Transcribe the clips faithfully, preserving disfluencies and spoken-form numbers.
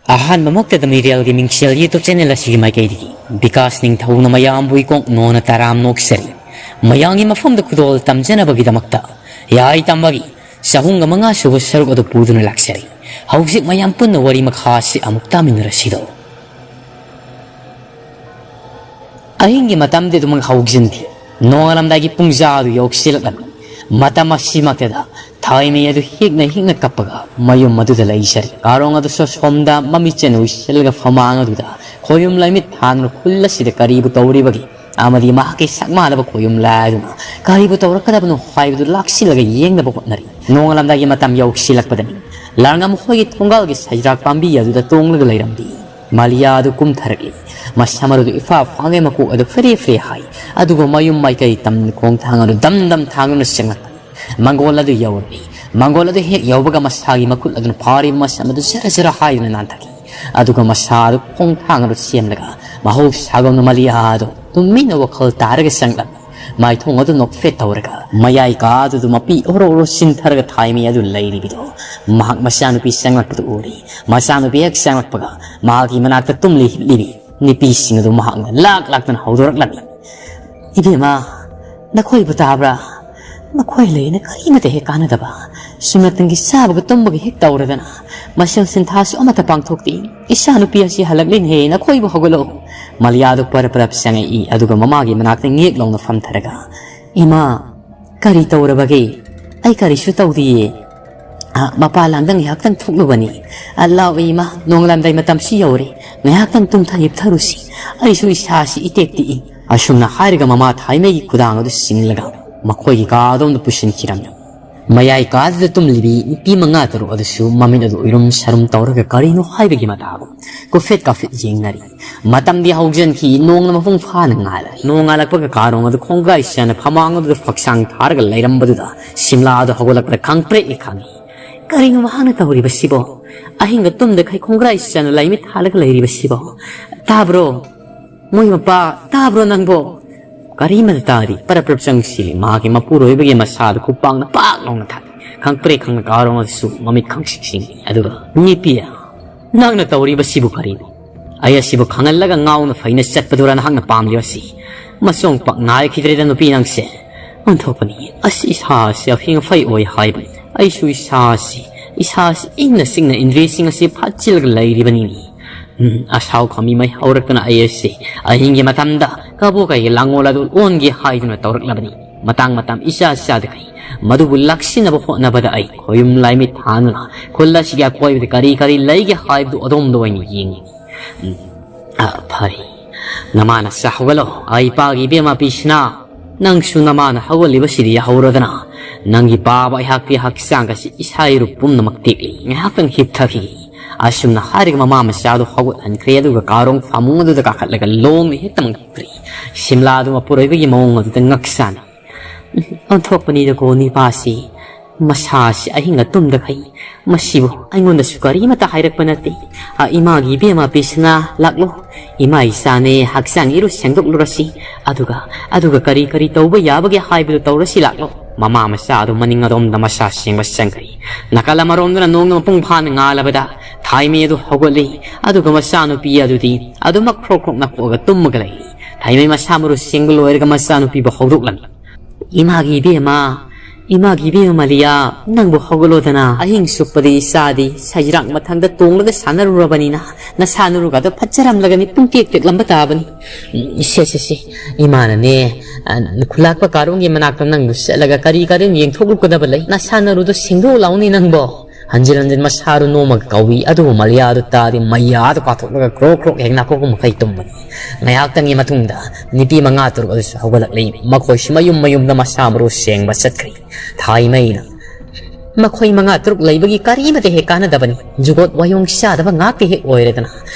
ꯑꯍꯥꯟꯕꯃꯛꯇꯗ ꯃꯤꯔꯦꯜꯒꯤ ꯃꯤꯡꯁꯦꯜ YouTube channel ꯑꯁꯤꯒꯤ ꯃꯥꯏꯀꯩꯗꯒꯤ ꯕꯤꯀꯥꯁ ꯅꯤꯡꯊꯧꯅ ꯃꯌꯥꯝꯕꯨ ꯏꯀꯣꯛ ꯅꯣꯟꯅ ꯇꯔꯥꯝ ꯅꯣꯛꯆꯔꯤ꯫ ꯃꯌꯥꯝꯒꯤ ꯃꯐꯝꯗ ꯈꯨꯗꯣꯜ ꯇꯝꯖꯅꯕꯒꯤꯗꯃꯛꯇ ꯌꯥꯏ ꯇꯝꯕꯒꯤ ꯆꯍꯨꯝꯒ ꯃꯉꯥ ꯁꯨꯕ ꯁꯔꯨꯛ ꯑꯗꯨ ꯄꯨꯗꯨꯅ ꯂꯥꯛꯆꯔꯤ꯫ ꯍꯧꯖꯤꯛ ꯃꯌꯥꯝ ꯄꯨꯟꯅ ꯋꯥꯔꯤ ꯃꯈꯥ ꯑꯁꯤ ꯑꯃꯨꯛ ꯇꯥꯃꯤꯟꯅꯔꯁꯤꯗꯣ꯫ ꯑꯍꯤꯡꯒꯤ ꯃꯇꯝꯗꯤ ꯑꯗꯨꯃꯛ ꯍꯧꯖꯤꯟꯈꯤ꯫ ꯅꯣꯡꯉꯥꯜꯂꯝꯗꯥꯏꯒꯤ ꯄꯨꯡꯖꯥ ꯑꯗꯨ ꯌꯧꯁꯤꯜꯂꯛꯂꯝꯃꯤ꯫ ꯃꯇꯝ ꯑꯁꯤꯃꯛꯇꯗ ꯊꯥꯏꯃꯩ ꯑꯗꯨ ꯍꯤꯛꯅ ꯍꯤꯛꯅ ꯀꯞꯄꯒ ꯃꯌꯨꯝ ꯑꯗꯨꯗ ꯂꯩꯖꯔꯤ꯫ ꯀꯥꯔꯣꯡ ꯑꯗꯨꯁꯨ ꯁꯣꯝꯗ ꯃꯃꯤꯠꯆꯦꯟ ꯎꯏꯁꯤꯜꯂꯒ ꯐꯃꯥꯡ ꯑꯗꯨꯗ ꯈꯣꯌꯨꯝ ꯂꯥꯏꯃꯤꯠ ꯊꯥꯟꯗꯨꯅ ꯈꯨꯜ ꯑꯁꯤꯗ ꯀꯔꯤꯕꯨ ꯇꯧꯔꯤꯕꯒꯦ ꯑꯃꯗꯤ ꯃꯍꯥꯛꯀꯤ ꯁꯛ ꯃꯥꯟꯅꯕ ꯈꯣꯌꯨꯝ ꯂꯥꯏ ꯑꯗꯨꯅ ꯀꯔꯤꯕꯨ ꯇꯧꯔꯛꯀꯗꯕꯅꯣ ꯍꯥꯏꯕꯗꯨ ꯂꯥꯛꯁꯤꯜꯂꯒ ꯌꯦꯡꯅꯕ ꯍꯣꯠꯅꯔꯤ꯫ ꯅꯣꯡꯉꯥꯜꯂꯝꯗꯥꯏꯒꯤ ꯃꯇꯝ ꯌꯧꯁꯤꯜꯂꯛꯄꯗꯅꯤ ꯂꯥꯡꯉꯝ ꯍꯣꯏꯒꯤ ꯊꯣꯡꯒꯥꯜꯒꯤ ꯁꯩꯗ꯭ꯔꯥꯛ ꯄꯥꯝꯕꯤ ꯑꯗꯨꯗ ꯇꯣꯡꯂꯒ ꯂꯩꯔꯝꯕꯤ ꯃꯥꯂꯤꯌꯥ ꯑꯗꯨ ꯀꯨꯝꯊꯔꯛꯂꯤ꯫ ꯃꯁꯝ ꯑꯗꯨ ꯏꯐꯥ ꯐꯥꯡꯉꯦ, ꯃꯀꯣꯛ ꯑꯗꯨ ꯐꯦꯔꯦ ꯐꯦꯔꯦ ꯍꯥꯏ꯫ ꯑꯗꯨꯒ ꯃꯌꯨꯝ ꯃꯥꯏꯀꯩ ꯇꯝꯅ ꯈꯣꯡ ꯊꯥꯡ ꯑꯗꯨ ꯗꯝ ꯗꯝ ꯊꯥꯡꯗꯨꯅ ꯆꯪꯂꯛꯄꯅꯤ꯫ ꯃꯪꯒꯣꯜ ꯑꯗꯨ ꯌꯧꯔꯛꯂꯤ꯫ ꯃꯪꯒꯣꯜ ꯑꯗꯨ ꯍꯦꯛ ꯌꯧꯕꯒ ꯃꯁꯥꯒꯤ ꯃꯈꯨꯠ ꯑꯗꯨꯅ ꯐꯥꯔꯤꯕ ꯃꯁꯝ ꯑꯗꯨ ꯖꯔ ꯖꯔ ꯍꯥꯏꯗꯨꯅ ꯅꯥꯟꯊꯈꯤ꯫ ꯑꯗꯨꯒ ꯃꯁꯥ ꯑꯗꯨ ꯈꯣꯡ ꯊꯥꯡ ꯑꯗꯨ ꯁꯦꯝꯂꯒ ꯃꯍꯧꯁꯥꯒꯨꯝꯅ ꯃꯥꯂꯤꯌꯥ ꯑꯗꯨ ꯇꯨꯃꯤꯟꯅ ꯋꯥꯈꯜ ꯇꯥꯔꯒ ꯆꯪꯂꯛꯂꯤ꯫ ꯃꯥꯏꯊꯣꯡ ꯑꯗꯨ ꯅꯣꯛꯐꯦꯠ ꯇꯧꯔꯒ ꯃꯌꯥꯏ ꯀꯥ ꯑꯗꯨꯗ ꯃꯄꯤ ꯑꯣꯔꯣ ꯑꯣꯔꯣ ꯆꯤꯟꯊꯔꯒ ꯊꯥꯏꯃꯤ ꯑꯗꯨ ꯂꯩꯔꯤꯕꯗꯨ ꯃꯍꯥꯛ ꯃꯆꯥꯅꯨꯄꯤ ꯆꯪꯂꯛꯄꯗꯨ ꯎꯔꯤ꯫ ꯃꯆꯥꯅꯨꯄꯤ ꯍꯦꯛ ꯆꯪꯂꯛꯄꯒ ꯃꯍꯥꯛꯀꯤ ꯃꯅꯥꯛꯇ ꯇꯨꯝꯂꯤ ꯍꯤꯞꯂꯤꯕꯤ ꯅꯨꯄꯤꯁꯤꯡ ꯑꯗꯨ ꯃꯍꯥꯛꯅ ꯂꯥꯛ ꯂꯥꯛꯇꯅ ꯍꯧꯗꯣꯔꯛꯂꯝꯃꯤ꯫ "ꯏꯕꯦꯝꯃ, ꯅꯈꯣꯏꯕꯨ ꯇꯥꯕ꯭ꯔꯥ? ꯅꯈꯣꯏ ꯂꯩꯅ ꯀꯔꯤꯃꯇ ꯍꯦꯛ ꯀꯥꯟꯅꯗꯕ, ꯁꯨꯝꯅꯇꯪꯒꯤ ꯆꯥꯕꯒ ꯇꯨꯝꯕꯒ ꯍꯦꯛ ꯇꯧꯔꯗꯅ ꯃꯁꯦꯜ ꯁꯤꯟꯊꯥꯁꯨ ꯑꯃꯠꯇ ꯄꯥꯡꯊꯣꯛꯇꯦ꯫ ꯏꯆꯥ ꯅꯨꯄꯤ ꯑꯁꯤ ꯍꯜꯂꯛꯂꯤꯅꯦꯍꯦ, ꯅꯈꯣꯏꯕꯨ ꯍꯧꯒꯠꯂꯛꯎ꯫" ꯃꯥꯂꯤꯌꯥꯗꯨ ꯄꯔꯞ ꯄꯔꯞ ꯆꯪꯉꯛꯏ, ꯑꯗꯨꯒ ꯃꯃꯥꯒꯤ ꯃꯅꯥꯛꯇ ꯉꯦꯛ ꯂꯥꯎꯅ ꯐꯝꯊꯔꯒ, "ꯏꯃꯥ, ꯀꯔꯤ ꯇꯧꯔꯕꯒꯦ? ꯑꯩ ꯀꯔꯤꯁꯨ ꯇꯧꯗꯤꯌꯦ꯫ ꯑ, ꯃꯄꯥꯟ ꯂꯝꯗ ꯉꯥꯏꯍꯥꯛꯇꯪ ꯊꯣꯛꯂꯨꯕꯅꯤ꯫ ꯑ, ꯂꯥꯛꯑꯣ ꯏꯃꯥ, ꯅꯣꯡꯉꯥꯜꯂꯝꯗꯥꯏ ꯃꯇꯝꯁꯨ ꯌꯧꯔꯦ꯫ ꯉꯥꯏꯍꯥꯛꯇꯪ ꯇꯨꯝꯊ ꯍꯤꯞꯊꯔꯨꯁꯤ꯫ ꯑꯩꯁꯨ ꯏꯁꯥꯁꯤ ꯏꯇꯦꯛ ꯇꯦꯛꯏ꯫" ꯑꯁꯨꯝꯅ ꯍꯥꯏꯔꯒ ꯃꯃꯥ ꯊꯥꯏꯃꯩꯒꯤ ꯈꯨꯗꯥꯡ ꯑꯗꯨ ꯆꯤꯡꯂꯒ ꯃꯈꯣꯏꯒꯤ ꯀꯥ ꯑꯗꯣꯝꯗ ꯄꯨꯁꯤꯟꯈꯤꯔꯝꯃꯤ꯫ ꯃꯌꯥꯏ ꯀꯥꯗꯨꯗ ꯇꯨꯝꯂꯤꯕꯤ ꯅꯨꯄꯤ ꯃꯉꯥ ꯇꯔꯨꯛ ꯑꯗꯨꯁꯨ ꯃꯃꯤꯠ ꯑꯗꯨ ꯎꯏꯔꯨꯝ ꯁꯥꯔꯨꯝ ꯇꯧꯔꯒ ꯀꯔꯤꯅꯣ ꯍꯥꯏꯕꯒꯤ ꯃꯇꯥꯒꯨꯝ ꯀꯨꯐꯦꯠ ꯀꯥꯐꯦꯠ ꯌꯦꯡꯅꯔꯤ꯫ ꯃꯇꯝꯗꯤ ꯍꯧꯖꯤꯟꯈꯤ꯫ ꯅꯣꯡꯅ ꯃꯄꯨꯡ ꯐꯥꯅ ꯉꯥꯜꯂꯦ꯫ ꯅꯣꯡꯉꯥꯜꯂꯛꯄꯒ ꯀꯥꯔꯣꯡ ꯑꯗꯨ ꯈꯣꯡꯒꯥꯏ ꯆꯥꯅ ꯐꯃꯥꯡ ꯑꯗꯨꯗ ꯐꯛꯁꯥꯡ ꯊꯥꯔꯒ ꯂꯩꯔꯝꯕꯗꯨꯗ ꯁꯤꯝꯂꯥ ꯑꯗꯨ ꯍꯧꯒꯠꯂꯛꯄꯗ ꯈꯪꯄ꯭ꯔꯦꯛ ꯍꯦꯛ ꯈꯪꯉꯤ꯫ "ꯀꯔꯤꯅꯣ ꯃꯍꯥꯛꯅ ꯇꯧꯔꯤꯕꯁꯤꯕꯣ? ꯑꯍꯤꯡꯗ ꯇꯨꯝꯗꯈꯩ ꯈꯣꯡꯒ꯭ꯔꯥꯏ ꯆꯥꯅ ꯂꯥꯏꯃꯤꯠ ꯊꯥꯜꯂꯒ ꯂꯩꯔꯤꯕꯁꯤꯕꯣ? ꯇꯥꯕ꯭ꯔꯣ? ꯃꯣꯏ ꯃꯄꯥ, ꯇꯥꯕ꯭ꯔꯣ ꯅꯪꯕꯣ?" ꯀꯔꯤꯃꯇ ꯇꯥꯗꯦ꯫ ꯄꯔꯞ ꯄꯔꯞ ꯆꯪꯁꯤꯜꯂꯤ꯫ ꯃꯍꯥꯛꯀꯤ ꯃꯄꯨꯔꯣꯏꯕꯒꯤ ꯃꯁꯥꯗ ꯈꯨꯄꯥꯡꯅ ꯄꯥꯛ ꯂꯥꯎꯅ ꯊꯥ-, ꯈꯪꯄ꯭ꯔꯦꯛ ꯈꯪꯅ ꯀꯥꯔꯣꯡ ꯑꯗꯨꯁꯨ ꯃꯃꯤꯠ ꯈꯪꯁꯤꯡ ꯁꯤꯡꯏ꯫ ꯑꯗꯨꯒ, "ꯅꯨꯄꯤ, "ꯅꯪꯅ ꯇꯧꯔꯤꯕꯁꯤꯕꯨ ꯀꯔꯤꯅꯣ? ꯑꯩ ꯑꯁꯤꯕꯨ ꯈꯪꯍꯜꯂꯒ ꯉꯥꯎꯅ ꯐꯩꯅ ꯆꯠꯄꯗꯨꯔ ꯅꯍꯥꯛꯅ ꯄꯥꯝꯂꯤꯕꯁꯤ? ꯃꯆꯣꯡ ꯄꯥꯛ ꯅꯥꯏꯈꯤꯗ꯭ꯔꯦꯗ ꯅꯨꯄꯤ ꯅꯪꯁꯦ꯫ ꯑꯣꯟꯊꯣꯛꯄꯅꯤ꯫ ꯑꯁ, ꯏꯁꯥꯁꯤ ꯑꯐꯤꯡ ꯑꯐꯩ ꯑꯣꯏ ꯍꯥꯏꯕꯅꯤ꯫ ꯑꯩꯁꯨ ꯏꯁꯥꯁꯤ, ꯏꯁꯥꯁꯤ ꯏꯪꯅ ꯆꯤꯛꯅ ꯏꯟꯗ꯭ꯔꯤꯁꯤꯡ ꯑꯁꯤ ꯐꯥꯠꯆꯤꯜꯂꯒ ꯂꯩꯔꯤꯕꯅꯤꯅꯦ꯫ ꯎꯝ, ꯑꯁꯥꯎ ꯈꯥꯃꯤ ꯃꯩ ꯍꯧꯔꯛꯇꯅ ꯑꯩ ꯑꯁꯤ ꯑꯍꯤꯡꯒꯤ ꯃꯇꯝꯗ ꯀꯕꯣꯀꯩꯒꯤ ꯂꯥꯡꯒꯣꯜ ꯑꯗꯨ ꯑꯣꯟꯒꯦ ꯍꯥꯏꯗꯨꯅ ꯇꯧꯔꯛꯂꯕꯅꯤ꯫ ꯃꯇꯥꯡ ꯃꯇꯝ ꯏꯆꯥ ꯆꯥꯗꯈꯩ ꯃꯗꯨꯕꯨ ꯂꯥꯛꯁꯤꯟꯅꯕ ꯍꯣꯠꯅꯕꯗ ꯑꯩ ꯈꯣꯌꯨꯝ ꯂꯥꯏꯃꯤꯠ ꯊꯥꯗꯨꯅ ꯈꯨꯜ ꯑꯁꯤꯒꯤ ꯑꯀꯣꯏꯕꯗ ꯀꯔꯤ ꯀꯔꯤ ꯂꯩꯒꯦ ꯍꯥꯏꯕꯗꯨ ꯑꯗꯣꯝꯗ ꯑꯣꯏꯅ ꯌꯦꯡꯉꯤ꯫ ꯎꯝ, ꯑ, ꯐꯔꯦ꯫ ꯅꯃꯥ ꯅꯆꯥ ꯍꯧꯒꯠꯂꯣ꯫ ꯑꯩ ꯄꯥꯒꯤ ꯏꯕꯦꯝꯃ ꯄꯤꯁꯅꯥ, ꯅꯪꯁꯨ ꯅꯃꯥꯅ ꯍꯧꯒꯠꯂꯤꯕꯁꯤꯗ ꯌꯥꯍꯧꯔꯗꯅ꯫ ꯅꯪꯒꯤ ꯕꯥꯕ ꯑꯩꯍꯥꯛꯇꯤ ꯍꯛꯆꯥꯡ ꯑꯁꯤ ꯏꯁꯥ ꯏꯔꯨ ꯄꯨꯝꯅꯃꯛ ꯇꯦꯛꯂꯤ꯫ ꯉꯥꯏꯍꯥꯛꯇꯪ ꯍꯤꯞꯊꯈꯤꯒꯦ꯫ ꯑꯁꯨꯝꯅ ꯍꯥꯏꯔꯒ ꯃꯃꯥ ꯃꯆꯥꯗꯨ ꯍꯧꯒꯠꯍꯟꯈ꯭ꯔꯦ꯫ ꯑꯗꯨꯒ ꯀꯥꯔꯣꯡ ꯐꯃꯨꯡ ꯑꯗꯨꯗ ꯀꯥꯈꯠꯂꯒ ꯂꯣꯡꯅ ꯍꯦꯛꯇꯃꯛ ꯍꯤꯞꯈ꯭ꯔꯦ꯫ ꯁꯤꯝꯂꯥꯗꯨ ꯃꯄꯨꯔꯣꯏꯕꯒꯤ ꯃꯑꯣꯡ ꯑꯗꯨꯗ ꯉꯛ ꯁꯥꯅꯩ꯫ ꯎꯝ, ꯑꯣꯟꯊꯣꯛꯄꯅꯤꯗꯀꯣ ꯅꯤꯄꯥꯁꯤ꯫ ꯃꯁꯥꯁꯤ ꯑꯍꯤꯡ ꯑꯇꯨꯝꯗꯈꯩ ꯃꯁꯤꯕꯨ ꯑꯩꯉꯣꯟꯗꯁꯨ ꯀꯔꯤꯃꯠꯇ ꯍꯥꯏꯔꯛꯄ ꯅꯠꯇꯦ꯫ "ꯑ, ꯏꯃꯥꯒꯤ ꯏꯕꯦꯝꯃ ꯄꯤꯁꯅꯥ, ꯂꯥꯛꯂꯣ꯫ ꯏꯃꯥ ꯏꯆꯥꯅꯦ, ꯍꯛꯆꯥꯡ ꯏꯔꯨ ꯁꯦꯡꯗꯣꯛꯂꯨꯔꯁꯤ꯫ ꯑꯗꯨꯒ, ꯑꯗꯨꯒ ꯀꯔꯤ ꯀꯔꯤ ꯇꯧꯕ ꯌꯥꯕꯒꯦ ꯍꯥꯏꯕꯗꯨ ꯇꯧꯔꯁꯤ, ꯂꯥꯛꯂꯣ꯫" ꯃꯃꯥ ꯃꯆꯥ ꯑꯗꯨ ꯃꯅꯤꯡ ꯑꯗꯣꯝꯗ ꯃꯁꯥ ꯁꯦꯡꯕ ꯆꯪꯈ꯭ꯔꯦ꯫ ꯅꯥꯀꯜ ꯑꯃꯔꯣꯝꯗꯅ ꯅꯣꯡꯅ ꯃꯄꯨꯡ ꯐꯥꯅ ꯉꯥꯜꯂꯕꯗ ꯊꯥꯏꯃꯩ ꯑꯗꯨ ꯍꯧꯒꯠꯂꯤ꯫ ꯑꯗꯨꯒ ꯃꯆꯥꯅꯨꯄꯤ ꯑꯗꯨꯗꯤ ꯑꯗꯨꯃꯛ ꯈ꯭ꯔꯣꯛ ꯈ꯭ꯔꯣꯛ ꯅꯥꯈꯣꯛꯑꯒ ꯇꯨꯝꯃꯒ ꯂꯩꯔꯤ꯫ ꯊꯥꯏꯃꯩ ꯃꯁꯥ ꯃꯔꯨ ꯁꯦꯡꯕ ꯂꯣꯏꯔꯒ ꯃꯆꯥꯅꯨꯄꯤꯕꯨ ꯍꯧꯗꯣꯛꯂꯝꯃꯤ꯫ "ꯏꯃꯥꯒꯤ ꯏꯕꯦꯝꯃ, ꯏꯃꯥꯒꯤ ꯏꯕꯦꯝꯃ ꯃꯂꯤꯌꯥ, ꯅꯪꯕꯨ ꯍꯧꯒꯠꯂꯣꯗꯅ꯫ ꯑꯍꯤꯡ ꯆꯨꯞꯄꯗꯤ ꯏꯆꯥꯗꯤ ꯁꯖꯤꯔꯥꯛ ꯃꯊꯪꯗ ꯇꯣꯡꯂꯒ ꯁꯥꯟꯅꯔꯨꯔꯕꯅꯤꯅ ꯅꯁꯥ ꯅꯔꯨꯒꯗꯣ ꯐꯠꯖꯔꯝꯂꯒꯅꯤ, ꯄꯨꯡꯇꯦꯛ ꯇꯦꯛꯂꯝꯕ ꯇꯥꯕꯅꯤ꯫" "ꯎꯝ, ꯁꯦ, ꯁꯦ, ꯁꯦ, ꯏꯃꯥꯅꯅꯦ, ꯑ, ꯈꯨꯂꯥꯛꯄ ꯀꯥꯔꯣꯡꯒꯤ ꯃꯅꯥꯛꯇ ꯅꯪꯕꯨ ꯆꯠꯂꯒ ꯀꯔꯤ ꯀꯔꯤ ꯌꯦꯡꯊꯣꯛꯂꯨꯒꯗꯕ ꯂꯩ? ꯅꯁꯥ ꯅꯔꯨꯗꯣ ꯁꯦꯡꯗꯣꯛ ꯂꯥꯎꯅꯦ ꯅꯪꯕꯣ꯫" ꯍꯟꯖꯤꯟ ꯍꯟꯖꯤꯟ ꯃꯁꯥꯗꯨ ꯅꯣꯝꯃꯒ ꯀꯧꯏ꯫ ꯑꯗꯨꯕꯨ ꯃꯂꯤꯌꯥꯗꯨ ꯇꯥꯗꯦ꯫ ꯃꯌꯥꯗꯨ ꯀꯥꯊꯣꯛꯂꯒ ꯀ꯭ꯔꯣꯛ ꯀ꯭ꯔꯣꯛ ꯍꯦꯛ ꯅꯥꯈꯣꯛꯄ ꯃꯈꯩ ꯇꯨꯝꯕꯅꯤ꯫ ꯉꯥꯏꯍꯥꯛꯇꯪꯒꯤ ꯃꯇꯨꯡꯗ ꯅꯨꯄꯤ ꯃꯉꯥ ꯇꯔꯨꯛ ꯑꯗꯨꯁꯨ ꯍꯧꯒꯠꯂꯛꯂꯤ꯫ ꯃꯈꯣꯏꯁꯨ ꯃꯌꯨꯝ ꯃꯌꯨꯝꯗ ꯃꯁꯥ ꯃꯔꯨ ꯁꯦꯡꯕ ꯆꯠꯈ꯭ꯔꯦ꯫ ꯊꯥꯏꯃꯩꯅ, "ꯃꯈꯣꯏ ꯃꯉꯥ ꯇꯔꯨꯛ ꯂꯩꯕꯒꯤ ꯀꯔꯤꯃꯠꯇ ꯍꯦꯛ ꯀꯥꯟꯅꯗꯕꯅꯤ꯫ ꯖꯨꯒꯣꯠ ꯋꯥꯌꯣꯡ ꯆꯥꯗꯕ ꯉꯥꯛꯇ ꯍꯦꯛ ꯑꯣꯏꯔꯗꯅ꯫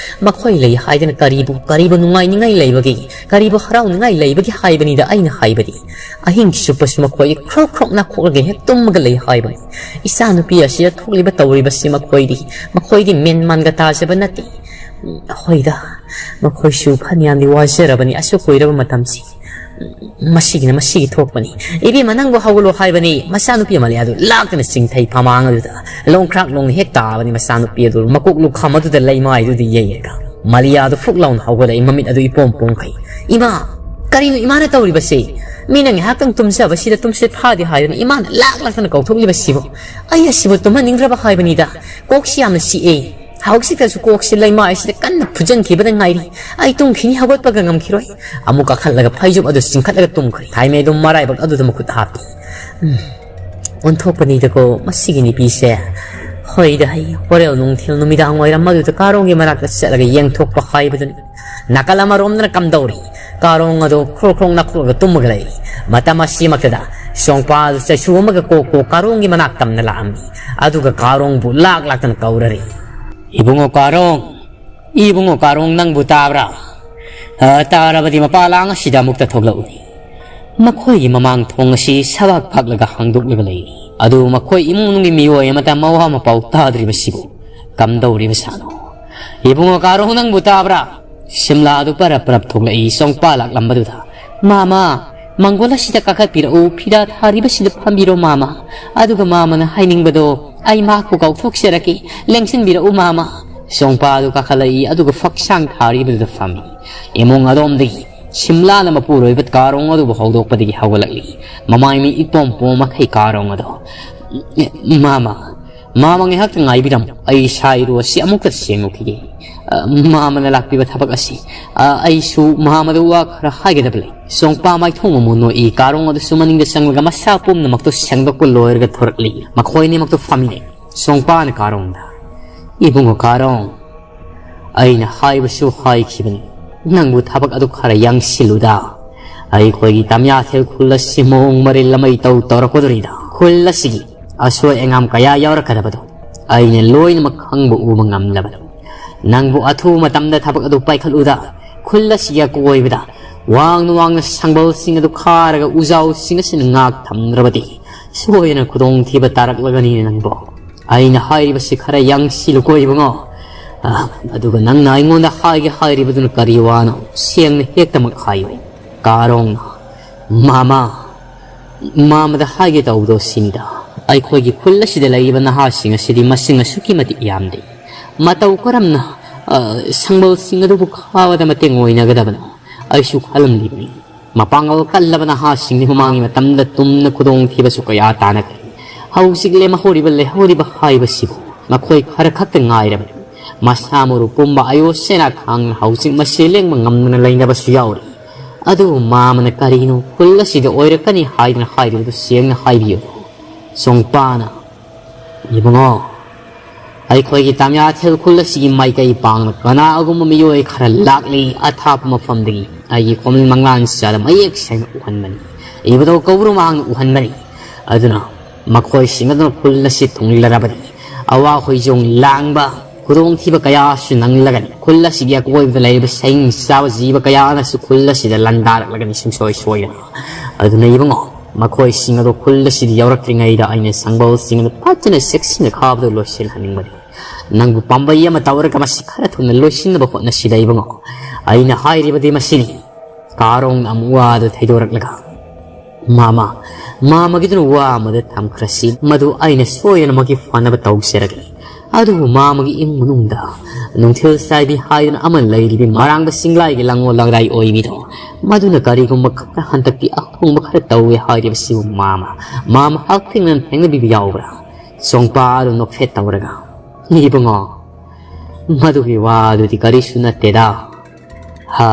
ꯃꯈꯣꯏ ꯂꯩ ꯍꯥꯏꯗꯅ ꯀꯔꯤꯕꯨ, ꯀꯔꯤꯕꯨ ꯅꯨꯡꯉꯥꯏꯅꯤꯡꯉꯥꯏ ꯂꯩꯕꯒꯦ? ꯀꯔꯤꯕꯨ ꯍꯔꯥꯎꯅꯤꯡꯉꯥꯏ ꯂꯩꯕꯒꯦ ꯍꯥꯏꯕꯅꯤꯗ ꯑꯩꯅ ꯍꯥꯏꯕꯗꯤ꯫ ꯑꯍꯤꯡ ꯆꯨꯞꯄꯁꯨ ꯃꯈꯣꯏ ꯈ꯭ꯔꯣꯛ ꯈ꯭ꯔꯣꯛ ꯅꯥꯈꯣꯛꯂꯒ ꯍꯦꯛ ꯇꯨꯝꯃꯒ ꯂꯩ ꯍꯥꯏꯕꯅꯤ꯫ ꯏꯆꯥꯅꯨꯄꯤ ꯑꯁꯤꯗ ꯊꯣꯛꯂꯤꯕ ꯇꯧꯔꯤꯕꯁꯤ ꯃꯈꯣꯏꯗꯤ, ꯃꯈꯣꯏꯗꯤ ꯃꯦꯟ ꯃꯥꯟꯒ ꯇꯥꯖꯕ ꯅꯠꯇꯦ꯫ ꯎꯝ, ꯍꯣꯏꯗ, ꯃꯈꯣꯏꯁꯨ ꯐꯅꯌꯥꯝꯗꯤ ꯋꯥꯖꯔꯕꯅꯤ ꯑꯁꯨꯛ ꯀꯨꯏꯔꯕ ꯃꯇꯝꯁꯤ꯫ "ꯃꯁꯤꯒꯤꯅ ꯃꯁꯤꯒꯤ ꯊꯣꯛꯄꯅꯤ꯫ ꯏꯕꯦꯝꯃ, ꯅꯪꯕꯨ ꯍꯧꯒꯠꯂꯣ ꯍꯥꯏꯕꯅꯤ"꯫ ꯃꯆꯥꯅꯨꯄꯤ ꯑꯃ ꯂꯩ ꯑꯗꯨ ꯂꯥꯛꯇꯅ ꯆꯤꯡꯊꯩ ꯐꯃꯥꯡ ꯑꯗꯨꯗ ꯂꯣꯡꯈ꯭ꯔꯥꯛ ꯂꯣꯡꯅ ꯍꯦꯛ ꯇꯥꯕꯅꯤ꯫ ꯃꯆꯥꯅꯨꯄꯤ ꯑꯗꯨ ꯃꯀꯣꯛ ꯂꯨꯈꯝ ꯑꯗꯨꯗ ꯂꯩꯃꯥꯏꯗꯨꯗ ꯌꯩꯔꯒ ꯃꯂꯤꯌꯥꯗꯨ ꯐꯨꯛ ꯂꯥꯎꯅ ꯍꯧꯒꯠꯂꯛꯏ꯫ ꯃꯃꯤꯠ ꯑꯗꯨ ꯏꯄꯣꯝ ꯄꯣꯝꯈꯩ꯫ "ꯏꯃꯥ, ꯀꯔꯤꯅꯣ ꯏꯃꯥꯅ ꯇꯧꯔꯤꯕꯁꯤ? ꯃꯤꯅ ꯉꯥꯏꯍꯥꯛꯇꯪ ꯇꯨꯝꯖꯕꯁꯤꯗ ꯇꯨꯝꯁꯤꯠ ꯐꯥꯗꯦ ꯍꯥꯏꯗꯨꯅ ꯏꯃꯥꯅ ꯂꯥꯛ ꯂꯥꯛꯇꯅ ꯀꯧꯊꯣꯛꯂꯤꯕꯁꯤꯕꯨ? ꯑꯩ ꯑꯁꯤꯕꯨ ꯇꯨꯝꯍꯟꯅꯤꯡꯗ꯭ꯔꯕ ꯍꯥꯏꯕꯅꯤꯗ꯫ ꯀꯣꯛꯁꯤ ꯌꯥꯝꯅ ꯆꯤꯛꯑꯦ꯫ ꯍꯧꯖꯤꯛꯇꯁꯨ ꯀꯣꯛꯁꯤ ꯂꯩꯃꯥꯏꯁꯤꯗ ꯀꯟꯅ ꯐꯨꯖꯟꯈꯤꯕꯗ ꯉꯥꯏꯔꯤ꯫ ꯑꯩ ꯇꯨꯝꯈꯤꯅꯤ, ꯍꯧꯒꯠꯄꯒ ꯉꯝꯈꯤꯔꯣꯏ"꯫ ꯑꯃꯨꯛ ꯀꯥꯈꯠꯂꯒ ꯐꯩꯖꯨꯞ ꯑꯗꯨ ꯆꯤꯡꯈꯠꯂꯒ ꯇꯨꯝꯈ꯭ꯔꯦ꯫ ꯊꯥꯏꯃꯩ ꯑꯗꯨꯝ ꯃꯔꯥꯏꯕꯛ ꯑꯗꯨꯗ ꯃꯈꯨꯠ ꯍꯥꯞꯄꯤ꯫ ꯎꯝ, ꯑꯣꯟꯊꯣꯛꯄꯅꯤꯗꯀꯣ ꯃꯁꯤꯒꯤ ꯅꯨꯄꯤꯁꯦ꯫ ꯍꯣꯏꯗ ꯍꯩ, ꯍꯣꯔꯦꯟ ꯅꯨꯡꯊꯤꯜ ꯅꯨꯃꯤꯗꯥꯡ ꯋꯥꯏꯔꯝ ꯑꯗꯨꯗ ꯀꯥꯔꯣꯡꯒꯤ ꯃꯅꯥꯛꯇ ꯆꯠꯂꯒ ꯌꯦꯡꯊꯣꯛꯄ ꯍꯥꯏꯕꯗꯨꯅꯤ꯫ ꯅꯥꯀꯜ ꯑꯃꯔꯣꯝꯗꯅ ꯀꯝꯗꯧꯔꯤ? ꯀꯥꯔꯣꯡ ꯑꯗꯨ ꯈ꯭ꯔꯣꯛ ꯈ꯭ꯔꯣꯛ ꯅꯥꯈꯣꯛꯂꯒ ꯇꯨꯝꯃꯒ ꯂꯩꯔꯤ꯫ ꯃꯇꯝ ꯑꯁꯤꯃꯛꯇꯗ ꯁꯣꯡꯄꯥ ꯑꯗꯨ ꯆꯩꯁꯨ ꯑꯃꯒ ꯀꯣꯛ ꯀꯣꯛ ꯀꯥꯔꯣꯡꯒꯤ ꯃꯅꯥꯛ ꯇꯝꯅ ꯂꯥꯛꯑꯝꯃꯤ꯫ ꯑꯗꯨꯒ ꯀꯥꯔꯣꯡꯕꯨ ꯂꯥꯛ ꯂꯥꯛꯇꯅ ꯀꯧꯔꯔꯤ꯫ "ꯏꯕꯨꯡꯉꯣ ꯀꯥꯔꯣꯡ, ꯏꯕꯨꯡꯉꯣ ꯀꯥꯔꯣꯡ, ꯅꯪꯕꯨ ꯇꯥꯕ꯭ꯔꯥ? ꯑ, ꯇꯥꯔꯕꯗꯤ ꯃꯄꯥ ꯂꯥꯡ ꯑꯁꯤꯗ ꯑꯃꯨꯛꯇ ꯊꯣꯛꯂꯛꯎꯅꯦ"꯫ ꯃꯈꯣꯏꯒꯤ ꯃꯃꯥꯡ ꯊꯣꯡ ꯑꯁꯤ ꯁꯕꯥꯛ ꯐꯥꯛꯂꯒ ꯍꯥꯡꯗꯣꯛꯂꯒ ꯂꯩꯔꯤ꯫ ꯑꯗꯨ ꯃꯈꯣꯏ ꯏꯃꯨꯡ ꯃꯅꯨꯡꯒꯤ ꯃꯤꯑꯣꯏ ꯑꯃꯇ ꯃꯋꯥ ꯃꯄꯥꯎ ꯇꯥꯗ꯭ꯔꯤꯕꯁꯤꯕꯨ ꯀꯝꯗꯧꯔꯤꯕ ꯁꯥꯅꯣ? "ꯏꯕꯨꯡꯉꯣ ꯀꯥꯔꯣꯡ, ꯅꯪꯕꯨ ꯇꯥꯕ꯭ꯔꯥ?" ꯁꯤꯝꯂꯥ ꯑꯗꯨ ꯄꯔꯞ ꯄꯔꯞ ꯊꯣꯛꯂꯛꯏ ꯆꯣꯡꯄꯥ ꯂꯥꯛꯂꯝꯕꯗꯨꯗ꯫ "ꯃꯥꯃ, ꯃꯪꯒꯣꯜ ꯑꯁꯤꯗ ꯀꯥꯈꯠꯄꯤꯔꯛꯎ, ꯐꯤꯗꯥ ꯊꯥꯔꯤꯕꯁꯤꯗ ꯐꯝꯕꯤꯔꯣ ꯃꯥꯃ꯫ ꯑꯗꯨꯒ ꯃꯥꯃꯅ ꯍꯥꯏꯅꯤꯡꯕꯗꯣ ꯑꯩ ꯃꯍꯥꯛꯄꯨ ꯀꯥꯎꯊꯣꯛꯆꯔꯛꯀꯦ, ꯂꯦꯡꯁꯤꯟꯕꯤꯔꯛꯎ ꯃꯥꯃ"꯫ ꯆꯣꯡꯄꯥ ꯑꯗꯨ ꯀꯥꯈꯠꯂꯛꯏ, ꯑꯗꯨꯒ ꯐꯛꯁꯥꯡ ꯊꯥꯔꯤꯕꯗꯨꯗ ꯐꯝꯃꯤ꯫ ꯏꯃꯨꯡ ꯑꯗꯣꯝꯗꯒꯤ ꯁꯤꯝꯂꯥꯅ ꯃꯄꯨꯔꯣꯏꯕ ꯀꯥꯔꯣꯡ ꯑꯗꯨꯕꯨ ꯍꯧꯗꯣꯛꯄꯗꯒꯤ ꯍꯧꯒꯠꯂꯛꯂꯤ꯫ ꯃꯃꯥꯏ ꯃꯤ ꯏꯄꯣꯝ ꯄꯣꯝ ꯃꯈꯩ ꯀꯥꯔꯣꯡ ꯑꯗꯣ, "ꯃꯥꯃ, ꯃꯥꯃ ꯉꯥꯏꯍꯥꯛꯇ ꯉꯥꯏꯕꯤꯔꯝꯃꯨ, ꯑꯩ ꯏꯁꯥ ꯏꯔꯨ ꯑꯁꯤ ꯑꯃꯨꯛꯇ ꯁꯦꯡꯉꯨꯈꯤꯒꯦ꯫ ꯑ, ꯃꯥꯃꯅ ꯂꯥꯛꯄꯤꯕ ꯊꯕꯛ ꯑꯁꯤ, ꯑ, ꯑꯩꯁꯨ ꯃꯥꯃꯗ ꯋꯥ ꯈꯔ ꯍꯥꯏꯒꯗꯕ ꯂꯩ"꯫ ꯆꯣꯡꯄꯥ ꯃꯥꯏꯊꯣꯡ ꯑꯃꯨꯛ ꯅꯣꯛꯏ, ꯀꯥꯔꯣꯡ ꯑꯗꯨꯁꯨ ꯃꯅꯤꯡꯗ ꯆꯪꯂꯒ ꯃꯁꯥ ꯄꯨꯝꯅꯃꯛꯇꯨ ꯁꯦꯡꯗꯣꯛꯄ ꯂꯣꯏꯔꯒ ꯊꯣꯔꯛꯂꯤ꯫ ꯃꯈꯣꯏ ꯑꯅꯤꯃꯛꯇꯨ ꯐꯝꯃꯤꯟꯅꯩ꯫ ꯆꯣꯡꯄꯥꯅ ꯀꯥꯔꯣꯡꯗ, "ꯏꯕꯨꯡꯉꯣ ꯀꯥꯔꯣꯡ, ꯑꯩꯅ ꯍꯥꯏꯕꯁꯨ ꯍꯥꯏꯈꯤꯕꯅꯤ, ꯅꯪꯕꯨ ꯊꯕꯛ ꯑꯗꯨ ꯈꯔ ꯌꯥꯡꯁꯤꯜꯂꯨꯗ꯫ ꯑꯩꯈꯣꯏꯒꯤ ꯇꯝꯌꯥꯊꯦꯜ ꯈꯨꯜ ꯑꯁꯤ ꯃꯑꯣꯡ ꯃꯔꯤꯜ ꯑꯃ ꯏꯇꯧ ꯇꯧꯔꯛꯀꯗꯧꯔꯤꯗ, ꯈꯨꯜ ꯑꯁꯤꯒꯤ ꯑꯁꯣꯏ ꯑꯉꯥꯝ ꯀꯌꯥ ꯌꯥꯎꯔꯛꯀꯗꯕꯗꯣ ꯑꯩꯅ ꯂꯣꯏꯅꯃꯛ ꯈꯪꯕ ꯎꯕ ꯉꯝꯂꯕꯅꯤ꯫ ꯅꯪꯕꯨ ꯑꯊꯨꯕ ꯃꯇꯝꯗ ꯊꯕꯛ ꯑꯗꯨ ꯄꯥꯏꯈꯠꯂꯨꯗ, ꯈꯨꯜ ꯑꯁꯤꯒꯤ ꯑꯀꯣꯏꯕꯗ ꯋꯥꯡꯅ ꯋꯥꯡꯅ ꯁꯪꯕꯜꯁꯤꯡ ꯑꯗꯨ ꯈꯥꯔꯒ ꯎꯖꯥꯎꯁꯤꯡ ꯑꯁꯤꯅ ꯉꯥꯛ ꯊꯝꯗ꯭ꯔꯕꯗꯤ ꯁꯣꯏꯗꯅ ꯈꯨꯗꯣꯡꯊꯤꯕ ꯇꯥꯔꯛꯂꯒꯅꯤ ꯅꯪꯕꯨ꯫ ꯑꯩꯅ ꯍꯥꯏꯔꯤꯕꯁꯤ ꯈꯔ ꯌꯥꯡꯁꯤꯜꯂꯨꯀꯣ ꯏꯕꯨꯡꯉꯣ꯫ ꯑ, ꯑꯗꯨꯒ ꯅꯪꯅ ꯑꯩꯉꯣꯟꯗ ꯍꯥꯏꯒꯦ ꯍꯥꯏꯔꯤꯕꯗꯨꯅ ꯀꯔꯤ ꯋꯥꯅꯣ? ꯁꯦꯡꯅ ꯍꯦꯛꯇꯃꯛ ꯍꯥꯏꯌꯨ"꯫ ꯀꯥꯔꯣꯡꯅ, "ꯃꯥꯃ, ꯃꯥꯃꯗ ꯍꯥꯏꯒꯦ ꯇꯧꯕꯗꯣ ꯁꯤꯅꯤꯗ, ꯑꯩꯈꯣꯏꯒꯤ ꯈꯨꯜ ꯑꯁꯤꯗ ꯂꯩꯔꯤꯕ ꯅꯍꯥꯁꯤꯡ ꯑꯁꯤꯗꯤ ꯃꯁꯤꯡ ꯑꯁꯨꯛꯀꯤ ꯃꯇꯤꯛ ꯌꯥꯝꯗꯦ꯫ ꯃꯇꯧ ꯀꯔꯝꯅ, ꯑ, ꯁꯪꯕꯜꯁꯤꯡ ꯑꯗꯨꯕꯨ ꯈꯥꯕꯗ ꯃꯇꯦꯡ ꯑꯣꯏꯅꯒꯗꯕꯅꯣ? ꯑꯩꯁꯨ ꯈꯜꯂꯝꯂꯤꯕꯅꯤ꯫ ꯃꯄꯥꯡꯒꯜ ꯀꯜꯂꯕ ꯅꯍꯥꯁꯤꯡꯗꯤ ꯃꯃꯥꯡꯒꯤ ꯃꯇꯝꯗ ꯇꯨꯝꯅ ꯈꯨꯗꯣꯡꯊꯤꯕꯁꯨ ꯀꯌꯥ ꯇꯥꯅꯈ꯭ꯔꯦ꯫ ꯍꯧꯖꯤꯛ ꯂꯦꯝꯍꯧꯔꯤꯕ ꯂꯩꯍꯧꯔꯤꯕ ꯍꯥꯏꯕꯁꯤꯕꯨ ꯃꯈꯣꯏ ꯈꯔ ꯈꯛꯇ ꯉꯥꯏꯔꯕꯅꯤ꯫ ꯃꯁꯥ ꯃꯔꯨ ꯄꯨꯝꯕ ꯑꯌꯣ ꯁꯦꯅꯥ ꯈꯥꯡꯅ ꯍꯧꯖꯤꯛ ꯃꯁꯤ ꯂꯦꯡꯕ ꯉꯝꯗꯅ ꯂꯩꯅꯕꯁꯨ ꯌꯥꯎꯔꯤ꯫ ꯑꯗꯨꯕꯨ ꯃꯥꯃꯅ ꯀꯔꯤꯅꯣ ꯈꯨꯜ ꯑꯁꯤꯗ ꯑꯣꯏꯔꯛꯀꯅꯤ ꯍꯥꯏꯗꯅ ꯍꯥꯏꯔꯤꯕꯗꯨ ꯁꯦꯡꯅ ꯍꯥꯏꯕꯤꯌꯨ꯫" ꯁꯣꯡꯄꯥꯅ, "ꯏꯕꯨꯡꯉꯣ, ꯑꯩꯈꯣꯏꯒꯤ ꯇꯥꯃꯤꯌꯥꯊꯦꯜ ꯈꯨꯜ ꯑꯁꯤꯒꯤ ꯃꯥꯏꯀꯩ ꯄꯥꯡꯅ ꯀꯅꯥꯒꯨꯝꯕ ꯃꯤꯑꯣꯏ ꯈꯔ ꯂꯥꯛꯂꯤ꯫ ꯑꯊꯥꯞꯄ ꯃꯐꯝꯗꯒꯤ ꯑꯩꯒꯤ ꯈꯣꯝꯂꯤꯡ ꯃꯪꯂꯥꯟ ꯆꯥꯗ ꯃꯌꯦꯛ ꯁꯦꯡꯅ ꯎꯍꯟꯕꯅꯤ꯫ ꯏꯕꯨꯙꯧ ꯀꯧꯕ꯭ꯔꯨ ꯃꯍꯥꯛꯅ ꯎꯍꯟꯕꯅꯤ꯫ ꯑꯗꯨꯅ ꯃꯈꯣꯏꯁꯤꯡ ꯑꯗꯨꯅ ꯈꯨꯜ ꯑꯁꯤ ꯊꯨꯡꯂꯔꯕꯗꯤ ꯑꯋꯥ ꯍꯣꯏꯖꯣꯡ ꯂꯥꯡꯕ, ꯈꯨꯗꯣꯡꯊꯤꯕ ꯀꯌꯥꯁꯨ ꯅꯪꯂꯒꯅꯤ꯫ ꯈꯨꯜ ꯑꯁꯤꯒꯤ ꯑꯀꯣꯏꯕꯗ ꯂꯩꯔꯤꯕ ꯁꯥꯍꯤꯡ ꯆꯥꯕ ꯖꯤꯕ ꯀꯌꯥꯅꯁꯨ ꯈꯨꯜ ꯑꯁꯤꯗ ꯂꯥꯟꯗꯥꯔꯛꯂꯒꯅꯤ ꯁꯨꯡꯁꯣꯏ ꯁꯣꯏꯗꯅ꯫ ꯑꯗꯨꯅ ꯏꯕꯨꯡꯉꯣ, ꯃꯈꯣꯏꯁꯤꯡ ꯑꯗꯨ ꯈꯨꯜ ꯑꯁꯤꯗ ꯌꯧꯔꯛꯇ꯭ꯔꯤꯉꯩꯗ ꯑꯩꯅ ꯁꯪꯕꯜꯁꯤꯡ ꯑꯗꯨ ꯐꯖꯅ ꯆꯦꯛꯁꯤꯟꯅ ꯈꯥꯕꯗꯨ ꯂꯣꯏꯁꯤꯜꯍꯟꯅꯤꯡꯕꯅꯤ꯫ ꯅꯪꯕꯨ ꯄꯥꯝꯕꯩ ꯑꯃ ꯇꯧꯔꯒ ꯃꯁꯤ ꯈꯔ ꯊꯨꯅ ꯂꯣꯏꯁꯤꯟꯅꯕ ꯍꯣꯠꯅꯁꯤꯗ ꯏꯕꯨꯡꯉꯣ꯫ ꯑꯩꯅ ꯍꯥꯏꯔꯤꯕꯗꯤ ꯃꯁꯤꯅꯤ꯫" ꯀꯥꯔꯣꯡꯅ ꯑꯃꯨꯛ ꯋꯥꯗꯨ ꯊꯩꯗꯣꯔꯛꯂꯒ, "ꯃꯥꯃ, ꯃꯥꯃꯒꯤꯗꯨꯅ ꯋꯥ ꯑꯃꯗ ꯊꯝꯈ꯭ꯔꯁꯤ, ꯃꯗꯨ ꯑꯩꯅ ꯁꯣꯏꯗꯅꯃꯛꯀꯤ ꯐꯅꯕ ꯇꯧꯖꯔꯒꯦ꯫ ꯑꯗꯨꯕꯨ ꯃꯥꯃꯒꯤ ꯏꯃꯨꯡ ꯃꯅꯨꯡꯗ ꯅꯨꯡꯊꯤꯜ ꯆꯥꯏꯕꯤ ꯍꯥꯏꯗꯨꯅ ꯑꯃ ꯂꯩꯔꯤꯕꯤ ꯃꯔꯥꯡꯕ ꯆꯤꯡꯂꯥꯏꯒꯤ ꯂꯪꯉꯣ ꯂꯪꯗꯥꯏ ꯑꯣꯏꯕꯤꯗꯣ, ꯃꯗꯨꯅ ꯀꯔꯤꯒꯨꯝꯕ ꯈꯔ ꯍꯟꯗꯛꯇꯤ ꯑꯍꯣꯡꯕ ꯈꯔ ꯇꯧꯋꯦ ꯍꯥꯏꯔꯤꯕꯁꯤꯕꯨ ꯃꯥꯃ, ꯃꯥꯃ ꯍꯛꯊꯦꯡꯅꯅ ꯊꯦꯡꯅꯕꯤꯕ ꯌꯥꯎꯕ꯭ꯔꯥ?" ꯁꯣꯡꯄꯥ ꯑꯗꯨ ꯅꯣꯛꯐꯦꯠ ꯇꯧꯔꯒ, "ꯏꯕꯨꯡꯉꯣ, ꯃꯗꯨꯒꯤ ꯋꯥꯗꯨꯗꯤ ꯀꯔꯤꯁꯨ ꯅꯠꯇꯦꯗ꯫ ꯍꯥ,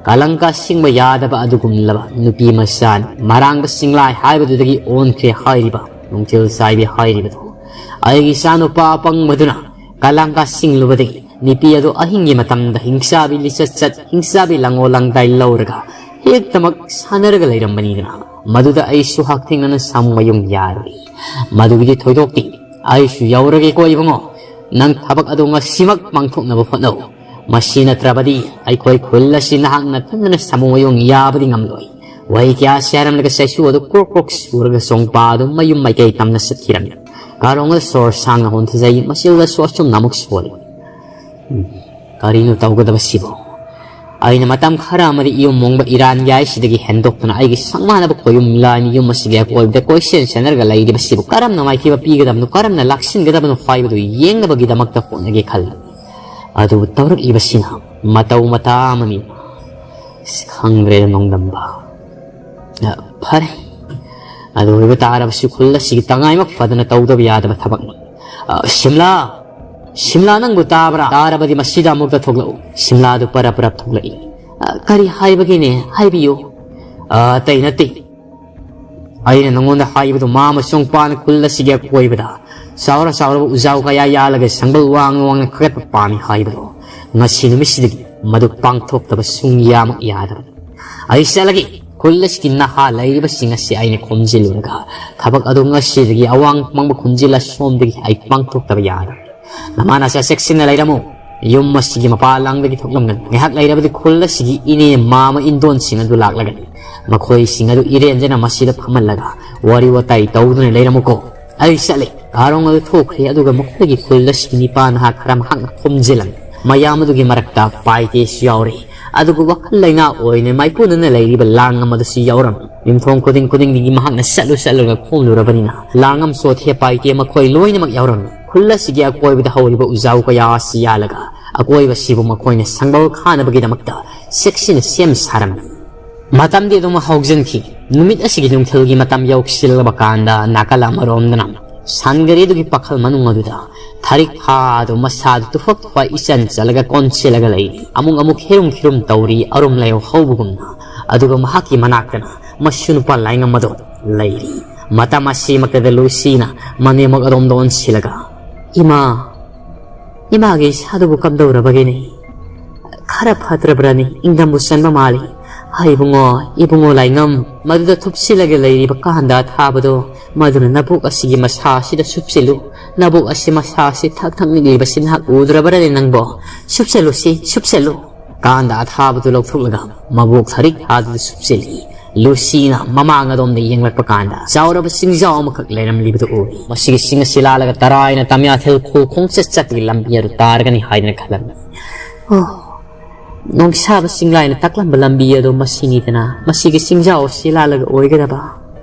ꯀꯂꯪꯀꯥ ꯁꯤꯡꯕ ꯌꯥꯗꯕ ꯑꯗꯨꯒꯨꯝꯂꯕ ꯅꯨꯄꯤ ꯃꯆꯥꯅꯤ꯫ ꯃꯔꯥꯡꯕ ꯆꯤꯡꯂꯥꯏ ꯍꯥꯏꯕꯗꯨꯗꯒꯤ ꯑꯣꯟꯈ꯭ꯔꯦ ꯍꯥꯏꯔꯤꯕ ꯅꯨꯡꯊꯤꯜ ꯆꯥꯏꯕꯤ ꯍꯥꯏꯔꯤꯕꯗꯨ꯫ ꯑꯩꯒꯤ ꯏꯆꯥꯅꯨꯄꯥ ꯑꯄꯪꯕꯗꯨꯅ ꯀꯂꯪꯀꯥ ꯁꯤꯡꯂꯨꯕꯗꯒꯤ ꯅꯨꯄꯤ ꯑꯗꯨ ꯑꯍꯤꯡꯒꯤ ꯃꯇꯝꯗ ꯍꯤꯡꯆꯥꯕꯤ ꯂꯤꯆꯠ ꯆꯠ, ꯍꯤꯡꯆꯥꯕꯤ ꯂꯪꯉꯣ ꯂꯪꯗꯥꯏ ꯂꯧꯔꯒ ꯍꯦꯛꯇꯃꯛ ꯁꯥꯟꯅꯔꯒ ꯂꯩꯔꯝꯕꯅꯤꯗꯅ꯫ ꯃꯗꯨꯗ ꯑꯩꯁꯨ ꯍꯛꯊꯦꯡꯅꯅ ꯁꯥꯃꯨ ꯃꯌꯨꯡ ꯌꯥꯔꯨꯔꯦ꯫ ꯃꯗꯨꯒꯤꯗꯤ ꯊꯣꯏꯗꯣꯛꯇꯦ꯫ ꯑꯩꯁꯨ ꯌꯥꯎꯔꯒꯦꯀꯣ ꯏꯕꯨꯡꯉꯣ꯫ ꯅꯪ ꯊꯕꯛ ꯑꯗꯨ ꯉꯁꯤꯃꯛ ꯄꯥꯡꯊꯣꯛꯅꯕ ꯍꯣꯠꯅꯧ꯫ ꯃꯁꯤ ꯅꯠꯇ꯭ꯔꯕꯗꯤ ꯑꯩꯈꯣꯏ ꯈꯨꯜ ꯑꯁꯤ ꯅꯍꯥꯛ ꯅꯊꯟꯗꯅ ꯁꯥꯃꯨ ꯃꯌꯨꯡ ꯌꯥꯕꯗꯤ ꯉꯝꯂꯣꯏ꯫" ꯋꯥꯍꯩ ꯀꯌꯥ ꯁꯤ ꯍꯥꯏꯔꯝꯂꯒ ꯆꯩꯁꯨ ꯑꯗꯨ ꯀ꯭ꯔꯣꯛ ꯀ꯭ꯔꯣꯛ ꯁꯨꯔꯒ ꯁꯣꯡꯄꯥ ꯑꯗꯨ ꯃꯌꯨꯝ ꯃꯥꯏꯀꯩ ꯇꯝꯅ ꯆꯠꯈꯤꯔꯝꯃꯤ꯫ ꯀꯥꯔꯣꯡ ꯑꯗꯨ ꯁꯣꯔ ꯁꯥꯡꯅ ꯍꯣꯟꯊꯖꯩ꯫ ꯃꯆꯤꯜꯗꯁꯨ ꯑꯆꯨꯝꯅ ꯑꯃꯨꯛ ꯁꯣꯜꯂꯤ꯫ "ꯎꯝ, ꯀꯔꯤꯅꯣ ꯇꯧꯒꯗꯕꯁꯤꯕꯨ? ꯑꯩꯅ ꯃꯇꯝ ꯈꯔ ꯑꯃꯗꯤ ꯏꯌꯨꯝ ꯃꯣꯡꯕ ꯏꯔꯥꯟ ꯌꯥꯏꯁꯤꯗꯒꯤ ꯍꯦꯟꯗꯣꯛꯇꯨꯅ ꯑꯩꯒꯤ ꯁꯪꯃꯥꯟꯅꯕ ꯈꯣꯌꯨꯝ ꯂꯥꯏꯅꯤ ꯌꯨꯝ ꯑꯁꯤꯒꯤ ꯑꯀꯣꯏꯕꯗ ꯀꯣꯏꯁꯦꯟ ꯁꯦꯟꯅꯔꯒ ꯂꯩꯔꯤꯕꯁꯤꯕꯨ ꯀꯔꯝꯅ ꯃꯥꯏꯊꯤꯕ ꯄꯤꯒꯗꯕꯅꯣ, ꯀꯔꯝꯅ ꯂꯥꯛꯁꯤꯟꯒꯗꯕꯅꯣ ꯍꯥꯏꯕꯗꯨ ꯌꯦꯡꯅꯕꯒꯤꯗꯃꯛꯇ ꯍꯣꯠꯅꯒꯦ ꯈꯜꯂꯤ꯫ ꯑꯗꯨꯕꯨ ꯇꯧꯔꯛꯂꯤꯕꯁꯤꯅ ꯃꯇꯧ ꯃꯇꯥ ꯑꯃꯅꯤ꯫ ꯑꯁ, ꯈꯪꯗ꯭ꯔꯦꯗ ꯅꯣꯡꯗꯝꯕ꯫ ꯑ, ꯐꯔꯦ꯫ ꯑꯗꯨ ꯑꯣꯏꯕ ꯇꯥꯔꯕꯁꯨ ꯈꯨꯜ ꯑꯁꯤꯒꯤ ꯇꯉꯥꯏꯃꯛ ꯐꯗꯅ ꯇꯧꯗꯕ ꯌꯥꯗꯕ ꯊꯕꯛꯅꯤ꯫ ꯑ, ꯁꯤꯝꯂꯥ! ꯁꯤꯝꯂꯥ, ꯅꯪꯕꯨ ꯇꯥꯕ꯭ꯔꯥ? ꯇꯥꯔꯕꯗꯤ ꯃꯁꯤꯗ ꯑꯃꯨꯛꯇ ꯊꯣꯛꯂꯛꯎ꯫ ꯁꯤꯝꯂꯥꯗꯨ ꯄꯔꯞ ꯄꯔꯞ ꯊꯣꯛꯂꯛꯏ꯫ "ꯑ, ꯀꯔꯤ ꯍꯥꯏꯕꯒꯤꯅꯦ? ꯍꯥꯏꯕꯤꯌꯨ꯫" "ꯑ, ꯑꯇꯩ ꯅꯠꯇꯦ꯫ ꯑꯩꯅ ꯅꯉꯣꯟꯗ ꯍꯥꯏꯕꯗꯨ ꯃꯥ ꯑꯃꯁꯨꯡ ꯄꯥꯟ ꯈꯨꯜ ꯑꯁꯤꯒꯤ ꯑꯀꯣꯏꯕꯗ ꯆꯥꯎꯔ ꯆꯥꯎꯔꯕ ꯎꯖꯥꯎ ꯀꯌꯥ ꯌꯥꯜꯂꯒ ꯁꯪꯕꯜ ꯋꯥꯡꯅ ꯋꯥꯡꯅ ꯀꯥꯈꯠꯄ ꯄꯥꯝꯃꯤ ꯍꯥꯏꯕꯗꯣ꯫ ꯉꯁꯤ ꯅꯨꯃꯤꯠꯁꯤꯗꯒꯤ ꯃꯗꯨ ꯄꯥꯡꯊꯣꯛꯇꯕ ꯁꯨꯡꯌꯥꯃꯛ ꯌꯥꯗꯕꯅꯤ꯫ ꯑꯩ ꯆꯠꯂꯒꯦ꯫ ꯈꯨꯜ ꯑꯁꯤꯒꯤ ꯅꯍꯥ ꯂꯩꯔꯤꯕꯁꯤꯡ ꯑꯁꯤ ꯑꯩꯅ ꯈꯣꯝꯖꯤꯜꯂꯨꯔꯒ ꯊꯕꯛ ꯑꯗꯨ ꯉꯁꯤꯗꯒꯤ ꯑꯋꯥꯡ ꯄꯪꯕ ꯈꯣꯝꯖꯤꯜꯂ ꯁꯣꯝꯗꯒꯤ ꯑꯩ ꯄꯥꯡꯊꯣꯛꯇꯕ ꯌꯥꯗꯕꯅꯤ꯫ ꯅꯃꯥ ꯅꯆꯥ ꯆꯦꯛꯁꯤꯟꯅ ꯂꯩꯔꯝꯃꯨ꯫ ꯌꯨꯝ ꯑꯁꯤꯒꯤ ꯃꯄꯥꯟ ꯂꯥꯡꯗꯒꯤ ꯊꯣꯛꯂꯝꯒꯅꯨ꯫ ꯉꯥꯏꯍꯥꯛ ꯂꯩꯔꯕꯗꯤ ꯈꯨꯜ ꯑꯁꯤꯒꯤ ꯏꯅꯦ ꯃꯥꯃ ꯏꯟꯗꯣꯟꯁꯤꯡ ꯑꯗꯨ ꯂꯥꯛꯂꯒꯅꯤ꯫ ꯃꯈꯣꯏꯁꯤꯡ ꯑꯗꯨ ꯏꯔꯦꯟꯖꯅ ꯃꯁꯤꯗ ꯐꯝꯍꯜꯂꯒ ꯋꯥꯔꯤ ꯋꯥꯇꯥꯏ ꯇꯧꯗꯨꯅ ꯂꯩꯔꯝꯃꯨꯀꯣ꯫ ꯑꯩ ꯆꯠꯂꯦ꯫ ꯀꯥꯔꯣꯡ ꯑꯗꯨ ꯊꯣꯛꯈ꯭ꯔꯦ, ꯑꯗꯨꯒ ꯃꯈꯣꯏꯒꯤ ꯈꯨꯜ ꯑꯁꯤꯒꯤ ꯅꯤꯄꯥ ꯅꯍꯥ ꯈꯔ ꯃꯍꯥꯛꯅ ꯈꯣꯝꯖꯤꯜꯂꯝꯃꯤ꯫ ꯃꯌꯥꯝ ꯑꯗꯨꯒꯤ ꯃꯔꯛꯇ ꯄꯥꯏꯇꯦꯁꯨ ꯌꯥꯎꯔꯤ꯫ ꯑꯗꯨꯒ ꯋꯥꯈꯜ ꯂꯩꯅꯥ ꯑꯣꯏꯅ ꯃꯥꯏꯄꯨꯅꯅ ꯂꯩꯔꯤꯕ ꯂꯥꯡꯉꯝ ꯑꯗꯨꯁꯨ ꯌꯥꯎꯔꯝꯃꯤ꯫ ꯌꯨꯝꯊꯣꯡ ꯈꯨꯗꯤꯡ ꯈꯨꯗꯤꯡꯗꯒꯤ ꯃꯍꯥꯛꯅ ꯆꯠꯂꯨ ꯆꯠꯂꯒ ꯈꯣꯝꯂꯨꯔꯕꯅꯤꯅ ꯂꯥꯡꯉꯝ ꯆꯣꯊꯦ ꯄꯥꯏꯇꯦ ꯃꯈꯣꯏ ꯂꯣꯏꯅꯃꯛ ꯌꯥꯎꯔꯝꯃꯤ꯫ ꯈꯨꯜ ꯑꯁꯤꯒꯤ ꯑꯀꯣꯏꯕꯗ ꯍꯧꯔꯤꯕ ꯎꯖꯥꯎ ꯀꯌꯥ ꯑꯁꯤ ꯌꯥꯜꯂꯒ ꯑꯀꯣꯏꯕꯁꯤꯕꯨ ꯃꯈꯣꯏꯅ ꯁꯪꯕꯜ ꯈꯥꯅꯕꯒꯤꯗꯃꯛꯇ ꯆꯦꯛꯁꯤꯟꯅ ꯁꯦꯝ ꯁꯥꯔꯝꯃꯤ꯫ ꯃꯇꯝꯗꯤ ꯑꯗꯨꯝ ꯍꯧꯖꯤꯟꯈꯤ꯫ ꯅꯨꯃꯤꯠ ꯑꯁꯤꯒꯤ ꯅꯨꯡꯊꯤꯜꯒꯤ ꯃꯇꯝ ꯌꯧꯁꯤꯜꯂꯕ ꯀꯥꯟꯗ ꯅꯥꯀꯜ ꯑꯃꯔꯣꯝꯗꯅ ꯁꯟꯒꯔꯤꯗꯨꯒꯤ ꯄꯥꯈꯜ ꯃꯅꯨꯡ ꯑꯗꯨꯗ ꯊꯥꯔꯤꯛ ꯐꯥꯗꯨ ꯃꯁꯥꯗꯨ ꯇꯨꯐꯛ ꯇꯨꯐꯛ ꯏꯆꯟ ꯆꯠꯂꯒ ꯀꯣꯟꯁꯤꯜꯂꯒ ꯂꯩꯔꯤ꯫ ꯑꯃꯨꯛ ꯑꯃꯨꯛ ꯍꯤꯔꯨꯝ ꯍꯤꯔꯨꯝ ꯇꯧꯔꯤ, ꯑꯔꯨꯝ ꯂꯩꯍꯧ ꯍꯧꯕꯒꯨꯝꯅ꯫ ꯑꯗꯨꯒ ꯃꯍꯥꯛꯀꯤ ꯃꯅꯥꯛꯇꯅ ꯃꯁꯨ ꯅꯨꯄꯥ ꯂꯥꯏꯉꯝ ꯑꯗꯣ ꯂꯩꯔꯤ꯫ ꯃꯇꯝ ꯑꯁꯤꯃꯛꯇꯗ ꯂꯨꯁꯤꯅ ꯃꯅꯦꯝꯃꯛ ꯑꯗꯣꯝꯗ ꯑꯣꯟꯁꯤꯜꯂꯒ, "ꯏꯃꯥ, ꯏꯃꯥꯒꯤ ꯏꯁꯥꯗꯨꯕꯨ ꯀꯝꯗꯧꯔꯕꯒꯦꯅꯦ? ꯈꯔ ꯐꯠꯇ꯭ꯔꯕ꯭ꯔꯅꯤ? ꯏꯪꯗꯝꯕꯨ ꯆꯟꯕ ꯃꯥꯜꯂꯤ꯫ ꯍꯥꯏ ꯏꯕꯨꯡꯉꯣ, ꯏꯕꯨꯡꯉꯣ ꯂꯥꯏꯉꯝ, ꯃꯗꯨꯗ ꯊꯨꯞꯁꯤꯜꯂꯒ ꯂꯩꯔꯤꯕ ꯀꯥꯟꯗ ꯑꯊꯥꯕꯗꯣ, ꯃꯗꯨꯅ ꯅꯕꯨꯛ ꯑꯁꯤꯒꯤ ꯃꯁꯥ ꯑꯁꯤꯗ ꯁꯨꯞꯆꯤꯜꯂꯨ꯫ ꯅꯕꯨꯛ ꯑꯁꯤ ꯃꯁꯥ ꯑꯁꯤ ꯊꯛ ꯊꯛ ꯅꯤꯛꯂꯤꯕꯁꯤ ꯅꯍꯥꯛ ꯎꯗ꯭ꯔꯕꯔꯅꯦ ꯅꯪꯕꯣ? ꯁꯨꯞꯆꯤꯜꯂꯨꯁꯤ, ꯁꯨꯞꯆꯤꯜꯂꯨ꯫" ꯀꯥꯟꯗ ꯑꯊꯥꯕꯗꯨ ꯂꯧꯊꯣꯛꯂꯒ ꯃꯕꯣꯛ ꯊꯥꯔꯤꯛ ꯊꯥꯗꯨꯗ ꯁꯨꯞꯆꯤꯜꯂꯤ꯫ ꯂꯨꯁꯤꯅ ꯃꯃꯥꯡ ꯑꯗꯣꯝꯗ ꯌꯦꯡꯂꯛꯄ ꯀꯥꯟꯗ ꯆꯥꯎꯔꯕ ꯆꯤꯡꯖꯥꯎ ꯑꯃꯈꯛ ꯂꯩꯔꯝꯂꯤꯕꯗꯨ ꯎꯏ꯫ ꯃꯁꯤꯒꯤ ꯆꯤꯡ ꯑꯁꯤ ꯂꯥꯜꯂꯒ ꯇꯔꯥꯏꯅ ꯇꯝꯌꯥꯊꯦꯜ ꯈꯨꯜ ꯈꯣꯡꯆꯠ ꯆꯠꯄꯒꯤ ꯂꯝꯕꯤ ꯑꯗꯨ ꯇꯥꯔꯒꯅꯤ ꯍꯥꯏꯗꯅ ꯈꯜꯂꯝꯃꯤ꯫ "ꯑꯣ, ꯅꯣꯡꯁꯥꯕ ꯆꯤꯡꯂꯥꯏꯅ ꯇꯥꯛꯂꯝꯕ ꯂꯝꯕꯤ ꯑꯗꯣ ꯃꯁꯤꯅꯤꯗꯅ꯫ ꯃꯁꯤꯒꯤ ꯆꯤꯡꯖꯥꯎ ꯑꯁꯤ ꯂꯥꯜꯂꯒ ꯑꯣꯏꯒꯗꯕ꯫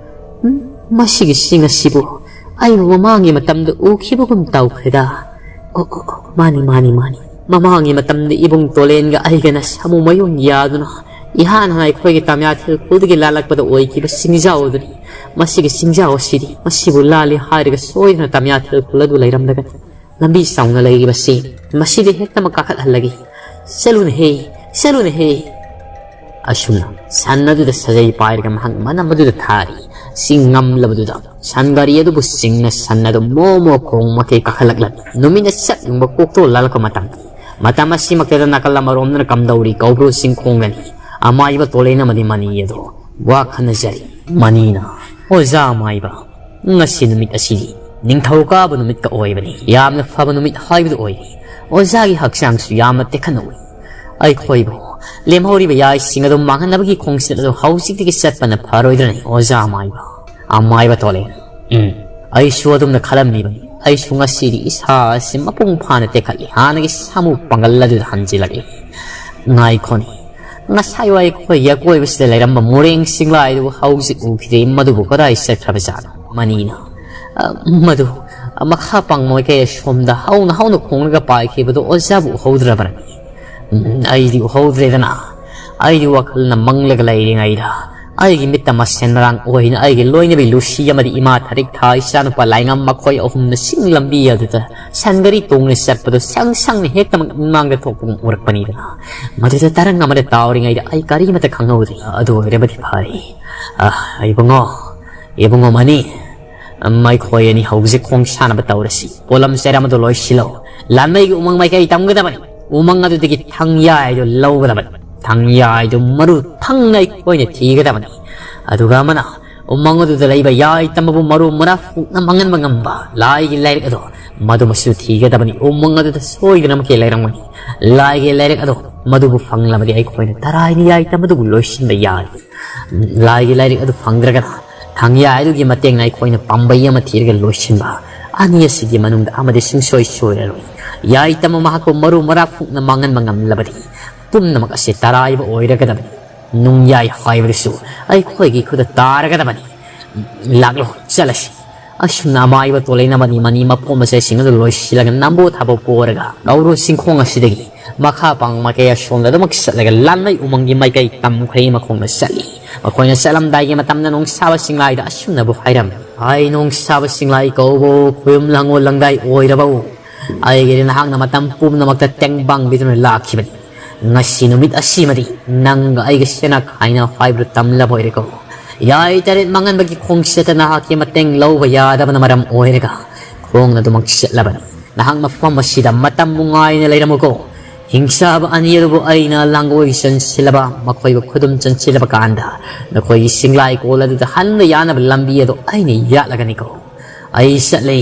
ꯎꯝ, ꯃꯁꯤꯒꯤ ꯆꯤꯡ ꯑꯁꯤꯕꯨ ꯑꯩꯕꯨ ꯃꯃꯥꯡꯒꯤ ꯃꯇꯝꯗ ꯎꯈꯤꯕꯒꯨꯝ ꯇꯧꯈ꯭ꯔꯦꯗ꯫ ꯑꯣ, ꯑꯣ, ꯑꯣ, ꯃꯥꯅꯤ, ꯃꯥꯅꯤ, ꯃꯥꯅꯤ꯫ ꯃꯃꯥꯡꯒꯤ ꯃꯇꯝꯗ ꯏꯕꯨꯡ ꯇꯣꯂꯦꯟꯒ ꯑꯩꯒꯅ ꯁꯥꯃꯨ ꯃꯌꯨꯡ ꯌꯥꯗꯨꯅ ꯏꯍꯥꯟ ꯍꯥꯟꯅ ꯑꯩꯈꯣꯏꯒꯤ ꯇꯥꯃꯤꯌꯥꯊꯦꯜ ꯈꯨꯜꯗꯒꯤ ꯂꯥꯜꯂꯛꯄꯗ ꯑꯣꯏꯈꯤꯕ ꯆꯤꯡꯖꯥꯎ ꯑꯗꯨꯅꯤ꯫ ꯃꯁꯤꯒꯤ ꯆꯤꯡꯖꯥꯎ ꯑꯁꯤꯗꯤ ꯃꯁꯤꯕꯨ ꯂꯥꯜꯂꯤ ꯍꯥꯏꯔꯒ ꯁꯣꯏꯗꯅ ꯇꯥꯃꯤꯌꯥꯊꯦꯜ ꯈꯨꯜ ꯑꯗꯨ ꯂꯩꯔꯝꯂꯒꯅꯤ꯫ ꯂꯝꯕꯤ ꯆꯥꯎꯅ ꯂꯩꯔꯤꯕꯁꯤ ꯃꯁꯤꯗ ꯍꯦꯛꯇꯃꯛ ꯀꯥꯈꯠꯍꯜꯂꯒꯦ꯫ ꯆꯠꯂꯨꯅꯦꯍꯦ, ꯆꯠꯂꯨꯅꯦꯍꯦ꯫ ꯑꯁꯨꯝꯅ ꯁꯟ ꯑꯗꯨꯗ ꯁꯥꯖꯩ ꯄꯥꯏꯔꯒ ꯃꯍꯥꯛ ꯃꯅꯝ ꯑꯗꯨꯗ ꯊꯥꯔꯤ꯫ ꯆꯤꯡ ꯉꯝꯂꯕꯗꯨꯗ ꯁꯟ ꯒꯥꯔꯤ ꯑꯗꯨꯕꯨ ꯆꯤꯡꯅ ꯁꯟ ꯑꯗꯨ ꯃꯣ ꯃꯣ ꯈꯣꯡ ꯃꯈꯩ ꯀꯥꯈꯠꯂꯛꯂꯝꯃꯤ꯫ ꯅꯨꯃꯤꯠꯅ ꯆꯞ ꯌꯨꯡꯕ ꯀꯣꯛꯇꯣ ꯂꯥꯜꯂꯛꯄ ꯃꯇꯝ꯫ ꯃꯇꯝ ꯑꯁꯤꯃꯛꯇꯗ ꯅꯥꯀꯜ ꯑꯃꯔꯣꯝꯗꯅ ꯀꯝꯗꯧꯔꯤ ꯀꯧꯕ꯭ꯔꯨ ꯆꯤꯡꯈꯣꯡꯗꯅꯤ꯫ ꯑꯃꯥꯏꯕ ꯇꯣꯂꯦꯟ ꯑꯃꯗꯤ ꯃꯅꯤ ꯑꯗꯨ ꯋꯥ ꯈꯟꯅꯖꯔꯤ꯫ ꯃꯅꯤꯅ, "ꯑꯣꯖꯥ ꯑꯃꯥꯏꯕ, ꯉꯁꯤ ꯅꯨꯃꯤꯠ ꯑꯁꯤꯗꯤ ꯅꯤꯡꯊꯧꯀꯥꯕ ꯅꯨꯃꯤꯠꯀ ꯑꯣꯏꯕꯅꯤ꯫ ꯌꯥꯝꯅ ꯐꯕ ꯅꯨꯃꯤꯠ ꯍꯥꯏꯕꯗꯨ ꯑꯣꯏꯔꯤ꯫ ꯑꯣꯖꯥꯒꯤ ꯍꯛꯆꯥꯡꯁꯨ ꯌꯥꯝꯅ ꯇꯦꯛꯈꯠꯅ ꯎꯏ꯫ ꯑꯩꯈꯣꯏꯕꯨ ꯂꯦꯝꯍꯧꯔꯤꯕ ꯌꯥꯏꯁꯤꯡ ꯑꯗꯨ ꯃꯥꯡꯍꯟꯅꯕꯒꯤ ꯈꯣꯡꯆꯠ ꯑꯗꯨ ꯍꯧꯖꯤꯛꯇꯒꯤ ꯆꯠꯄꯅ ꯐꯔꯣꯏꯗ꯭ꯔꯅꯤ, ꯑꯣꯖꯥ ꯑꯃꯥꯏꯕ?" ꯑꯃꯥꯏꯕ ꯇꯣꯂꯦꯟ, "ꯎꯝ, ꯑꯩꯁꯨ ꯑꯗꯨꯝꯅ ꯈꯜꯂꯝꯂꯤꯕꯅꯤ꯫ ꯑꯩꯁꯨ ꯉꯁꯤꯗꯤ ꯏꯁꯥ ꯑꯁꯤ ꯃꯄꯨꯡ ꯐꯥꯅ ꯇꯦꯛꯈꯠꯂꯤ꯫ ꯍꯥꯟꯅꯒꯤ ꯁꯥꯃꯨ ꯄꯥꯡꯒꯜ ꯑꯗꯨꯗ ꯍꯟꯖꯤꯜꯂꯛꯂꯤ꯫ ꯉꯥꯏꯈꯣꯅꯤ, ꯉꯁꯥꯏ ꯋꯥꯏ ꯑꯩꯈꯣꯏꯒꯤ ꯑꯀꯣꯏꯕꯁꯤꯗ ꯂꯩꯔꯝꯕ ꯃꯣꯔꯦꯡ ꯆꯤꯡꯂꯥꯏꯗꯨꯕꯨ ꯍꯧꯖꯤꯛ ꯎꯈꯤꯗꯦ꯫ ꯃꯗꯨꯕꯨ ꯀꯗꯥꯏ ꯆꯠꯈ꯭ꯔꯕꯖꯥꯠꯅꯣ?" ꯃꯅꯤꯅ, "ꯑ, ꯃꯗꯨ, ꯑ, ꯃꯈꯥ ꯄꯥꯡ ꯃꯥꯏꯀꯩ ꯑꯁꯣꯝꯗ ꯍꯧꯅ ꯍꯧꯅ ꯈꯣꯡꯂꯒ ꯄꯥꯏꯈꯤꯕꯗꯨ ꯑꯣꯖꯥꯕꯨ ꯎꯍꯧꯗ꯭ꯔꯕꯅꯤ?" "ꯎꯝ, ꯑꯩꯗꯤ ꯎꯍꯧꯗ꯭ꯔꯦꯗꯅ꯫ ꯑꯩꯗꯤ ꯋꯥꯈꯜꯅ ꯃꯪꯂꯒ ꯂꯩꯔꯤꯉꯩꯗ ꯑꯩꯒꯤ ꯃꯤꯠꯇ ꯃꯁꯦꯟ ꯃꯔꯥꯡ ꯑꯣꯏꯅ ꯑꯩꯒꯤ ꯂꯣꯏꯅꯕꯤ ꯂꯨꯁꯤ ꯑꯃꯗꯤ ꯏꯃꯥ ꯊꯔꯤꯛ ꯊꯥ ꯏꯆꯥꯅꯨꯄꯥ ꯂꯥꯏꯉꯝ ꯃꯈꯣꯏ ꯑꯍꯨꯝꯅ ꯆꯤꯡ ꯂꯝꯕꯤ ꯑꯗꯨꯗ ꯁꯟꯒꯥꯔꯤ ꯇꯣꯡꯅ ꯆꯠꯄꯗꯨ ꯁꯪ ꯁꯪꯅ ꯍꯦꯛꯇꯃꯛ ꯃꯤꯠꯃꯥꯡꯗ ꯊꯣꯛꯄꯒꯨꯝ ꯎꯔꯛꯄꯅꯤꯗꯅ꯫ ꯃꯗꯨꯗ ꯇꯔꯪ ꯑꯃꯗ ꯇꯥꯎꯔꯤꯉꯩꯗ ꯑꯩ ꯀꯔꯤꯃꯠꯇ ꯈꯪꯍꯧꯗ꯭ꯔꯦ꯫ ꯑꯗꯨ ꯑꯣꯏꯔꯕꯗꯤ ꯐꯔꯦ꯫ ꯑ, ꯏꯕꯨꯡꯉꯣ, ꯏꯕꯨꯡꯉꯣ ꯃꯅꯤ, ꯃꯈꯣꯏ ꯑꯅꯤ ꯍꯧꯖꯤꯛ ꯈꯣꯡ ꯁꯥꯟꯅꯕ ꯇꯧꯔꯁꯤ꯫ ꯄꯣꯠꯂꯝ ꯆꯩꯔꯝ ꯑꯗꯨ ꯂꯣꯏꯁꯤꯜꯂꯣ꯫ ꯂꯥꯟꯃꯩꯒꯤ ꯎꯃꯪ ꯃꯥꯏꯀꯩ ꯇꯝꯒꯗꯕꯅꯤ꯫ ꯎꯃꯪ ꯑꯗꯨꯗꯒꯤ ꯊꯥꯡꯌꯥꯏꯗꯨ ꯂꯧꯒꯗꯕꯅꯤ꯫ ꯊꯥꯡꯌꯥꯏꯗꯨ ꯃꯔꯨ ꯊꯪꯅ ꯑꯩꯈꯣꯏꯅ ꯊꯤꯒꯗꯕꯅꯤ꯫ ꯑꯗꯨꯒ ꯑꯃꯅ ꯎꯃꯪ ꯑꯗꯨꯗ ꯂꯩꯕ ꯌꯥꯏ ꯇꯝꯕꯕꯨ ꯃꯔꯨ ꯃꯔꯥ ꯐꯨꯛꯅ ꯃꯥꯡꯍꯟꯕ ꯉꯝꯕ ꯂꯥꯏꯒꯤ ꯂꯥꯏꯔꯤꯛ ꯑꯗꯨ, ꯃꯗꯨꯃꯁꯨ ꯊꯤꯒꯗꯕꯅꯤ꯫ ꯎꯃꯪ ꯑꯗꯨꯗ ꯁꯣꯏꯗꯅꯃꯛꯀꯤ ꯂꯩꯔꯝꯒꯅꯤ꯫ ꯂꯥꯏꯒꯤ ꯂꯥꯏꯔꯤꯛ ꯑꯗꯨ ꯃꯗꯨꯕꯨ ꯐꯪꯂꯕꯗꯤ ꯑꯩꯈꯣꯏꯅ ꯇꯔꯥꯏꯅ ꯌꯥꯏ ꯇꯝꯕꯗꯨꯕꯨ ꯂꯣꯏꯁꯤꯟꯕ ꯌꯥꯏ꯫ ꯂꯥꯏꯒꯤ ꯂꯥꯏꯔꯤꯛ ꯑꯗꯨ ꯐꯪꯗ꯭ꯔꯒꯅ ꯊꯥꯡꯌꯥꯏꯗꯨꯒꯤ ꯃꯇꯦꯡꯅ ꯑꯩꯈꯣꯏꯅ ꯄꯥꯝꯕꯩ ꯑꯃ ꯊꯤꯔꯒ ꯂꯣꯏꯁꯤꯟꯕ꯫ ꯑꯅꯤ ꯑꯁꯤꯒꯤ ꯃꯅꯨꯡꯗ ꯑꯃꯗꯤ ꯁꯨꯡꯁꯣꯏ ꯁꯣꯏꯔꯔꯣꯏ꯫ ꯌꯥꯏ ꯇꯝꯕ ꯃꯍꯥꯛꯄꯨ ꯃꯔꯨ ꯃꯔꯥ ꯐꯨꯛꯅ ꯃꯥꯡꯍꯟꯕ ꯉꯝꯂꯕꯗꯤ ꯄꯨꯝꯅꯃꯛ ꯑꯁꯤ ꯇꯔꯥꯏꯕ ꯑꯣꯏꯔꯒꯗꯕꯅꯤ꯫ ꯅꯨꯡꯌꯥꯏ ꯍꯥꯏꯕꯗꯨꯁꯨ ꯑꯩꯈꯣꯏꯒꯤ ꯈꯨꯠꯇ ꯇꯥꯔꯒꯗꯕꯅꯤ꯫ ꯂꯥꯛꯂꯣ, ꯆꯠꯂꯁꯤ꯫ ꯑꯁꯨꯝꯅ ꯑꯃꯥꯏꯕ ꯇꯣꯂꯩꯅ ꯃꯅꯤ ꯃꯅꯤ ꯃꯄꯣꯝ ꯃꯆꯩꯁꯤꯡ ꯑꯗꯨ ꯂꯣꯏꯁꯤꯜꯂꯒ ꯅꯝꯕꯨ ꯊꯥꯕꯨ ꯄꯣꯔꯒ ꯀꯧꯕ꯭ꯔꯨ ꯆꯤꯡꯈꯣꯡ ꯑꯁꯤꯗꯒꯤ ꯃꯈꯥ ꯄꯥꯡ ꯃꯥꯏꯀꯩ ꯑꯁꯣꯝꯗ ꯑꯗꯨꯃꯛ ꯆꯠꯂꯒ ꯂꯥꯟꯃꯩ ꯎꯃꯪꯒꯤ ꯃꯥꯏꯀꯩ ꯇꯝꯈ꯭ꯔꯦ ꯃꯈꯣꯡꯗ ꯆꯠꯂꯤ꯫ ꯃꯈꯣꯏꯅ ꯆꯠꯂꯝꯗꯥꯏꯒꯤ ꯃꯇꯝꯗ ꯅꯣꯡꯁꯥꯕ ꯆꯤꯡꯂꯥꯏꯗ ꯑꯁꯨꯝꯅꯕꯨ ꯍꯥꯏꯔꯝꯃꯤ: "ꯑꯩ ꯅꯣꯡꯁꯥꯕ ꯆꯤꯡꯂꯥꯏ ꯀꯧꯕ ꯈꯣꯏꯌꯨꯝ ꯂꯥꯡꯉꯣꯜ ꯂꯪꯗꯥꯏ ꯑꯣꯏꯔꯕ ꯎ꯫ ꯑꯩꯒꯤꯗꯤ ꯅꯍꯥꯛꯅ ꯃꯇꯝ ꯄꯨꯝꯅꯃꯛꯇ ꯇꯦꯡꯕꯥꯡꯕꯤꯗꯨꯅ ꯂꯥꯛꯈꯤꯕꯅꯤ꯫ ꯉꯁꯤ ꯅꯨꯃꯤꯠ ꯑꯁꯤꯃꯗꯤ ꯅꯪꯒ ꯑꯩꯒ ꯁꯦꯅ ꯈꯥꯏꯅ ꯍꯥꯏꯕꯗꯨ ꯇꯝꯂꯕ ꯑꯣꯏꯔꯦꯀꯣ꯫ ꯌꯥꯏ ꯇꯔꯦꯠ ꯃꯥꯡꯍꯟꯕꯒꯤ ꯈꯣꯡꯆꯠꯇ ꯅꯍꯥꯛꯀꯤ ꯃꯇꯦꯡ ꯂꯧꯕ ꯌꯥꯗꯕꯅ ꯃꯔꯝ ꯑꯣꯏꯔꯒ ꯈꯣꯡꯅ ꯑꯗꯨꯃꯛ ꯆꯠꯂꯕꯅꯤ꯫ ꯅꯍꯥꯛ ꯃꯐꯝ ꯑꯁꯤꯗ ꯃꯇꯝ ꯅꯨꯡꯉꯥꯏꯅ ꯂꯩꯔꯝꯃꯨꯀꯣ꯫ ꯍꯤꯡꯆꯥꯕ ꯑꯅꯤ ꯑꯗꯨꯕꯨ ꯑꯩꯅ ꯂꯥꯡꯒꯣꯏ ꯆꯟꯁꯤꯜꯂꯕ, ꯃꯈꯣꯏꯕꯨ ꯈꯨꯗꯨꯝ ꯆꯟꯁꯤꯜꯂꯕ ꯀꯥꯟꯗ ꯅꯈꯣꯏꯒꯤ ꯆꯤꯡꯂꯥꯏ ꯀꯣꯜ ꯑꯗꯨꯗ ꯍꯟꯕ ꯌꯥꯅꯕ ꯂꯝꯕꯤ ꯑꯗꯨ ꯑꯩꯅ ꯌꯥꯠꯂꯒꯅꯤꯀꯣ꯫ ꯑꯩ ꯆꯠꯂꯦ꯫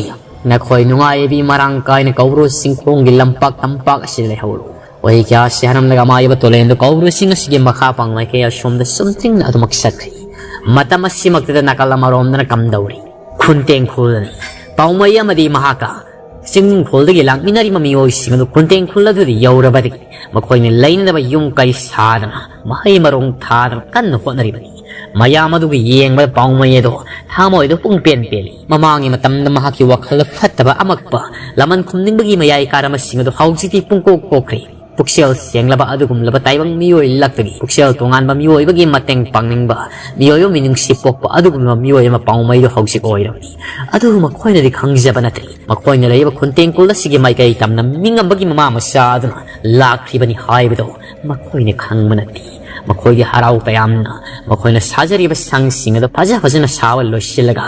ꯅꯈꯣꯏ ꯅꯨꯡꯉꯥꯏꯕꯤ ꯃꯔꯥꯡ ꯀꯥꯏꯅ ꯀꯧꯕ꯭ꯔꯨ ꯆꯤꯡꯈꯣꯡꯒꯤ ꯂꯝꯄꯥꯛ ꯇꯝꯄꯥꯛ ꯑꯁꯤꯗ ꯂꯩꯍꯧꯔꯣ꯫ ꯋꯥꯍꯩ ꯀꯌꯥ ꯑꯁꯤ ꯍꯥꯏꯔꯝꯂꯒ ꯑꯃꯥꯏꯕ ꯇꯣꯂꯦꯟꯗꯨ ꯀꯧꯕ꯭ꯔꯨ ꯆꯤꯡ ꯑꯁꯤꯒꯤ ꯃꯈꯥ ꯄꯥꯡ ꯃꯥꯏꯀꯩ ꯑꯁꯣꯝꯗ ꯆꯨꯝꯊꯤꯡꯅ ꯑꯗꯨꯃꯛ ꯆꯠꯈ꯭ꯔꯤ꯫ ꯃꯇꯝ ꯑꯁꯤꯃꯛꯇꯗ ꯅꯥꯀꯜ ꯑꯃꯔꯣꯝꯗꯅ ꯀꯝꯗꯧꯔꯤ? ꯈꯨꯟꯇꯦꯡ ꯈꯨꯜꯂꯅꯤ꯫ ꯄꯥꯎꯃꯩ ꯑꯃꯗꯤ ꯃꯍꯥꯛꯀ ꯆꯤꯡꯅꯨꯡꯈꯣꯜꯗꯒꯤ ꯂꯥꯛꯃꯤꯟꯅꯔꯤꯕ ꯃꯤꯑꯣꯏꯁꯤꯡ ꯑꯗꯨ ꯈꯨꯟꯇꯦꯡ ꯈꯨꯜ ꯑꯗꯨꯗ ꯌꯧꯔꯕꯗꯒꯤ ꯃꯈꯣꯏꯅ ꯂꯩꯅꯅꯕ ꯌꯨꯝ ꯀꯩ ꯁꯥꯗꯅ, ꯃꯍꯩ ꯃꯔꯣꯡ ꯊꯥꯗꯅ ꯀꯟꯅ ꯍꯣꯠꯅꯔꯤꯕꯅꯤ꯫ ꯃꯌꯥꯝ ꯑꯗꯨꯒꯤ ꯌꯦꯡꯕꯗ ꯄꯥꯎꯃꯩ ꯑꯗꯣ ꯊꯃꯣꯏꯗ ꯄꯨꯡ ꯄꯦꯟ ꯄꯦꯜꯂꯤ꯫ ꯃꯃꯥꯡꯒꯤ ꯃꯇꯝꯗ ꯃꯍꯥꯛꯀꯤ ꯋꯥꯈꯜꯗ ꯐꯠꯇꯕ ꯑꯃꯛꯄ ꯂꯃꯟ ꯈꯨꯝꯅꯤꯡꯕꯒꯤ ꯃꯌꯥꯏ ꯀꯥꯔꯝꯕꯁꯤꯡ ꯑꯗꯨ ꯍꯧꯖꯤꯛꯇꯤ ꯄꯨꯡꯀꯣꯛ ꯀꯣꯛꯈ꯭ꯔꯦ꯫ ꯄꯨꯛꯆꯦꯜ ꯁꯦꯡꯂꯕ ꯑꯗꯨꯒꯨꯝꯂꯕ ꯇꯥꯏꯕꯪ ꯃꯤꯑꯣꯏ ꯂꯛꯇꯒꯤ ꯄꯨꯛꯆꯦꯜ ꯇꯣꯉꯥꯟꯕ ꯃꯤꯑꯣꯏꯕꯒꯤ ꯃꯇꯦꯡ ꯄꯥꯡꯅꯤꯡꯕ, ꯃꯤꯑꯣꯏꯕ ꯃꯤꯅꯨꯡꯁꯤ ꯄꯣꯛꯄ ꯑꯗꯨꯒꯨꯝꯂꯕ ꯃꯤꯑꯣꯏ ꯑꯃ ꯄꯥꯎꯃꯩꯗꯣ ꯍꯧꯖꯤꯛ ꯑꯣꯏꯔꯕꯅꯤ꯫ ꯑꯗꯨꯕꯨ ꯃꯈꯣꯏꯅꯗꯤ ꯈꯪꯖꯕ ꯅꯠꯇ꯭ꯔꯤ꯫ ꯃꯈꯣꯏꯅ ꯂꯩꯔꯤꯕ ꯈꯨꯟꯇꯦꯡ ꯈꯨꯜ ꯑꯁꯤꯒꯤ ꯃꯥꯏꯀꯩ ꯇꯝꯅ ꯃꯤꯉꯝꯕꯒꯤ ꯃꯃꯥ ꯃꯆꯥ ꯑꯗꯨꯅ ꯂꯥꯛꯈ꯭ꯔꯤꯕꯅꯤ ꯍꯥꯏꯕꯗꯣ ꯃꯈꯣꯏꯅ ꯈꯪꯕ ꯅꯠꯇꯦ꯫ ꯃꯈꯣꯏꯒꯤ ꯍꯔꯥꯎ ꯇꯌꯥꯝꯅ ꯃꯈꯣꯏꯅ ꯁꯥꯖꯔꯤꯕ ꯁꯪꯁꯤꯡ ꯑꯗꯨ ꯐꯖ ꯐꯖꯅ ꯁꯥꯕ ꯂꯣꯏꯁꯤꯜꯂꯒ,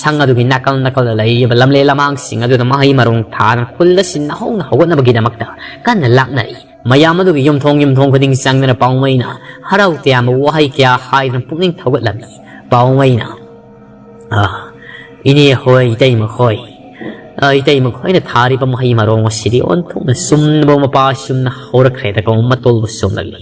ꯁꯪ ꯑꯗꯨꯒꯤ ꯅꯥꯀꯜ ꯅꯥꯀꯜꯗ ꯂꯩꯔꯤꯕ ꯂꯝꯂꯦꯟ ꯂꯃꯥꯡꯁꯤꯡ ꯑꯗꯨꯗ ꯃꯍꯩ ꯃꯔꯣꯡ ꯊꯥꯗꯅ ꯈꯨꯜ ꯑꯁꯤ ꯅꯧꯍꯧꯅ ꯍꯧꯒꯠꯅꯕꯒꯤꯗꯃꯛꯇ ꯀꯟꯅ ꯂꯥꯛꯅꯔꯤ꯫ ꯃꯌꯥꯝ ꯑꯗꯨꯒꯤ ꯌꯨꯝꯊꯣꯡ ꯌꯨꯝꯊꯣꯡ ꯈꯨꯗꯤꯡ ꯆꯪꯗꯨꯅ ꯄꯥꯎꯃꯩꯅ ꯍꯔꯥꯎ ꯇꯌꯥꯝꯕ ꯋꯥꯍꯩ ꯀꯌꯥ ꯍꯥꯏꯗꯨꯅ ꯄꯨꯛꯅꯤꯡ ꯊꯧꯒꯠꯂꯝꯃꯤ꯫ ꯄꯥꯎꯃꯩꯅ, "ꯑꯥ, ꯏꯅꯦ ꯍꯣꯏ, ꯏꯇꯩꯃ ꯈꯣꯏ, ꯑꯥ, ꯏꯇꯩꯃ ꯈꯣꯏꯅ ꯊꯥꯔꯤꯕ ꯃꯍꯩ ꯃꯔꯣꯡ ꯑꯁꯤꯗꯤ ꯑꯣꯟꯊꯣꯛꯅ ꯆꯨꯝꯅꯕ ꯃꯄꯥ ꯆꯨꯝꯅ ꯍꯧꯔꯛꯈ꯭ꯔꯦꯗꯀꯣ, ꯃꯇꯣꯜꯕꯨ ꯆꯨꯝꯂꯛꯂꯤ꯫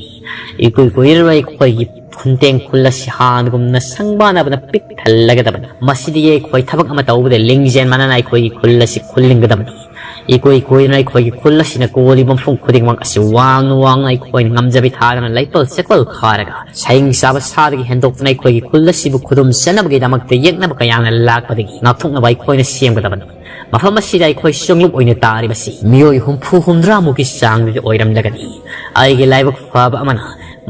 ꯏꯀꯨꯏ ꯀꯨꯏꯔꯔꯣꯏ ꯑꯩꯈꯣꯏꯒꯤ ꯈꯨꯟꯇꯦꯡ ꯈꯨꯜ ꯑꯁꯤ ꯍꯥꯟꯅꯒꯨꯝꯅ ꯁꯪꯕꯥꯅꯕꯅ ꯄꯤꯛ ꯊꯜꯂꯒꯗꯕꯅꯤ꯫ ꯃꯁꯤꯗꯤ ꯑꯩꯈꯣꯏ ꯊꯕꯛ ꯑꯃ ꯇꯧꯕꯗ ꯂꯤꯡꯖꯦꯜ ꯃꯥꯟꯅꯅ ꯑꯩꯈꯣꯏꯒꯤ ꯈꯨꯜ ꯑꯁꯤ ꯈꯨꯜꯂꯤꯡꯒꯗꯕꯅꯤ꯫ ꯏꯀꯣꯏ ꯀꯣꯏꯗꯅ ꯑꯩꯈꯣꯏꯒꯤ ꯈꯨꯜ ꯑꯁꯤꯅ ꯀꯣꯜꯂꯤꯕ ꯃꯐꯝ ꯈꯨꯗꯤꯡꯃꯛ ꯑꯁꯤ ꯋꯥꯡꯅ ꯋꯥꯡꯅ ꯑꯩꯈꯣꯏꯅ ꯉꯝꯖꯕꯤ ꯊꯥꯗꯅ ꯂꯩꯄꯜ ꯆꯦꯛꯄꯜ ꯈꯥꯔꯒ ꯁꯍꯤꯡ ꯆꯥꯕ ꯁꯥꯗꯒꯤ ꯍꯦꯟꯗꯣꯛꯇꯨꯅ ꯑꯩꯈꯣꯏꯒꯤ ꯈꯨꯜ ꯑꯁꯤꯕꯨ ꯈꯨꯗꯨꯝ ꯆꯟꯅꯕꯒꯤꯗꯃꯛꯇ ꯌꯦꯛꯅꯕ ꯀꯌꯥꯅ ꯂꯥꯛꯄꯗꯒꯤ ꯉꯥꯛꯊꯣꯛꯅꯕ ꯑꯩꯈꯣꯏꯅ ꯁꯦꯝꯒꯗꯕꯅꯤ꯫ ꯃꯐꯝ ꯑꯁꯤꯗ ꯑꯩꯈꯣꯏ ꯁꯨꯡꯂꯨꯞ ꯑꯣꯏꯅ ꯇꯥꯔꯤꯕꯁꯤ ꯃꯤꯑꯣꯏ ꯍꯨꯝꯐꯨ ꯍꯨꯝꯗ꯭ꯔꯥꯃꯨꯛꯀꯤ ꯆꯥꯡꯗꯨꯗꯤ ꯑꯣꯏꯔꯝꯂꯒꯅꯤ꯫ ꯑꯩꯒꯤ ꯂꯥꯏꯕꯛ ꯐꯕ ꯑꯃꯅ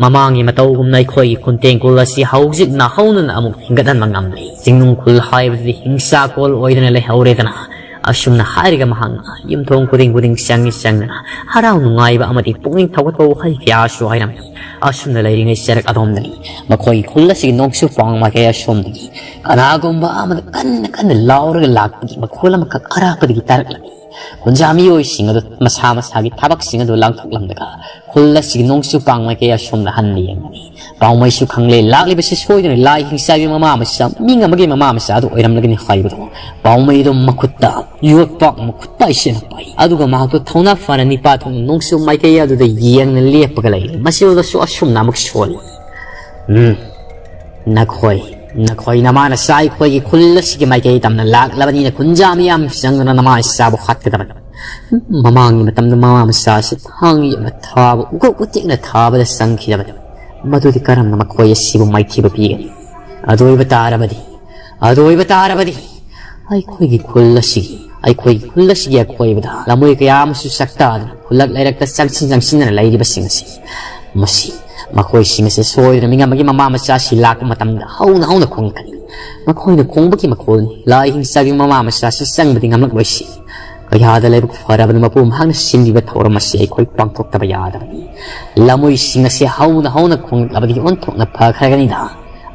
ꯃꯃꯥꯡꯒꯤ ꯃꯇꯧꯒꯨꯝꯅ ꯑꯩꯈꯣꯏꯒꯤ ꯈꯨꯟꯇꯦꯡ ꯈꯨꯜ ꯑꯁꯤ ꯍꯧꯖꯤꯛ ꯅꯥꯍꯧꯅꯅ ꯑꯃꯨꯛ ꯍꯤꯡꯒꯠꯍꯟꯕ ꯉꯝꯂꯤ꯫ ꯆꯤꯡꯅꯨꯡ ꯈꯨꯜ ꯍꯥꯏꯕꯗꯨꯗꯤ ꯍꯤꯡꯁꯥ ꯀꯣꯜ ꯑꯣꯏꯗꯅ ꯂꯩꯍꯧꯔꯦꯗꯅ꯫ ꯑꯁꯨꯝꯅ ꯍꯥꯏꯔꯒ ꯃꯍꯥꯛꯅ ꯌꯨꯝꯊꯣꯡ ꯈꯨꯗꯤꯡ ꯈꯨꯗꯤꯡ ꯆꯪꯉꯤ ꯆꯪꯗꯅ ꯍꯔꯥꯎ ꯅꯨꯡꯉꯥꯏꯕ ꯑꯃꯗꯤ ꯄꯨꯛꯅꯤꯡ ꯊꯧꯒꯠꯄ ꯋꯥꯍꯩ ꯀꯌꯥꯁꯨ ꯍꯥꯏꯔꯝꯃꯤ꯫ ꯑꯁꯨꯝꯅ ꯂꯩꯔꯤꯉꯩ ꯆꯔꯛ ꯑꯗꯣꯝꯗꯅꯤ ꯃꯈꯣꯏꯒꯤ ꯈꯨꯜ ꯑꯁꯤꯒꯤ ꯅꯣꯡꯆꯨꯞ ꯄꯥꯡ ꯃꯥꯏꯀꯩ ꯑꯁꯣꯝꯗꯒꯤ ꯀꯅꯥꯒꯨꯝꯕ ꯑꯃꯅ ꯀꯟꯅ ꯀꯟꯅ ꯂꯥꯎꯔꯒ ꯂꯥꯛꯄꯒꯤ ꯃꯈꯣꯜ ꯑꯃꯈꯛ ꯑꯔꯥꯞꯄꯗꯒꯤ ꯇꯥꯔꯛꯂꯝꯃꯤ꯫ ꯈꯨꯟꯖꯥ ꯃꯤꯑꯣꯏꯁꯤꯡ ꯑꯗꯨ ꯃꯁꯥ ꯃꯁꯥꯒꯤ ꯊꯕꯛꯁꯤꯡ ꯑꯗꯨ ꯂꯥꯡꯊꯣꯛꯂꯝꯂꯒ ꯈꯨꯜ ꯑꯁꯤꯒꯤ ꯅꯣꯡꯆꯨꯞ ꯄꯥꯡ ꯃꯥꯏꯀꯩ ꯑꯁꯣꯝꯗ ꯍꯟꯅ ꯌꯦꯡꯂꯝꯃꯤ꯫ ꯄꯥꯎꯃꯩꯁꯨ ꯈꯪꯂꯦ, ꯂꯥꯛꯂꯤꯕꯁꯤ ꯁꯣꯏꯗꯅ ꯂꯥꯏ ꯍꯤꯡꯆꯥꯕꯤ ꯃꯃꯥ ꯃꯆꯥ, ꯃꯤ ꯑꯃꯒꯤ ꯃꯃꯥ ꯃꯆꯥ ꯑꯗꯨ ꯑꯣꯏꯔꯝꯂꯒꯅꯤ ꯍꯥꯏꯕꯗꯣ꯫ ꯄꯥꯎꯃꯩꯗꯣ ꯃꯈꯨꯠꯇ ꯌꯣꯠꯄꯥꯛ ꯃꯈꯨꯠ ꯄꯥꯏꯁꯤꯅ ꯄꯥꯏ꯫ ꯑꯗꯨꯒ ꯃꯍꯥꯛꯇꯣ ꯊꯧꯅꯥ ꯐꯅ ꯅꯤꯄꯥ ꯊꯣꯛꯅ ꯅꯣꯡꯆꯨꯞ ꯃꯥꯏꯀꯩ ꯑꯗꯨꯗ ꯌꯦꯡꯅ ꯂꯦꯞꯄꯒ ꯂꯩꯔꯦ꯫ ꯃꯁꯤꯗꯁꯨ ꯑꯁꯨꯝꯅ ꯑꯃꯨꯛ ꯁꯣꯜꯂꯤ꯫ "ꯎꯝ, ꯅꯈꯣꯏ, ꯅꯈꯣꯏ ꯅꯃꯥ ꯅꯆꯥ ꯑꯩꯈꯣꯏꯒꯤ ꯈꯨꯜ ꯑꯁꯤꯒꯤ ꯃꯥꯏꯀꯩ ꯇꯝꯅ ꯂꯥꯛꯂꯕꯅꯤꯅ ꯈꯨꯟꯖꯥ ꯃꯤꯌꯥꯝ ꯆꯪꯗꯨꯅ ꯅꯃꯥ ꯏꯆꯥꯕꯨ ꯍꯥꯠꯀꯗꯕꯅꯤ꯫ ꯃꯃꯥꯡꯒꯤ ꯃꯇꯝꯗ ꯃꯃꯥ ꯃꯆꯥ ꯑꯁꯤ ꯊꯥꯡ ꯌꯧꯅ ꯊꯥꯕ, ꯎꯀꯣꯛ ꯎꯇꯦꯛꯅ ꯊꯥꯕꯗ ꯆꯪꯈꯤꯗꯕꯅꯤ꯫ ꯃꯗꯨꯗꯤ ꯀꯔꯝꯅ ꯃꯈꯣꯏ ꯑꯁꯤꯕꯨ ꯃꯥꯏꯊꯤꯕ ꯄꯤꯒꯅꯤ? ꯑꯗꯨ ꯑꯣꯏꯕ ꯇꯥꯔꯕꯗꯤ, ꯑꯗꯨ ꯑꯣꯏꯕ ꯇꯥꯔꯕꯗꯤ ꯑꯩꯈꯣꯏꯒꯤ ꯈꯨꯜ ꯑꯁꯤꯒꯤ, ꯑꯩꯈꯣꯏꯒꯤ ꯈꯨꯜ ꯑꯁꯤꯒꯤ ꯑꯀꯣꯏꯕꯗ ꯂꯝꯃꯣꯏ ꯀꯌꯥ ꯑꯃꯁꯨ ꯆꯥꯛꯇꯥꯗꯨꯅ ꯈꯨꯜꯂꯛ ꯂꯩꯔꯛꯇ ꯆꯪꯁꯤꯟ ꯆꯪꯁꯤꯟꯗꯅ ꯂꯩꯔꯤꯕꯁꯤꯡ ꯑꯁꯤ, ꯃꯁꯤ, ꯃꯈꯣꯏꯁꯤꯡ ꯑꯁꯤ ꯁꯣꯏꯗꯅ ꯃꯤ ꯑꯃꯒꯤ ꯃꯃꯥ ꯃꯆꯥꯁꯤ ꯂꯥꯛꯄ ꯃꯇꯝꯗ ꯍꯧꯅ ꯍꯧꯅ ꯈꯣꯡꯂꯛꯀꯅꯤ꯫ ꯃꯈꯣꯏꯅ ꯈꯣꯡꯕꯒꯤ ꯃꯈꯣꯜꯅꯤ꯫ ꯂꯥꯏ ꯍꯤꯡꯆꯥꯕꯤ ꯃꯃꯥ ꯃꯆꯥꯁꯤ ꯆꯪꯕꯗꯤ ꯉꯝꯂꯛꯂꯣꯏꯁꯤ꯫ ꯀꯌꯥꯗ ꯂꯥꯏꯕꯛ ꯐꯔꯕꯅ ꯃꯄꯨ ꯃꯍꯥꯛꯅ ꯁꯤꯟꯕꯤꯕ ꯊꯧꯔꯝ ꯑꯁꯤ ꯑꯩꯈꯣꯏ ꯄꯥꯡꯊꯣꯛꯇꯕ ꯌꯥꯗꯕꯅꯤ꯫ ꯂꯝꯃꯣꯏꯁꯤꯡ ꯑꯁꯤ ꯍꯧꯅ ꯍꯧꯅ ꯈꯣꯡꯂꯛꯂꯕꯗꯤ ꯑꯣꯟꯊꯣꯛꯅ ꯐꯈ꯭ꯔꯒꯅꯤꯗ꯫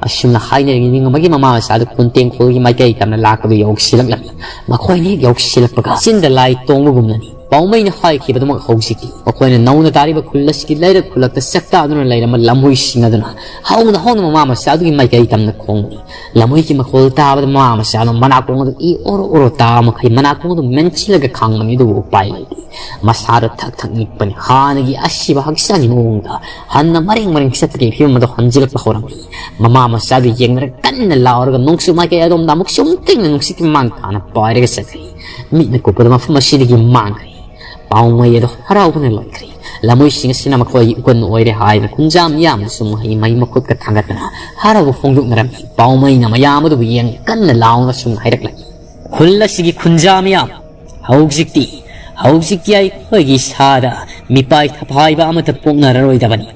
ꯑꯁꯨꯝꯅ ꯍꯥꯏꯅꯔꯤꯉꯩ ꯃꯤ ꯑꯃꯒꯤ ꯃꯃꯥ ꯃꯆꯥꯗꯨ ꯈꯨꯟꯇꯦꯡꯈꯣꯜꯒꯤ ꯃꯥꯏꯀꯩ ꯇꯝꯅ ꯂꯥꯛꯄꯗꯨ ꯌꯧꯁꯤꯜꯂꯛꯂꯝꯃꯤ꯫ ꯃꯈꯣꯏꯅ ꯍꯦꯛ ꯌꯧꯁꯤꯜꯂꯛꯄꯒ ꯆꯤꯟꯗ ꯂꯥꯏ ꯇꯣꯡꯕꯒꯨꯝꯅꯅꯤ꯫ ꯄꯥꯎꯃꯩꯅ ꯍꯥꯏꯈꯤꯕꯗꯨꯃꯛ ꯍꯧꯖꯤꯛꯇꯤ ꯃꯈꯣꯏꯅ ꯅꯧꯅ ꯇꯥꯔꯤꯕ ꯈꯨꯜ ꯑꯁꯤꯒꯤ ꯂꯩꯔꯛ ꯈꯨꯜꯂꯛꯇ ꯆꯥꯛꯇꯥꯗꯨꯅ ꯂꯩꯔꯝꯕ ꯂꯝꯍꯨꯏꯁꯤꯡ ꯑꯗꯨꯅ ꯍꯧꯅ ꯍꯧꯅ ꯃꯃꯥ ꯃꯆꯥ ꯑꯗꯨꯒꯤ ꯃꯥꯏꯀꯩ ꯇꯝꯅ ꯈꯣꯡꯂꯤ꯫ ꯂꯝꯍꯨꯏꯒꯤ ꯃꯈꯣꯜ ꯇꯥꯕꯗ ꯃꯃꯥ ꯃꯆꯥ ꯑꯗꯨ ꯃꯅꯥꯀꯣꯡ ꯑꯗꯨ ꯏ ꯑꯣꯔꯣ ꯑꯣꯔꯣ ꯇꯥꯕ ꯃꯈꯩ ꯃꯅꯥꯀꯣꯡ ꯑꯗꯨ ꯃꯦꯟꯁꯤꯜꯂꯒ ꯈꯥꯡꯕꯅꯤ, ꯑꯗꯨꯕꯨ ꯎꯄꯥꯏ ꯂꯩꯇꯦ꯫ ꯃꯁꯥꯗ ꯊꯛ ꯊꯛ ꯅꯤꯛꯄꯅꯤ꯫ ꯍꯥꯟꯅꯒꯤ ꯑꯁꯤꯕ ꯍꯛꯆꯥꯡꯒꯤ ꯃꯑꯣꯡꯗ ꯍꯟꯅ ꯃꯔꯦꯡ ꯃꯔꯦꯡ ꯆꯠꯄꯒꯤ ꯐꯤꯕꯝ ꯑꯗꯨ ꯍꯟꯖꯤꯜꯂꯛꯄ ꯍꯧꯔꯝꯃꯤ꯫ ꯃꯃꯥ ꯃꯆꯥꯗꯨ ꯌꯦꯡꯗꯨꯅ ꯀꯟꯅ ꯂꯥꯎꯔꯒ ꯅꯣꯡꯆꯨꯞ ꯃꯥꯏꯀꯩ ꯑꯗꯣꯝꯗ ꯑꯃꯨꯛ ꯆꯨꯝ ꯇꯤꯡꯅ ꯅꯨꯡꯁꯤꯠꯀꯤ ꯃꯥꯡ ꯊꯥꯅ ꯄꯥꯏꯔꯒ ꯆꯠꯈ꯭ꯔꯦ꯫ ꯃꯤꯠꯅ ꯀꯨꯞꯄꯗ ꯃꯐꯝ ꯑꯁꯤꯗꯒꯤ ꯃꯥꯡꯈ꯭ꯔꯦ꯫ ꯄꯥꯎꯃꯩ ꯑꯗꯨ ꯍꯔꯥꯎꯕꯅ ꯂꯣꯏꯈ꯭ꯔꯦ꯫ ꯂꯝꯍꯨꯏꯁꯤꯡ ꯑꯁꯤꯅ ꯃꯈꯣꯏꯒꯤ ꯎꯀꯟ ꯑꯣꯏꯔꯦ ꯍꯥꯏꯗꯨꯅ ꯈꯨꯟꯖꯥ ꯃꯤꯌꯥꯝꯅꯁꯨ ꯃꯍꯩ ꯃꯍꯩ ꯃꯈꯨꯠꯀ ꯊꯥꯡꯒꯠꯇꯅ ꯍꯔꯥꯎꯕ ꯐꯣꯡꯗꯣꯛꯅꯔꯝꯃꯤ꯫ ꯄꯥꯎꯃꯩꯅ ꯃꯌꯥꯝ ꯑꯗꯨꯕꯨ ꯌꯦꯡ ꯀꯟꯅ ꯂꯥꯎꯅ ꯁꯨꯝ ꯍꯥꯏꯔꯛꯂꯝꯃꯤ: "ꯈꯨꯜ ꯑꯁꯤꯒꯤ ꯈꯨꯟꯖꯥ ꯃꯤꯌꯥꯝ, ꯍꯧꯖꯤꯛꯇꯤ, ꯍꯧꯖꯤꯛꯇꯤ ꯑꯩꯈꯣꯏꯒꯤ ꯏꯁꯥꯗ ꯃꯤꯄꯥꯏ ꯊꯐꯥꯏꯕ ꯑꯃꯠꯇ ꯄꯣꯛꯅꯔꯔꯣꯏꯗꯕꯅꯤ꯫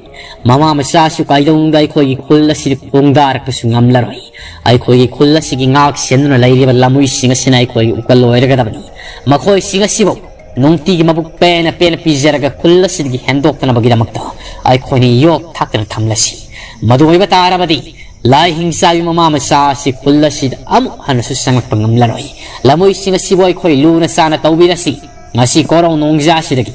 ꯃꯃꯥ ꯃꯆꯥꯁꯨ ꯀꯩꯗꯧꯅꯨꯡꯗ ꯑꯩꯈꯣꯏꯒꯤ ꯈꯨꯜ ꯑꯁꯤꯗ ꯈꯣꯡꯗꯥꯔꯛꯄꯁꯨ ꯉꯝꯂꯔꯣꯏ꯫ ꯑꯩꯈꯣꯏꯒꯤ ꯈꯨꯜ ꯑꯁꯤꯒꯤ ꯉꯥꯛ ꯁꯦꯟꯗꯨꯅ ꯂꯩꯔꯤꯕ ꯂꯝꯍꯨꯏꯁꯤꯡ ꯑꯁꯤꯅ ꯑꯩꯈꯣꯏꯒꯤ ꯎꯀꯜ ꯑꯣꯏꯔꯒꯗꯕꯅꯤ꯫ ꯃꯈꯣꯏꯁꯤꯡ ꯑꯁꯤꯕꯨ ꯅꯨꯡꯇꯤꯒꯤ ꯃꯕꯨꯛ ꯄꯦꯟꯅ ꯄꯦꯟꯅ ꯄꯤꯖꯔꯒ ꯈꯨꯜ ꯑꯁꯤꯗꯒꯤ ꯍꯦꯟꯗꯣꯛꯇꯅꯕꯒꯤꯗꯃꯛꯇ ꯑꯩꯈꯣꯏꯅ ꯌꯣꯛ ꯊꯥꯛꯇꯅ ꯊꯝꯂꯁꯤ꯫ ꯃꯗꯨ ꯑꯣꯏꯕ ꯇꯥꯔꯕꯗꯤ ꯂꯥꯏꯍꯤꯡ ꯆꯥꯕꯤ ꯃꯃꯥ ꯃꯆꯥ ꯑꯁꯤ ꯈꯨꯜ ꯑꯁꯤꯗ ꯑꯃꯨꯛ ꯍꯟꯅꯁꯨ ꯆꯪꯂꯛꯄ ꯉꯝꯂꯔꯣꯏ꯫ ꯂꯝꯍꯨꯏꯁꯤꯡ ꯑꯁꯤꯕꯨ ꯑꯩꯈꯣꯏ ꯂꯨꯅ ꯆꯥꯅ ꯇꯧꯕꯤꯔꯁꯤ꯫ ꯉꯁꯤ ꯀꯣꯔꯧ ꯅꯣꯡꯖꯥꯁꯤꯗꯒꯤ"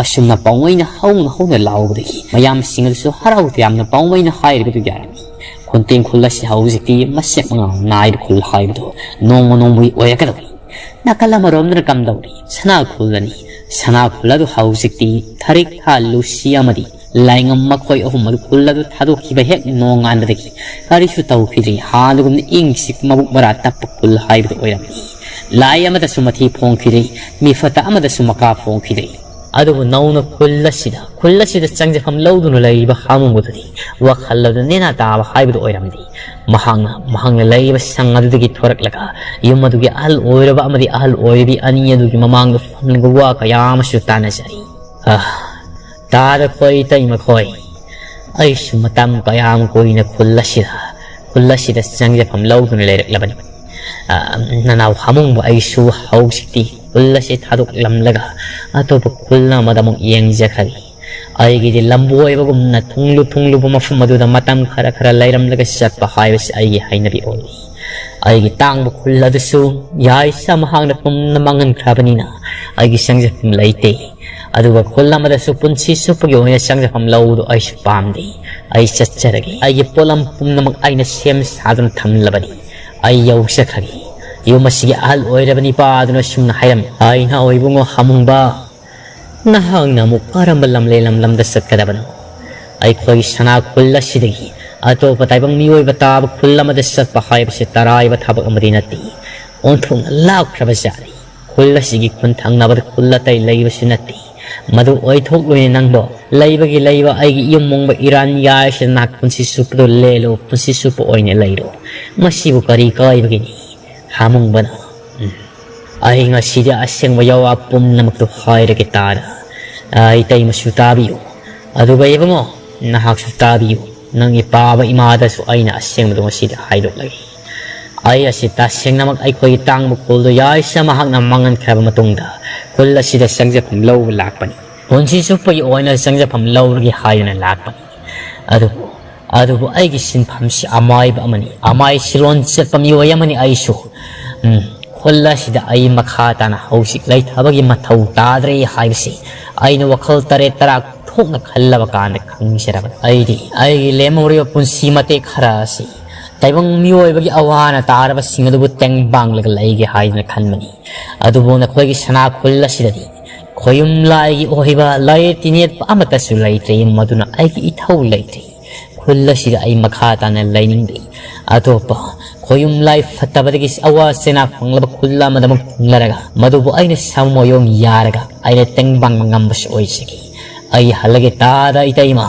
ꯑꯁꯨꯝꯅ ꯄꯥꯎꯃꯩꯅ ꯍꯧꯅ ꯍꯧꯅ ꯂꯥꯎꯕꯗꯒꯤ ꯃꯌꯥꯝꯁꯤꯡ ꯑꯗꯨꯁꯨ ꯍꯔꯥꯎ ꯇꯌꯥꯝꯅ ꯄꯥꯎꯃꯩꯅ ꯍꯥꯏꯔꯤꯕꯗꯨ ꯌꯥꯔꯝꯃꯤ꯫ ꯈꯨꯟꯇꯦꯡ ꯈꯨꯜ ꯑꯁꯤ ꯍꯧꯖꯤꯛꯇꯤ ꯃꯁꯦꯛ ꯃꯉꯥꯜ ꯅꯥꯏꯕ ꯈꯨꯜ ꯍꯥꯏꯕꯗꯨ ꯅꯣꯡꯃ ꯅꯣꯡꯃꯒꯤ ꯑꯣꯏꯔꯛꯀꯗꯧꯔꯤ꯫ ꯅꯥꯀꯜ ꯑꯃꯔꯣꯝꯗꯅ ꯀꯝꯗꯧꯔꯤ? ꯁꯅꯥ ꯈꯨꯜ ꯑꯅꯤ꯫ ꯁꯅꯥ ꯈꯨꯜ ꯑꯗꯨ ꯍꯧꯖꯤꯛꯇꯤ ꯊꯔꯤꯛ ꯊꯥ ꯂꯨꯁꯤ ꯑꯃꯗꯤ ꯂꯥꯏꯉꯝ ꯃꯈꯣꯏ ꯑꯍꯨꯝ ꯑꯗꯨ ꯈꯨꯜ ꯑꯗꯨ ꯊꯥꯗꯣꯛꯈꯤꯕ ꯍꯦꯛ ꯅꯣꯡꯉꯥꯟꯕꯗꯒꯤ ꯀꯔꯤꯁꯨ ꯇꯧꯈꯤꯗ꯭ꯔꯤ꯫ ꯍꯥꯟꯅꯒꯨꯝꯅ ꯏꯪ ꯆꯤꯛꯄ ꯃꯕꯨꯛ ꯃꯔꯥ ꯇꯞꯄ ꯈꯨꯜ ꯍꯥꯏꯕꯗꯨ ꯑꯣꯏꯔꯝꯃꯤ꯫ ꯂꯥꯏ ꯑꯃꯗꯁꯨ ꯃꯊꯤ ꯐꯣꯡꯈꯤꯗ꯭ꯔꯤ, ꯃꯤꯐꯠꯇ ꯑꯃꯗꯁꯨ ꯃꯀꯥ ꯐꯣꯡꯈꯤꯗ꯭ꯔꯤ꯫ ꯑꯗꯨꯕꯨ ꯅꯧꯅ ꯈꯨꯜ ꯑꯁꯤꯗ, ꯈꯨꯜ ꯑꯁꯤꯗ ꯆꯪꯖꯐꯝ ꯂꯧꯗꯨꯅ ꯂꯩꯔꯤꯕ ꯍꯥꯃꯨꯡ ꯑꯗꯨꯗꯤ ꯋꯥꯈꯜ ꯑꯗꯨ ꯅꯦꯅꯥ ꯇꯥꯕ ꯍꯥꯏꯕꯗꯨ ꯑꯣꯏꯔꯝꯗꯦ꯫ ꯃꯍꯥꯛꯅ, ꯃꯍꯥꯛꯅ ꯂꯩꯔꯤꯕ ꯁꯪ ꯑꯗꯨꯗꯒꯤ ꯊꯣꯔꯛꯂꯒ ꯌꯨꯝ ꯑꯗꯨꯒꯤ ꯑꯍꯜ ꯑꯣꯏꯔꯕ ꯑꯃꯗꯤ ꯑꯍꯜ ꯑꯣꯏꯔꯕꯤ ꯑꯅꯤ ꯑꯗꯨꯒꯤ ꯃꯃꯥꯡꯗ ꯐꯝꯂꯒ ꯋꯥ ꯀꯌꯥ ꯑꯃꯁꯨ ꯇꯥꯟꯅꯖꯔꯤ꯫ "ꯑꯥ, ꯇꯥꯗ ꯈꯣꯏ ꯇꯩꯃ ꯈꯣꯏ, ꯑꯩꯁꯨ ꯃꯇꯝ ꯀꯌꯥꯝ ꯀꯨꯏꯅ ꯈꯨꯜ ꯑꯁꯤꯗ, ꯈꯨꯜ ꯑꯁꯤꯗ ꯆꯪꯖꯐꯝ ꯂꯧꯗꯨꯅ ꯂꯩꯔꯛꯂꯕꯅꯤ꯫ ꯑꯥ, ꯅꯅꯥꯎ ꯍꯥꯃꯨꯡꯕꯨ ꯑꯩꯁꯨ ꯍꯧꯖꯤꯛꯇꯤ ꯈꯨꯜ ꯑꯁꯤ ꯊꯥꯗꯣꯛꯂꯝꯂꯒ ꯑꯇꯣꯞꯄ ꯈꯨꯜ ꯑꯃꯗ ꯑꯃꯨꯛ ꯌꯦꯡꯖꯈ꯭ꯔꯒꯦ꯫ ꯑꯩꯒꯤꯗꯤ ꯂꯝꯕꯣꯏꯕꯒꯨꯝꯅ ꯊꯨꯡꯂꯨ ꯊꯨꯡꯂꯨꯕ ꯃꯐꯝ ꯑꯗꯨꯗ ꯃꯇꯝ ꯈꯔ ꯈꯔ ꯂꯩꯔꯝꯂꯒ ꯆꯠꯄ ꯍꯥꯏꯕꯁꯤ ꯑꯩꯒꯤ ꯍꯩꯅꯕꯤ ꯑꯣꯏꯔꯤ꯫ ꯑꯩꯒꯤ ꯇꯥꯡꯕ ꯈꯨꯜ ꯑꯗꯨꯁꯨ ꯌꯥꯏꯁ ꯃꯍꯥꯛꯅ ꯄꯨꯝꯅ ꯃꯥꯡꯍꯟꯈ꯭ꯔꯕꯅꯤꯅ ꯑꯩꯒꯤ ꯆꯪꯖꯐꯝ ꯂꯩꯇꯦ꯫ ꯑꯗꯨꯒ ꯈꯨꯜ ꯑꯃꯗꯁꯨ ꯄꯨꯟꯁꯤ ꯆꯨꯞꯄꯒꯤ ꯑꯣꯏꯅ ꯆꯪꯖꯐꯝ ꯂꯧꯕꯗꯨ ꯑꯩꯁꯨ ꯄꯥꯝꯗꯦ꯫ ꯑꯩ ꯆꯠꯆꯔꯒꯦ꯫ ꯑꯩꯒꯤ ꯄꯣꯠꯂꯝ ꯄꯨꯝꯅꯃꯛ ꯑꯩꯅ ꯁꯦꯝ ꯁꯥꯗꯨꯅ ꯊꯝꯂꯕꯅꯤ꯫ ꯑꯩ ꯌꯧꯖꯈ꯭ꯔꯒꯦ꯫ ꯌꯨꯝ ꯑꯁꯤꯒꯤ ꯑꯍꯜ ꯑꯣꯏꯔꯕ ꯅꯤꯄꯥ ꯑꯗꯨꯅ ꯁꯨꯝꯅ ꯍꯥꯏꯔꯝꯃꯤ, "ꯑꯩ ꯅꯍꯥ ꯏꯕꯨꯡꯉꯣ ꯍꯥꯃꯨꯡꯕ, ꯅꯍꯥꯛꯅ ꯑꯃꯨꯛ ꯀꯔꯝꯕ ꯂꯝꯂꯦꯟ ꯂꯝꯂꯝꯗ ꯆꯠꯀꯗꯕꯅꯣ? ꯑꯩꯈꯣꯏꯒꯤ ꯁꯅꯥ ꯈꯨꯜ ꯑꯁꯤꯗꯒꯤ ꯑꯇꯣꯞꯄ ꯇꯥꯏꯕꯪ ꯃꯤꯑꯣꯏꯕ ꯇꯥꯕ ꯈꯨꯜ ꯑꯃꯗ ꯆꯠꯄ ꯍꯥꯏꯕꯁꯤ ꯇꯔꯥꯏꯕ ꯊꯕꯛ ꯑꯃꯗꯤ ꯅꯠꯇꯦ꯫ ꯑꯣꯟꯊꯣꯛꯅ ꯂꯥꯞꯈ꯭ꯔꯕ ꯖꯥꯠꯅꯤ꯫ ꯈꯨꯜ ꯑꯁꯤꯒꯤ ꯈꯨꯟ ꯊꯪꯅꯕꯗ ꯈꯨꯜ ꯑꯇꯩ ꯂꯩꯕꯁꯨ ꯅꯠꯇꯦ꯫ ꯃꯗꯨ ꯑꯣꯏꯊꯣꯛꯂꯣꯏꯅꯦ ꯅꯪꯕꯣ꯫ ꯂꯩꯕꯒꯤ ꯂꯩꯕ ꯑꯩꯒꯤ ꯏꯌꯨꯝ ꯃꯣꯡꯕ ꯏꯔꯥꯟ ꯌꯥꯏꯁꯤꯗ ꯅꯍꯥꯛ ꯄꯨꯟꯁꯤ ꯆꯨꯞꯄꯗꯨ ꯂꯦꯜꯂꯨ, ꯄꯨꯟꯁꯤ ꯆꯨꯞꯄ ꯑꯣꯏꯅ ꯂꯩꯔꯣ꯫ ꯃꯁꯤꯕꯨ ꯀꯔꯤ ꯀꯥꯏꯕꯒꯤꯅꯤ?" ꯍꯥꯃꯨꯡꯕꯅ, "ꯎꯝ, ꯑꯩ ꯉꯁꯤꯗꯤ ꯑꯁꯦꯡꯕ ꯌꯥꯋꯥ ꯄꯨꯝꯅꯃꯛꯇꯨ ꯍꯥꯏꯔꯒꯦ ꯇꯥꯗ꯫ ꯑꯩ ꯇꯩꯃꯁꯨ ꯇꯥꯕꯤꯌꯨ, ꯑꯗꯨꯒ ꯏꯕꯨꯡꯉꯣ, ꯅꯍꯥꯛꯁꯨ ꯇꯥꯕꯤꯌꯨ꯫ ꯅꯪꯒꯤ ꯄꯥꯕ ꯏꯃꯥꯗꯁꯨ ꯑꯩꯅ ꯑꯁꯦꯡꯕꯗꯨ ꯉꯁꯤꯗꯤ ꯍꯥꯏꯗꯣꯛꯂꯒꯦ꯫ ꯑꯩ ꯑꯁꯤ ꯇꯁꯦꯡꯅꯃꯛ ꯑꯩꯈꯣꯏꯒꯤ ꯇꯥꯡꯕ ꯈꯨꯜꯗꯨ ꯌꯥꯏꯁ ꯃꯍꯥꯛꯅ ꯃꯥꯡꯍꯟꯈ꯭ꯔꯕ ꯃꯇꯨꯡꯗ ꯈꯨꯜ ꯑꯁꯤꯗ ꯆꯪꯖꯐꯝ ꯂꯧꯕ ꯂꯥꯛꯄꯅꯤ꯫ ꯄꯨꯟꯁꯤ ꯆꯨꯞꯄꯒꯤ ꯑꯣꯏꯅ ꯆꯪꯖꯐꯝ ꯂꯧꯔꯒꯦ ꯍꯥꯏꯗꯨꯅ ꯂꯥꯛꯄꯅꯤ꯫ ꯑꯗꯨꯕꯨ, ꯑꯗꯨꯕꯨ ꯑꯩꯒꯤ ꯁꯤꯟꯐꯝꯁꯤ ꯑꯃꯥꯏꯕ ꯑꯃꯅꯤ꯫ ꯑꯃꯥꯏ ꯁꯤꯔꯣꯟ ꯆꯠꯄ ꯃꯤꯑꯣꯏ ꯑꯃꯅꯤ ꯑꯩꯁꯨ꯫ ꯎꯝ, ꯈꯨꯜ ꯑꯁꯤꯗ ꯑꯩ ꯃꯈꯥ ꯇꯥꯅ ꯍꯧꯖꯤꯛ ꯂꯩꯊꯕꯒꯤ ꯃꯊꯧ ꯇꯥꯗ꯭ꯔꯦ ꯍꯥꯏꯕꯁꯤ ꯑꯩꯅ ꯋꯥꯈꯜ ꯇꯔꯦꯠ ꯇꯔꯥ ꯊꯣꯛꯅ ꯈꯜꯂꯕ ꯀꯥꯟꯗ ꯈꯪꯖꯔꯕꯅꯤ꯫ ꯑꯩꯗꯤ ꯑꯩꯒꯤ ꯂꯦꯝꯍꯧꯔꯤꯕ ꯄꯨꯟꯁꯤ ꯃꯇꯦꯛ ꯈꯔ ꯑꯁꯤ ꯇꯥꯏꯕꯪ ꯃꯤꯑꯣꯏꯕꯒꯤ ꯑꯋꯥꯅ ꯇꯥꯔꯕꯁꯤꯡ ꯑꯗꯨꯕꯨ ꯇꯦꯡꯕꯥꯡꯂꯒ ꯂꯩꯒꯦ ꯍꯥꯏꯗꯨꯅ ꯈꯟꯕꯅꯤ꯫ ꯑꯗꯨꯕꯨ ꯅꯈꯣꯏꯒꯤ ꯁꯅꯥ ꯈꯨꯜ ꯑꯁꯤꯗꯗꯤ ꯈꯣꯌꯨꯝꯂꯥꯏꯒꯤ ꯑꯣꯏꯕ ꯂꯥꯏꯔꯦꯠ ꯇꯤꯅꯦꯠꯄ ꯑꯃꯠꯇꯁꯨ ꯂꯩꯇ꯭ꯔꯦ, ꯃꯗꯨꯅ ꯑꯩꯒꯤ ꯏꯊꯧ ꯂꯩꯇ꯭ꯔꯦ꯫ ꯈꯨꯜ ꯑꯁꯤꯗ ꯑꯩ ꯃꯈꯥ ꯇꯥꯅ ꯂꯩꯅꯤꯡꯗꯦ꯫ ꯑꯇꯣꯞꯄ ꯈꯣꯌꯨꯝꯂꯥꯏ ꯐꯠꯇꯕꯗꯒꯤ ꯑꯋꯥ ꯆꯩꯅꯥ ꯐꯪꯂꯕ ꯈꯨꯜ ꯑꯃꯗ ꯑꯃꯨꯛ ꯊꯨꯡꯂꯔꯒ ꯃꯗꯨꯕꯨ ꯑꯩꯅ ꯁꯃꯨ ꯃꯑꯣꯡ ꯌꯥꯔꯒ ꯑꯩꯅ ꯇꯦꯡꯕꯥꯡꯕ ꯉꯝꯕꯁꯨ ꯑꯣꯏꯖꯒꯦ꯫ ꯑꯩ ꯍꯜꯂꯒꯦ ꯇꯥꯗ ꯏꯇꯩꯃ꯫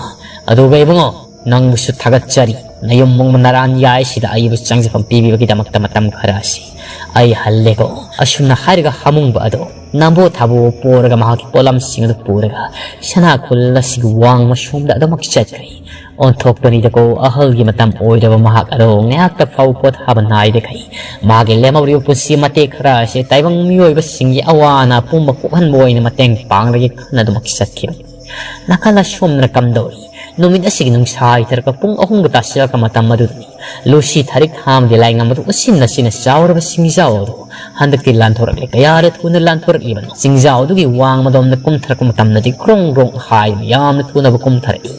ꯑꯗꯨꯒ ꯏꯕꯨꯡꯉꯣ, ꯅꯪꯕꯨꯁꯨ ꯊꯥꯒꯠꯆꯔꯤ꯫ ꯅꯌꯨꯝ ꯃꯣꯡꯕ ꯅꯔꯥꯟ ꯌꯥꯏꯁꯤꯗ ꯑꯩꯕꯨ ꯆꯪꯖꯐꯝ ꯄꯤꯕꯤꯕꯒꯤꯗꯃꯛꯇ ꯃꯇꯝ ꯈꯔ ꯑꯁꯤ꯫ ꯑꯩ ꯍꯜꯂꯦꯀꯣ꯫" ꯑꯁꯨꯝꯅ ꯍꯥꯏꯔꯒ ꯍꯥꯃꯨꯡꯕ ꯑꯗꯣ ꯅꯝꯕꯣ ꯊꯥꯕꯣ ꯄꯣꯔꯒ ꯃꯍꯥꯛꯀꯤ ꯄꯣꯠꯂꯝꯁꯤꯡ ꯑꯗꯨ ꯄꯨꯔꯒ ꯁꯅꯥ ꯈꯨꯜ ꯑꯁꯤꯒꯤ ꯋꯥꯡꯃ ꯁꯣꯝꯗ ꯑꯗꯨꯃꯛ ꯆꯠꯈ꯭ꯔꯦ꯫ ꯑꯣꯟꯊꯣꯛꯄꯅꯤꯗꯀꯣ, ꯑꯍꯜꯒꯤ ꯃꯇꯝ ꯑꯣꯏꯔꯕ ꯃꯍꯥꯛ ꯑꯗꯣ ꯉꯥꯏꯍꯥꯛꯇ ꯐꯥꯎ ꯄꯣꯊꯥꯕ ꯅꯥꯏꯗꯈꯩ ꯃꯥꯒꯤ ꯂꯦꯝꯍꯧꯔꯤꯕ ꯄꯨꯟꯁꯤ ꯃꯇꯦꯛ ꯈꯔ ꯑꯁꯤ ꯇꯥꯏꯕꯪ ꯃꯤꯑꯣꯏꯕꯁꯤꯡꯒꯤ ꯑꯋꯥ ꯑꯅꯥ ꯄꯨꯝꯕ ꯀꯣꯛꯍꯟꯕ ꯑꯣꯏꯅ ꯃꯇꯦꯡ ꯄꯥꯡꯂꯒꯦ ꯈꯟꯅꯗꯨꯃꯛ ꯆꯠꯈꯤꯕꯅꯤ꯫ ꯅꯥꯀꯜ ꯑꯁꯣꯝꯗꯅ ꯀꯝꯗꯧꯔꯤ? ꯅꯨꯃꯤꯠ ꯑꯁꯤꯒꯤ ꯅꯨꯡꯁꯥ ꯍꯩꯊꯔꯛꯄ ꯄꯨꯡ ꯑꯍꯨꯝꯒ ꯇꯥꯁꯤꯜꯂꯛꯄ ꯃꯇꯝ ꯑꯗꯨꯗꯅꯤ꯫ ꯂꯨꯁꯤ ꯊꯔꯤꯛ ꯊꯥ ꯑꯃꯗꯤ ꯂꯥꯏꯉꯝ ꯑꯗꯨ ꯎꯁꯤꯟꯅ ꯁꯤꯟꯅ ꯆꯥꯎꯔꯕ ꯁꯤꯡꯖꯥꯎ ꯑꯗꯨ ꯍꯟꯗꯛꯇꯤ ꯂꯥꯟꯊꯣꯔꯛꯂꯦ꯫ ꯀꯌꯥꯗ ꯊꯨꯅ ꯂꯥꯟꯊꯣꯔꯛꯂꯤꯕꯅꯣ! ꯁꯤꯡꯖꯥꯎ ꯑꯗꯨꯒꯤ ꯋꯥꯡꯃꯗꯣꯝꯗ ꯀꯨꯝꯊꯔꯛꯄ ꯃꯇꯝꯗꯗꯤ ꯀ꯭ꯔꯣꯡ ꯀ꯭ꯔꯣꯡ ꯍꯥꯏꯗꯨꯅ ꯌꯥꯝꯅ ꯊꯨꯅꯕ ꯀꯨꯝꯊꯔꯛꯏ꯫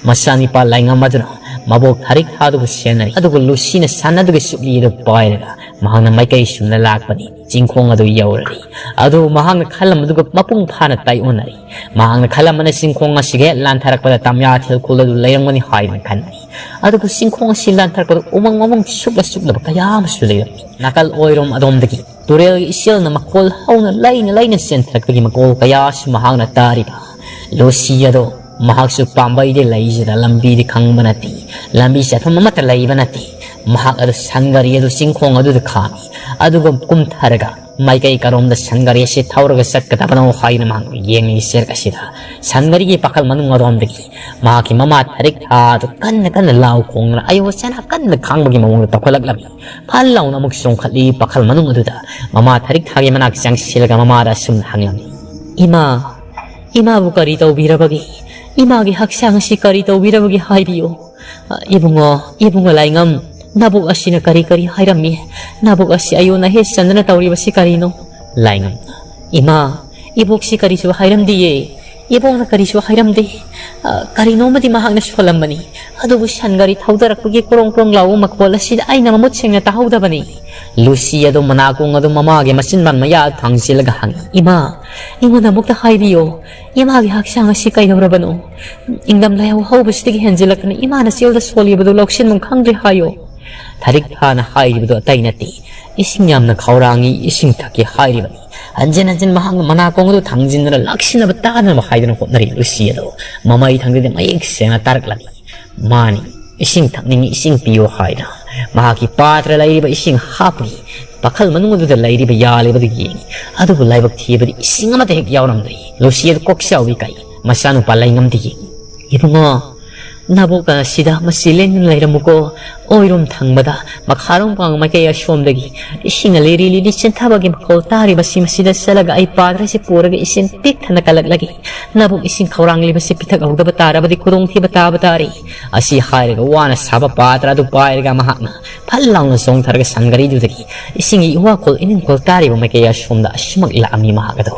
ꯃꯆꯥꯅꯤꯄꯥ ꯂꯥꯏꯉꯝ ꯑꯗꯨꯅ ꯃꯕꯣꯛ ꯊꯔꯤꯛ ꯊꯥꯗꯨꯕꯨ ꯁꯦꯟꯅꯔꯤ, ꯑꯗꯨꯒ ꯂꯨꯁꯤꯅ ꯁꯟ ꯑꯗꯨꯒꯤ ꯆꯨꯞꯂꯤ ꯑꯗꯨ ꯄꯥꯏꯔꯒ ꯃꯍꯥꯛꯅ ꯃꯥꯏꯀꯩ ꯁꯨꯝꯅ ꯂꯥꯛꯄꯅꯤ꯫ ꯆꯤꯡꯈꯣꯡ ꯑꯗꯨ ꯌꯧꯔꯔꯤ꯫ ꯑꯗꯨ ꯃꯍꯥꯛꯅ ꯈꯜꯂꯝꯕꯗꯨꯒ ꯃꯄꯨꯡ ꯐꯥꯅ ꯇꯥꯏꯑꯣꯟꯅꯔꯤ꯫ ꯃꯍꯥꯛꯅ ꯈꯜꯂꯝꯕꯅ ꯆꯤꯡꯈꯣꯡ ꯑꯁꯤꯒ ꯍꯦꯛ ꯂꯥꯟꯊꯔꯛꯄꯗ ꯇꯝꯌꯥ ꯊꯤꯜꯈꯨꯜ ꯑꯗꯨ ꯂꯩꯔꯝꯒꯅꯤ ꯍꯥꯏꯗꯨꯅ ꯈꯟꯕꯅꯤ꯫ ꯑꯗꯨꯕꯨ ꯆꯤꯡꯈꯣꯡ ꯑꯁꯤ ꯂꯥꯟꯊꯔꯛꯄꯗ ꯎꯃꯪ ꯋꯥꯃꯪ ꯁꯨꯛꯂ ꯁꯨꯛꯂꯕ ꯀꯌꯥ ꯑꯃꯁꯨ ꯂꯩꯔꯝꯃꯤ꯫ ꯅꯥꯀꯜ ꯑꯣꯏꯔꯣꯝ ꯑꯗꯣꯝꯗꯒꯤ ꯇꯨꯔꯦꯜꯒꯤ ꯏꯆꯦꯜꯅ ꯃꯈꯣꯜ ꯍꯧꯅ ꯂꯩꯅ ꯂꯩꯅ ꯆꯦꯟꯊꯔꯛꯄꯒꯤ ꯃꯈꯣꯜ ꯀꯌꯥꯁꯨ ꯃꯍꯥꯛꯅ ꯇꯥꯔꯤꯕ꯫ ꯂꯨꯁꯤ ꯑꯗꯣ ꯃꯍꯥꯛꯁꯨ ꯄꯥꯝꯕꯩꯗ ꯂꯩꯁꯤꯗ ꯂꯝꯕꯤꯗꯤ ꯈꯪꯕ ꯅꯠꯇꯦ, ꯂꯝꯕꯤ ꯆꯠꯐꯝ ꯑꯃꯠꯇ ꯂꯩꯕ ꯅꯠꯇꯦ꯫ ꯃꯍꯥꯛ ꯑꯗꯨ ꯁꯟ ꯒꯥꯔꯤ ꯑꯗꯨ ꯆꯤꯡꯈꯣꯡ ꯑꯗꯨꯗ ꯈꯥꯝꯃꯤ, ꯑꯗꯨꯒ ꯀꯨꯝꯊꯔꯒ ꯃꯥꯏꯀꯩ ꯀꯔꯣꯝꯗ ꯁꯟ ꯒꯥꯔꯤ ꯑꯁꯤ ꯊꯧꯔꯒ ꯆꯠꯀꯗꯕꯅꯣ ꯍꯥꯏꯅ ꯃꯍꯥꯛ ꯌꯦꯡꯂꯤ꯫ ꯆꯦꯔꯛ ꯑꯁꯤꯗ ꯁꯟ ꯒꯥꯔꯤꯒꯤ ꯄꯥꯈꯜ ꯃꯅꯨꯡ ꯑꯗꯣꯝꯗꯒꯤ ꯃꯍꯥꯛꯀꯤ ꯃꯃꯥ ꯊꯔꯤꯛ ꯊꯥ ꯑꯗꯨ ꯀꯟꯅ ꯀꯟꯅ ꯂꯥꯎ ꯈꯣꯡꯗꯨꯅ ꯑꯌꯣ ꯆꯅꯥ ꯀꯟꯅ ꯈꯥꯡꯕꯒꯤ ꯃꯑꯣꯡꯗ ꯇꯧꯈꯠꯂꯛꯂꯝꯃꯤ꯫ ꯐꯠ ꯂꯥꯎꯅ ꯑꯃꯨꯛ ꯆꯣꯡꯈꯠꯂꯤ꯫ ꯄꯥꯈꯜ ꯃꯅꯨꯡ ꯑꯗꯨꯗ ꯃꯃꯥ ꯊꯔꯤꯛ ꯊꯥꯒꯤ ꯃꯅꯥꯛ ꯆꯪꯁꯤꯜꯂꯒ ꯃꯃꯥꯗ ꯑꯁꯨꯝꯅ ꯍꯪꯂꯝꯃꯤ, "ꯏꯃꯥ, ꯏꯃꯥꯕꯨ ꯀꯔꯤ ꯇꯧꯕꯤꯔꯕꯒꯦ? ꯏꯃꯥꯒꯤ ꯍꯛꯆꯥꯡ ꯑꯁꯤ ꯀꯔꯤ ꯇꯧꯕꯤꯔꯕꯒꯦ ꯍꯥꯏꯕꯤꯌꯨ꯫ ꯑ, ꯏꯕꯨꯡꯉꯣ, ꯏꯕꯨꯡꯉꯣ ꯂꯥꯏꯉꯝ, ꯅꯕꯣꯛ ꯑꯁꯤꯅ ꯀꯔꯤ ꯀꯔꯤ ꯍꯥꯏꯔꯝꯃꯤ? ꯅꯕꯣꯛ ꯑꯁꯤ ꯑꯌꯣꯟ ꯑꯍꯦ ꯆꯟꯗꯅ ꯇꯧꯔꯤꯕꯁꯤ ꯀꯔꯤꯅꯣ?" ꯂꯥꯏꯉꯝ, "ꯏꯃꯥ, ꯏꯕꯣꯛꯁꯤ ꯀꯔꯤꯁꯨ ꯍꯥꯏꯔꯝꯗꯤꯌꯦ꯫ ꯏꯕꯣꯛꯅ ꯀꯔꯤꯁꯨ ꯍꯥꯏꯔꯝꯗꯦ꯫ ꯑ, ꯀꯔꯤꯅꯣꯃꯗꯤ ꯃꯍꯥꯛꯅ ꯁꯣꯜꯂꯝꯕꯅꯤ꯫ ꯑꯗꯨꯕꯨ ꯁꯟ ꯒꯥꯔꯤ ꯊꯧꯗꯔꯛꯄꯒꯤ ꯀ꯭ꯔꯣꯡ ꯀ꯭ꯔꯣꯡ ꯂꯥꯎꯕ ꯃꯈꯣꯜ ꯑꯁꯤꯗ ꯑꯩꯅ ꯃꯃꯨꯠ ꯁꯦꯡꯅ ꯇꯥꯍꯧꯗꯕꯅꯤ꯫" ꯂꯨꯁꯤ ꯑꯗꯨ ꯃꯅꯥꯀꯣꯡ ꯑꯗꯨ ꯃꯃꯥꯒꯤ ꯃꯆꯤꯟꯕꯥꯟ ꯃꯌꯥ ꯊꯥꯡꯖꯤꯜꯂꯒ ꯍꯪꯉꯤ, "ꯏꯃꯥ, ꯑꯩꯉꯣꯟꯗ ꯑꯃꯨꯛꯇ ꯍꯥꯏꯕꯤꯌꯣ, ꯏꯃꯥꯒꯤ ꯍꯛꯆꯥꯡ ꯑꯁꯤ ꯀꯩꯗꯧꯔꯕꯅꯣ? ꯏꯪꯗꯝ ꯂꯥꯏꯍꯧ ꯍꯧꯕꯁꯤꯗꯒꯤ ꯍꯦꯟꯖꯤꯜꯂꯛꯇꯅ ꯏꯃꯥꯅ ꯆꯦꯜꯗ ꯁꯣꯜꯂꯤꯕꯗꯨ ꯂꯧꯁꯤꯟꯐꯝ ꯈꯪꯗ꯭ꯔꯦ ꯍꯥꯏꯌꯣ꯫" ꯊꯔꯤꯛ ꯊꯥꯅ ꯍꯥꯏꯔꯤꯕꯗꯨ ꯑꯇꯩ ꯅꯠꯇꯦ, ꯏꯁꯤꯡ ꯌꯥꯝꯅ ꯈꯧꯔꯥꯡꯉꯤ, ꯏꯁꯤꯡ ꯊꯛꯀꯦ ꯍꯥꯏꯔꯤꯕꯅꯤ꯫ ꯍꯟꯖꯤꯟ ꯍꯟꯖꯤꯟ ꯃꯍꯥꯛꯅ ꯃꯅꯥꯀꯣꯡ ꯑꯗꯨ ꯊꯥꯡꯖꯤꯟꯗꯨꯅ ꯂꯥꯛꯁꯤꯟꯅꯕ ꯇꯥꯅꯕ ꯍꯥꯏꯗꯨꯅ ꯍꯣꯠꯅꯔꯤ꯫ ꯂꯨꯁꯤ ꯑꯗꯨ ꯃꯃꯩ ꯊꯪꯗꯗꯤ ꯃꯌꯦꯛ ꯁꯦꯡꯅ ꯇꯥꯔꯛꯂꯝꯃꯤ꯫ ꯃꯥꯅꯤ, ꯏꯁꯤꯡ ꯊꯛꯅꯤꯡꯉꯤ, ꯏꯁꯤꯡ ꯄꯤꯌꯨ ꯍꯥꯏꯅ ꯃꯍꯥꯛꯀꯤ ꯄꯥꯇ꯭ꯔ ꯂꯩꯔꯤꯕ ꯏꯁꯤꯡ ꯍꯥꯞꯄꯒꯤ ꯄꯥꯈꯜ ꯃꯅꯨꯡ ꯑꯗꯨꯗ ꯂꯩꯔꯤꯕ ꯌꯥꯜꯂꯤꯕꯗꯨ ꯌꯦꯡꯉꯤ꯫ ꯑꯗꯨꯕꯨ ꯂꯥꯏꯕꯛ ꯊꯤꯕꯗꯤ ꯏꯁꯤꯡ ꯑꯃꯠꯇ ꯍꯦꯛ ꯌꯥꯎꯔꯝꯗ꯭ꯔꯤ꯫ ꯂꯨꯁꯤ ꯑꯗꯨ ꯀꯣꯛ ꯆꯥꯎꯏ ꯀꯥꯏ ꯃꯆꯥꯅꯨꯄꯥ ꯂꯩꯉꯝꯗ ꯌꯦꯡꯉꯤ꯫ "ꯏꯕꯨꯡꯉꯣ, ꯅꯕꯣꯛ ꯑꯁꯤꯗ ꯃꯁꯤ ꯂꯦꯡꯗꯨꯅ ꯂꯩꯔꯝꯃꯨꯀꯣ, ꯑꯣꯏꯔꯣꯝ ꯊꯪꯕꯗ ꯃꯈꯥꯔꯣꯝ ꯋꯥꯡ ꯃꯥꯏꯀꯩ ꯑꯁꯣꯝꯗꯒꯤ ꯏꯁꯤꯡꯅ ꯂꯤꯔꯤ ꯂꯤꯔꯤ ꯆꯦꯟꯊꯕꯒꯤ ꯃꯈꯣꯜ ꯇꯥꯔꯤꯕꯁꯤ, ꯃꯁꯤꯗ ꯆꯠꯂꯒ ꯑꯩ ꯄꯥꯗ꯭ꯔꯁꯤ ꯄꯨꯔꯒ ꯏꯁꯤꯡ ꯄꯤꯛ ꯊꯟꯅ ꯀꯜꯂꯛꯂꯒꯦ꯫ ꯅꯕꯨꯛ ꯏꯁꯤꯡ ꯈꯧꯔꯥꯡꯂꯤꯕꯁꯤ ꯄꯤꯊꯛꯍꯧꯗꯕ ꯇꯥꯔꯕꯗꯤ ꯈꯨꯗꯣꯡꯊꯤꯕ ꯇꯥꯕ ꯇꯥꯔꯤ꯫ ꯑꯁꯤ ꯍꯥꯏꯔꯒ ꯋꯥꯅ ꯁꯥꯕ ꯄꯥꯇ꯭ꯔ ꯑꯗꯨ ꯄꯥꯏꯔꯒ ꯃꯍꯥꯛꯅ ꯐꯠ ꯂꯥꯎꯅ ꯆꯣꯡꯊꯔꯒ ꯁꯪꯒꯔꯤꯗꯨꯗꯒꯤ ꯏꯁꯤꯡꯒꯤ ꯏꯋꯥꯈꯣꯜ ꯏꯅꯤꯡꯈꯣꯜ ꯇꯥꯔꯤꯕ ꯃꯥꯏꯀꯩ ꯑꯁꯣꯝꯗ ꯑꯁꯨꯃꯛ ꯂꯥꯛꯑꯝꯃꯤ ꯃꯍꯥꯛ ꯑꯗꯣ꯫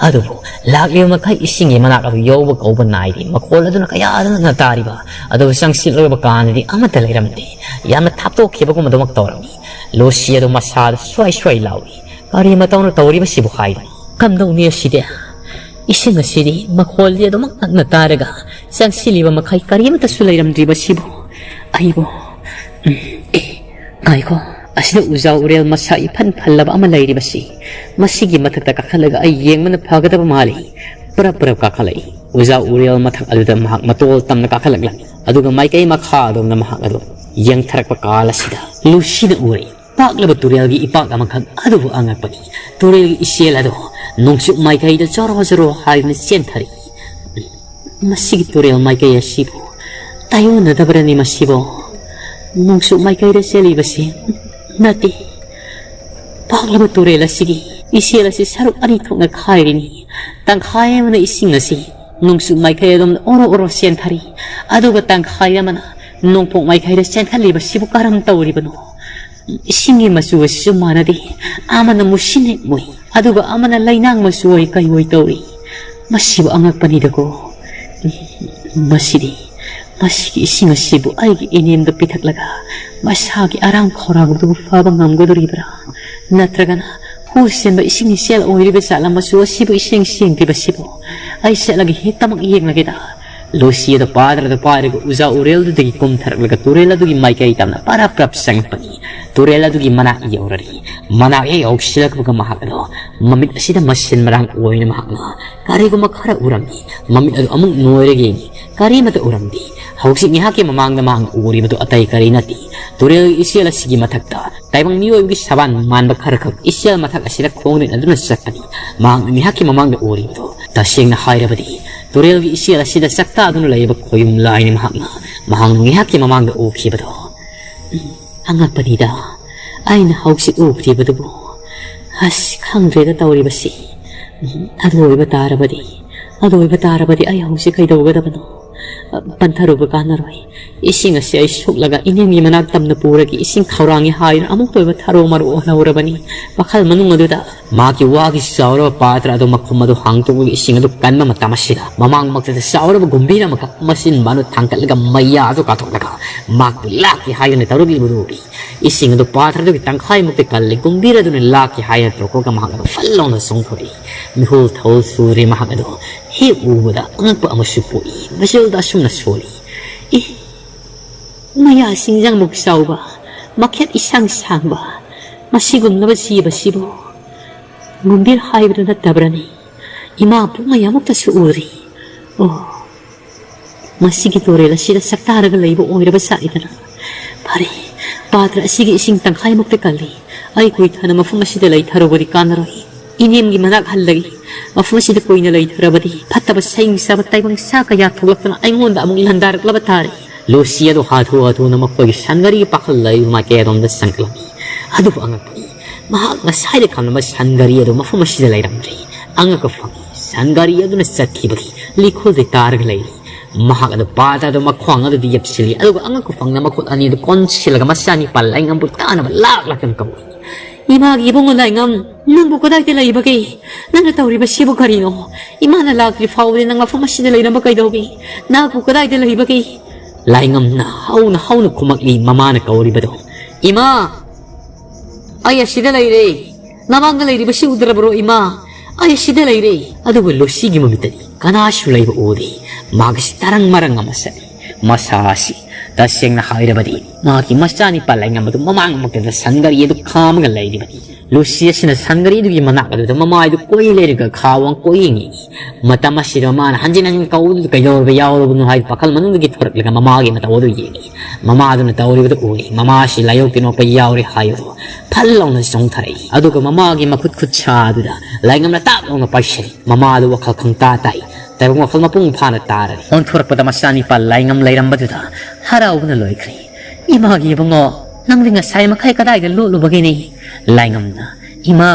ꯑꯗꯨꯕꯨ ꯂꯥꯛꯂꯤꯕ ꯃꯈꯩ ꯏꯁꯤꯡꯒꯤ ꯃꯅꯥꯛ ꯑꯗꯨ ꯌꯧꯕ ꯀꯧꯕ ꯅꯥꯏꯗꯦ꯫ ꯃꯈꯣꯜ ꯑꯗꯨꯅ ꯀꯌꯥꯗ ꯅꯛꯅ ꯇꯥꯔꯤꯕ꯫ ꯑꯗꯨꯕꯨ ꯆꯪꯁꯤꯜꯂꯨꯕ ꯀꯥꯟꯗꯗꯤ ꯑꯃꯠꯇ ꯂꯩꯔꯝꯗꯦ꯫ ꯌꯥꯝꯅ ꯊꯥꯞꯇꯣꯛꯈꯤꯕꯒꯨꯝ ꯑꯗꯨꯃꯛ ꯇꯧꯔꯝꯃꯤ꯫ ꯂꯨꯁꯤ ꯑꯗꯨ ꯃꯁꯥꯗ ꯁ꯭ꯋꯥꯏ ꯁ꯭ꯋꯥꯏ ꯂꯥꯎꯏ꯫ ꯀꯔꯤ ꯃꯇꯧꯅ ꯇꯧꯔꯤꯕꯁꯤꯕꯨ ꯍꯥꯏꯗꯨꯅ? ꯀꯝꯗꯧꯅꯤ ꯑꯁꯤꯗꯤ? ꯏꯁꯤꯡ ꯑꯁꯤꯗꯤ ꯃꯈꯣꯜꯗꯤ ꯑꯗꯨꯃꯛ ꯅꯛꯅ ꯇꯥꯔꯒ ꯆꯪꯁꯤꯜꯂꯤꯕ ꯃꯈꯩ ꯀꯔꯤꯃꯠꯇꯁꯨ ꯂꯩꯔꯝꯗ꯭ꯔꯤꯕꯁꯤꯕꯨ? ꯑꯩꯕꯨ, ꯎꯝ, ꯑꯦ, ꯉꯥꯏꯈꯣ, ꯑꯁꯤꯗ ꯎꯖꯥ ꯎꯔꯦꯜ ꯃꯁꯥ ꯏꯐꯟ ꯐꯜꯂꯕ ꯑꯃ ꯂꯩꯔꯤꯕꯁꯤ, ꯃꯁꯤꯒꯤ ꯃꯊꯛꯇ ꯀꯥꯈꯠꯂꯒ ꯑꯩ ꯌꯦꯡꯕꯅ ꯐꯒꯗꯕ ꯃꯥꯜꯂꯤ꯫ ꯄꯔꯞ ꯄꯔꯞ ꯀꯥꯈꯠꯂꯛꯏ꯫ ꯎꯖꯥ ꯎꯔꯦꯜ ꯃꯊꯛ ꯑꯗꯨꯗ ꯃꯍꯥꯛ ꯃꯇꯣꯜ ꯇꯝꯅ ꯀꯥꯈꯠꯂꯛꯂꯝꯃꯤ꯫ ꯑꯗꯨꯒ ꯃꯥꯏꯀꯩ ꯃꯈꯥ ꯑꯗꯣꯝꯗ ꯃꯍꯥꯛ ꯑꯗꯨ ꯌꯦꯡꯊꯔꯛꯄ ꯀꯥꯜ ꯑꯁꯤꯗ ꯂꯨꯁꯤꯅ ꯎꯔꯦ꯫ ꯄꯥꯛꯂꯕ ꯇꯨꯔꯦꯜꯒꯤ ꯏꯄꯥꯛ ꯑꯃꯈꯛ ꯑꯗꯨꯕꯨ ꯑꯉꯛꯄꯅꯤ꯫ ꯇꯨꯔꯦꯜꯒꯤ ꯏꯆꯦꯜ ꯑꯗꯨ ꯅꯣꯡꯆꯨꯞ ꯃꯥꯏꯀꯩꯗ ꯖꯣꯔꯣ ꯖꯣꯔꯣ ꯍꯥꯏꯗꯨꯅ ꯆꯦꯟꯊꯔꯛꯏ꯫ ꯃꯁꯤꯒꯤ ꯇꯨꯔꯦꯜ ꯃꯥꯏꯀꯩ ꯑꯁꯤꯕꯨ ꯇꯥꯏꯑꯣꯟꯅꯗꯕ꯭ꯔꯅꯤ ꯃꯁꯤꯕꯨ? ꯅꯣꯡꯆꯨꯞ ꯃꯥꯏꯀꯩꯗ ꯆꯦꯜꯂꯤꯕꯁꯤ ꯅꯠꯇꯦ꯫ ꯄꯥꯛꯂꯕ ꯇꯨꯔꯦꯜ ꯑꯁꯤꯒꯤ ꯏꯆꯦꯜ ꯑꯁꯤ ꯁꯔꯨꯛ ꯑꯅꯤ ꯊꯣꯛꯅ ꯈꯥꯏꯔꯤꯅꯤ꯫ ꯇꯪꯈꯥꯏ ꯑꯃꯅ ꯏꯁꯤꯡ ꯑꯁꯤ ꯅꯣꯡꯆꯨꯞ ꯃꯥꯏꯀꯩ ꯑꯗꯣꯝꯗ ꯑꯣꯔꯣ ꯑꯣꯔꯣ ꯆꯦꯟꯊꯔꯤ, ꯑꯗꯨꯒ ꯇꯪꯈꯥꯏ ꯑꯃꯅ ꯅꯣꯡꯄꯣꯛ ꯃꯥꯏꯀꯩꯗ ꯆꯦꯟꯊꯜꯂꯤꯕꯁꯤꯕꯨ ꯀꯔꯝ ꯇꯧꯔꯤꯕꯅꯣ? ꯏꯁꯤꯡꯒꯤ ꯃꯆꯨ ꯑꯁꯤꯁꯨ ꯃꯥꯟꯅꯗꯦ, ꯑꯃꯅ ꯃꯨꯁꯤꯟ ꯍꯦꯛ ꯃꯨꯏ, ꯑꯗꯨꯒ ꯑꯃꯅ ꯂꯩꯅꯥꯡ ꯃꯆꯨ ꯑꯣꯏ ꯀꯩ ꯑꯣꯏ ꯇꯧꯔꯤ꯫ ꯃꯁꯤꯕꯨ ꯑꯉꯛꯄꯅꯤꯗꯀꯣ꯫ ꯃꯁꯤꯗꯤ, ꯃꯁꯤꯒꯤ ꯏꯁꯤꯡ ꯑꯁꯤꯕꯨ ꯑꯩꯒꯤ ꯏꯅꯦꯝꯗ ꯄꯤꯊꯛꯂꯒ ꯃꯁꯥꯒꯤ ꯑꯔꯥꯝ ꯈꯧꯔꯥꯡꯕꯗꯨꯕꯨ ꯐꯕ ꯉꯝꯒꯗꯣꯔꯤꯕ꯭ꯔꯥ? ꯅꯠꯇ꯭ꯔꯒꯅ ꯍꯨ ꯆꯦꯟꯕ ꯏꯁꯤꯡ ꯏꯆꯦꯜ ꯑꯣꯏꯔꯤꯕ ꯖꯥꯠꯂ ꯃꯆꯨ ꯑꯁꯤꯕꯨ ꯏꯁꯦꯡ ꯁꯦꯡꯗ꯭ꯔꯤꯕꯁꯤꯕꯨ? ꯑꯩ ꯆꯠꯂꯒ ꯍꯦꯛꯇꯃꯛ ꯌꯦꯡꯂꯒꯦꯗ꯫ ꯂꯨꯁꯤ ꯑꯗꯨ ꯄꯥꯗ꯭ꯔꯗ ꯄꯥꯏꯔꯒ ꯎꯖꯥ ꯎꯔꯦꯜꯗꯨꯗꯒꯤ ꯀꯨꯝꯊꯔꯛꯂꯒ ꯇꯨꯔꯦꯜ ꯑꯗꯨꯒꯤ ꯃꯥꯏꯀꯩ ꯇꯝꯅ ꯄꯔꯞ ꯄꯔꯞ ꯆꯪꯂꯛꯄꯅꯤ꯫ ꯇꯨꯔꯦꯜ ꯑꯗꯨꯒꯤ ꯃꯅꯥꯛ ꯌꯧꯔꯔꯤ꯫ ꯃꯅꯥꯛ ꯍꯦꯛ ꯌꯧꯁꯤꯜꯂꯛꯄꯒ ꯃꯍꯥꯛ ꯑꯗꯣ ꯃꯃꯤꯠ ꯑꯁꯤꯗ ꯃꯁꯤꯟ ꯃꯔꯥꯡ ꯑꯣꯏꯅ ꯃꯍꯥꯛꯅ ꯀꯔꯤꯒꯨꯝꯕ ꯈꯔ ꯎꯔꯝꯃꯤ꯫ ꯃꯃꯤꯠ ꯑꯗꯨ ꯑꯃꯨꯛ ꯅꯣꯏꯔꯒ ꯌꯦꯡꯉꯤ꯫ ꯀꯔꯤꯃꯠꯇ ꯎꯔꯝꯗꯦ꯫ ꯍꯧꯖꯤꯛ ꯉꯥꯏꯍꯥꯛꯀꯤ ꯃꯃꯥꯡꯗ ꯃꯍꯥꯛꯅ ꯎꯔꯤꯕꯗꯨ ꯑꯇꯩ ꯀꯔꯤ ꯅꯠꯇꯦ꯫ ꯇꯨꯔꯦꯜꯒꯤ ꯏꯆꯦꯜ ꯑꯁꯤꯒꯤ ꯃꯊꯛꯇ ꯇꯥꯏꯕꯪ ꯃꯤꯑꯣꯏꯕꯒꯤ ꯁꯕꯥꯟ ꯃꯥꯟꯕ ꯈꯔꯈꯛ ꯏꯆꯦꯜ ꯃꯊꯛ ꯑꯁꯤꯗ ꯈꯣꯡꯅ ꯏꯟꯅꯗꯨꯅ ꯆꯠꯄꯅꯤ꯫ ꯃꯍꯥꯛꯅ ꯉꯥꯏꯍꯥꯛꯀꯤ ꯃꯃꯥꯡꯗ ꯎꯔꯤꯕꯗꯨ, ꯇꯁꯦꯡꯅ ꯍꯥꯏꯔꯕꯗꯤ, ꯇꯨꯔꯦꯜꯒꯤ ꯏꯆꯦꯜ ꯑꯁꯤꯗ ꯆꯥꯛꯇꯥꯗꯨꯅ ꯂꯩꯔꯤꯕ ꯈꯣꯌꯨꯝ ꯂꯥꯏꯅꯤ ꯃꯍꯥꯛꯅ, ꯃꯍꯥꯛꯅ ꯉꯥꯏꯍꯥꯛꯀꯤ ꯃꯃꯥꯡꯗ ꯎꯈꯤꯕꯗꯨ꯫ ꯑꯉꯛꯄꯅꯤꯗ, ꯑꯩꯅ ꯍꯧꯖꯤꯛ ꯎꯈ꯭ꯔꯤꯕꯗꯨꯕꯨ꯫ ꯑꯁ, ꯈꯪꯗ꯭ꯔꯦꯗ ꯇꯧꯔꯤꯕꯁꯤ꯫ ꯎꯝ, ꯑꯗꯨ ꯑꯣꯏꯕ ꯇꯥꯔꯕꯗꯤ, ꯑꯗꯨ ꯑꯣꯏꯕ ꯇꯥꯔꯕꯗꯤ ꯑꯩ ꯍꯧꯖꯤꯛ ꯀꯩꯗꯧꯒꯗꯕꯅꯣ? ꯄꯟꯊꯔꯨꯕ ꯀꯥꯟꯅꯔꯣꯏ꯫ ꯏꯁꯤꯡ ꯑꯁꯤ ꯑꯩ ꯁꯨꯛꯂꯒ ꯏꯅꯦꯝꯒꯤ ꯃꯅꯥꯛ ꯇꯝꯅ ꯄꯨꯔꯒꯦ꯫ ꯏꯁꯤꯡ ꯈꯧꯔꯥꯡꯉꯤ ꯍꯥꯏꯗꯨꯅ ꯑꯃꯨꯛꯇ ꯑꯣꯏꯕ ꯊꯔꯣ ꯃꯔꯣ ꯑꯣꯜꯍꯧꯔꯕꯅꯤ꯫ ꯋꯥꯈꯜ ꯃꯅꯨꯡ ꯑꯗꯨꯗ ꯃꯍꯥꯛꯀꯤ ꯋꯥꯒꯤ ꯆꯥꯎꯔꯕ ꯄꯥꯇ꯭ꯔ ꯑꯗꯨ ꯃꯈꯨꯝ ꯑꯗꯨ ꯍꯥꯡꯗꯣꯛꯂꯒ ꯏꯁꯤꯡ ꯑꯗꯨ ꯀꯟꯕ ꯃꯇꯝ ꯑꯁꯤꯗ, ꯃꯃꯥꯡꯃꯛꯇꯗ ꯆꯥꯎꯔꯕ ꯒꯨꯝꯚꯤꯔ ꯑꯃꯈꯛ ꯃꯆꯤꯟ ꯃꯅꯨ ꯊꯥꯡꯒꯠꯂꯒ ꯃꯩꯌꯥ ꯑꯗꯨ ꯀꯥꯊꯣꯛꯂꯒ ꯃꯍꯥꯛꯄꯨ ꯂꯥꯛꯀꯦ ꯍꯥꯏꯗꯨꯅ ꯇꯧꯔꯛꯂꯤꯕꯗꯨ ꯎꯔꯤ꯫ ꯏꯁꯤꯡ ꯑꯗꯨ ꯄꯥꯇ꯭ꯔ ꯑꯗꯨꯒꯤ ꯇꯪꯈꯥꯏꯃꯨꯛꯇꯤ ꯀꯜꯂꯤ꯫ ꯒꯨꯝꯚꯤꯔ ꯑꯗꯨꯅ ꯂꯥꯛꯀꯦ ꯍꯥꯏꯅ ꯇꯧꯔꯛꯄꯒ ꯃꯍꯥꯛ ꯑꯗꯨ ꯐꯠ ꯂꯥꯎꯅ ꯆꯣꯡꯊꯣꯔꯛꯏ꯫ ꯃꯤꯍꯨꯜ ꯊꯧ ꯁꯨꯔꯦ ꯃꯍꯥꯛ ꯑꯗꯨ꯫ ꯍꯦꯛ ꯎꯕꯗ ꯑꯉꯛꯄ ꯑꯃꯁꯨ ꯄꯣꯛꯏ꯫ ꯃꯆꯤꯜꯗ ꯑꯁꯨꯝꯅ ꯁꯣꯜꯂꯤ, "ꯏ, ꯃꯌꯥ ꯁꯤꯡꯖꯪꯃꯨꯛ ꯆꯥꯎꯕ, ꯃꯈꯦꯠ ꯏꯁꯥꯡ ꯁꯥꯡꯕ, ꯃꯁꯤꯒꯨꯝꯂꯕ ꯖꯤꯕꯁꯤꯕꯨ ꯒꯨꯝꯚꯤꯔ ꯍꯥꯏꯕꯗꯨ ꯅꯠꯇꯕ꯭ꯔꯅꯦ? ꯏꯃꯥ ꯄꯣꯛꯉꯩ ꯑꯃꯨꯛꯇꯁꯨ ꯎꯗ꯭ꯔꯤ꯫ ꯑꯣ, ꯃꯁꯤꯒꯤ ꯇꯨꯔꯦꯜ ꯑꯁꯤꯗ ꯁꯛꯇꯥꯔꯒ ꯂꯩꯕ ꯑꯣꯏꯔꯕ ꯁꯥꯏꯗꯅ꯫ ꯐꯔꯦ, ꯄꯥꯇ꯭ꯔ ꯑꯁꯤꯒꯤ ꯏꯁꯤꯡ ꯇꯪꯈꯥꯏꯃꯨꯛꯇ ꯀꯜꯂꯤ꯫ ꯑꯩ ꯀꯨꯏꯊꯅ ꯃꯐꯝ ꯑꯁꯤꯗ ꯂꯩꯊꯔꯨꯕꯗꯤ ꯀꯥꯟꯅꯔꯣꯏ꯫ ꯏꯅꯦꯝꯒꯤ ꯃꯅꯥꯛ ꯍꯜꯂꯒꯦ꯫ ꯃꯐꯝ ꯑꯁꯤꯗ ꯀꯨꯏꯅ ꯂꯩꯊꯔꯕꯗꯤ ꯐꯠꯇꯕ ꯁꯩ ꯆꯥꯕ ꯇꯥꯏꯕꯪ ꯁꯥ ꯀꯌꯥ ꯊꯣꯛꯂꯛꯇꯨꯅ ꯑꯩꯉꯣꯟꯗ ꯑꯃꯨꯛ ꯂꯥꯟꯗꯥꯔꯛꯂꯕ ꯇꯥꯔꯦ꯫" ꯂꯨꯁꯤ ꯑꯗꯨ ꯍꯥꯊꯨ ꯍꯥꯊꯨꯅ ꯃꯈꯣꯏꯒꯤ ꯁꯟꯒꯥꯔꯤ ꯄꯥꯈꯠꯂꯛꯏꯕ ꯃꯥꯏꯀꯩ ꯑꯗꯣꯝꯗ ꯆꯪꯂꯝꯃꯤ꯫ ꯑꯗꯨꯕꯨ ꯑꯉꯛꯄꯅꯤ, ꯃꯍꯥꯛ ꯉꯁꯥꯏꯗ ꯈꯜꯂꯝꯕ ꯁꯟꯒꯥꯔꯤ ꯑꯗꯨ ꯃꯐꯝ ꯑꯁꯤꯗ ꯂꯩꯔꯝꯗ꯭ꯔꯦ꯫ ꯑꯉꯛꯄ ꯐꯪꯏ, ꯁꯟꯒꯥꯔꯤ ꯑꯗꯨꯅ ꯆꯠꯈꯤꯕꯒꯤ ꯂꯤꯈꯨꯜꯗ ꯇꯥꯔꯒ ꯂꯩꯔꯤ꯫ ꯃꯍꯥꯛ ꯑꯗꯨ ꯄꯥꯇ꯭ꯔ ꯑꯗꯨ ꯃꯈ꯭ꯋꯥꯡ ꯑꯗꯨꯗ ꯌꯦꯞꯁꯤꯜꯂꯤ, ꯑꯗꯨꯒ ꯑꯉꯛꯄ ꯐꯪꯅ ꯃꯈꯨꯠ ꯑꯅꯤ ꯑꯗꯨ ꯀꯣꯟꯁꯤꯜꯂꯒ ꯃꯆꯥꯅꯤꯄꯥ ꯂꯥꯏꯉꯝꯕꯨ ꯇꯥꯅꯕ ꯂꯥꯛ ꯂꯥꯛꯇꯅ ꯀꯧꯏ꯫ "ꯏꯃꯥꯒꯤ ꯏꯕꯨꯡꯉꯣ ꯂꯥꯏꯉꯝ, ꯅꯪꯕꯨ ꯀꯗꯥꯏꯗ ꯂꯩꯕꯒꯦ? ꯅꯪꯅ ꯇꯧꯔꯤꯕꯁꯤꯕꯨ ꯀꯔꯤꯅꯣ? ꯏꯃꯥꯅ ꯂꯥꯛꯇ꯭ꯔꯤ ꯐꯥꯎꯕꯗꯤ ꯅꯪ ꯃꯐꯝ ꯑꯁꯤꯗ ꯂꯩꯔꯝꯕ ꯀꯩꯗꯧꯒꯦ? ꯅꯍꯥꯛꯄꯨ ꯀꯗꯥꯏꯗ ꯂꯩꯕꯒꯦ?" ꯂꯥꯏꯉꯝꯅ ꯍꯧꯅ ꯍꯧꯅ ꯈꯨꯝꯃꯛꯂꯤ ꯃꯃꯥꯅ ꯀꯧꯔꯤꯕꯗꯣ꯫ "ꯏꯃꯥ, ꯑꯩ ꯑꯁꯤꯗ ꯂꯩꯔꯦ꯫ ꯅꯃꯥꯡꯗ ꯂꯩꯔꯤꯕꯁꯤ ꯎꯗ꯭ꯔꯕ꯭ꯔꯣ, ꯏꯃꯥ? ꯑꯩ ꯑꯁꯤꯗ ꯂꯩꯔꯦ꯫" ꯑꯗꯨꯕꯨ ꯂꯨꯁꯤꯒꯤ ꯃꯃꯤꯠꯇꯗꯤ ꯀꯅꯥꯁꯨ ꯂꯩꯕ ꯎꯗꯦ꯫ ꯃꯍꯥꯛꯁꯤ ꯇꯔꯪ ꯃꯔꯪ ꯑꯃ ꯆꯠꯂꯤ꯫ ꯃꯁꯥ ꯑꯁꯤ ꯇꯁꯦꯡꯅ ꯍꯥꯏꯔꯕꯗꯤ ꯃꯍꯥꯛꯀꯤ ꯃꯆꯥꯅꯤꯄꯥ ꯂꯥꯏꯉꯝ ꯑꯗꯨ ꯃꯃꯥꯡꯃꯛꯇꯗ ꯁꯟꯒꯥꯔꯤ ꯑꯗꯨ ꯈꯥꯝꯃꯒ ꯂꯩꯔꯤꯕꯅꯤ꯫ ꯂꯨꯁꯤ ꯑꯁꯤꯅ ꯁꯟꯒꯥꯔꯤ ꯑꯗꯨꯒꯤ ꯃꯅꯥꯛ ꯑꯗꯨꯗ ꯃꯃꯥꯏꯗꯨ ꯀꯣꯏ ꯂꯩꯔꯒ ꯈꯥ ꯋꯥꯡ ꯀꯣꯏ ꯌꯦꯡꯉꯤ꯫ ꯃꯇꯝ ꯑꯁꯤꯗ ꯃꯃꯥꯅ ꯍꯟꯖꯤꯟ ꯍꯟꯖꯤꯟ ꯀꯧꯕꯗꯨꯗ ꯀꯩꯗꯧꯔꯕ ꯌꯥꯎꯔꯕꯅꯣ ꯍꯥꯏꯗꯨ ꯄꯥꯈꯜ ꯃꯅꯨꯡꯗꯒꯤ ꯊꯣꯔꯛꯂꯒ ꯃꯃꯥꯒꯤ ꯃꯇꯧ ꯑꯗꯨ ꯌꯦꯡꯉꯤ꯫ ꯃꯃꯥꯗꯨꯅ ꯇꯧꯔꯤꯕꯗꯨ ꯎꯔꯤ꯫ ꯃꯃꯥꯁꯤ ꯂꯥꯏꯑꯣꯛ ꯇꯤꯟꯑꯣꯛꯄ ꯌꯥꯎꯔꯤ ꯍꯥꯏꯕꯗꯨ ꯐꯠ ꯂꯥꯎꯅ ꯆꯣꯡꯊꯔꯛꯏ꯫ ꯑꯗꯨꯒ ꯃꯃꯥꯒꯤ ꯃꯈꯨꯠ ꯈꯨꯠ ꯁꯥ ꯑꯗꯨꯗ ꯂꯥꯏꯉꯝꯅ ꯇꯥꯞ ꯂꯥꯎꯅ ꯄꯥꯏꯁꯤꯜꯂꯤ꯫ ꯃꯃꯥꯗꯨ ꯋꯥꯈꯜ ꯈꯪꯇꯥ ꯇꯥꯏ꯫ ꯇꯥꯏꯕꯪ ꯋꯥꯈꯜ ꯃꯄꯨꯡ ꯐꯥꯅ ꯇꯥꯔꯔꯤ꯫ ꯑꯣꯟꯊꯣꯔꯛꯄꯗ ꯃꯆꯥꯅꯤꯄꯥ ꯂꯥꯏꯉꯝ ꯂꯩꯔꯝꯕꯗꯨꯗ ꯍꯔꯥꯎꯕꯅ ꯂꯣꯏꯈ꯭ꯔꯦ꯫ "ꯏꯃꯥꯒꯤ ꯏꯕꯨꯡꯉꯣ, ꯅꯪꯗꯤ ꯉꯁꯥꯏ ꯃꯈꯩ ꯀꯗꯥꯏꯗ ꯂꯣꯠꯂꯨꯕꯒꯤꯅꯤ?" ꯂꯥꯏꯉꯝꯅ, "ꯏꯃꯥ,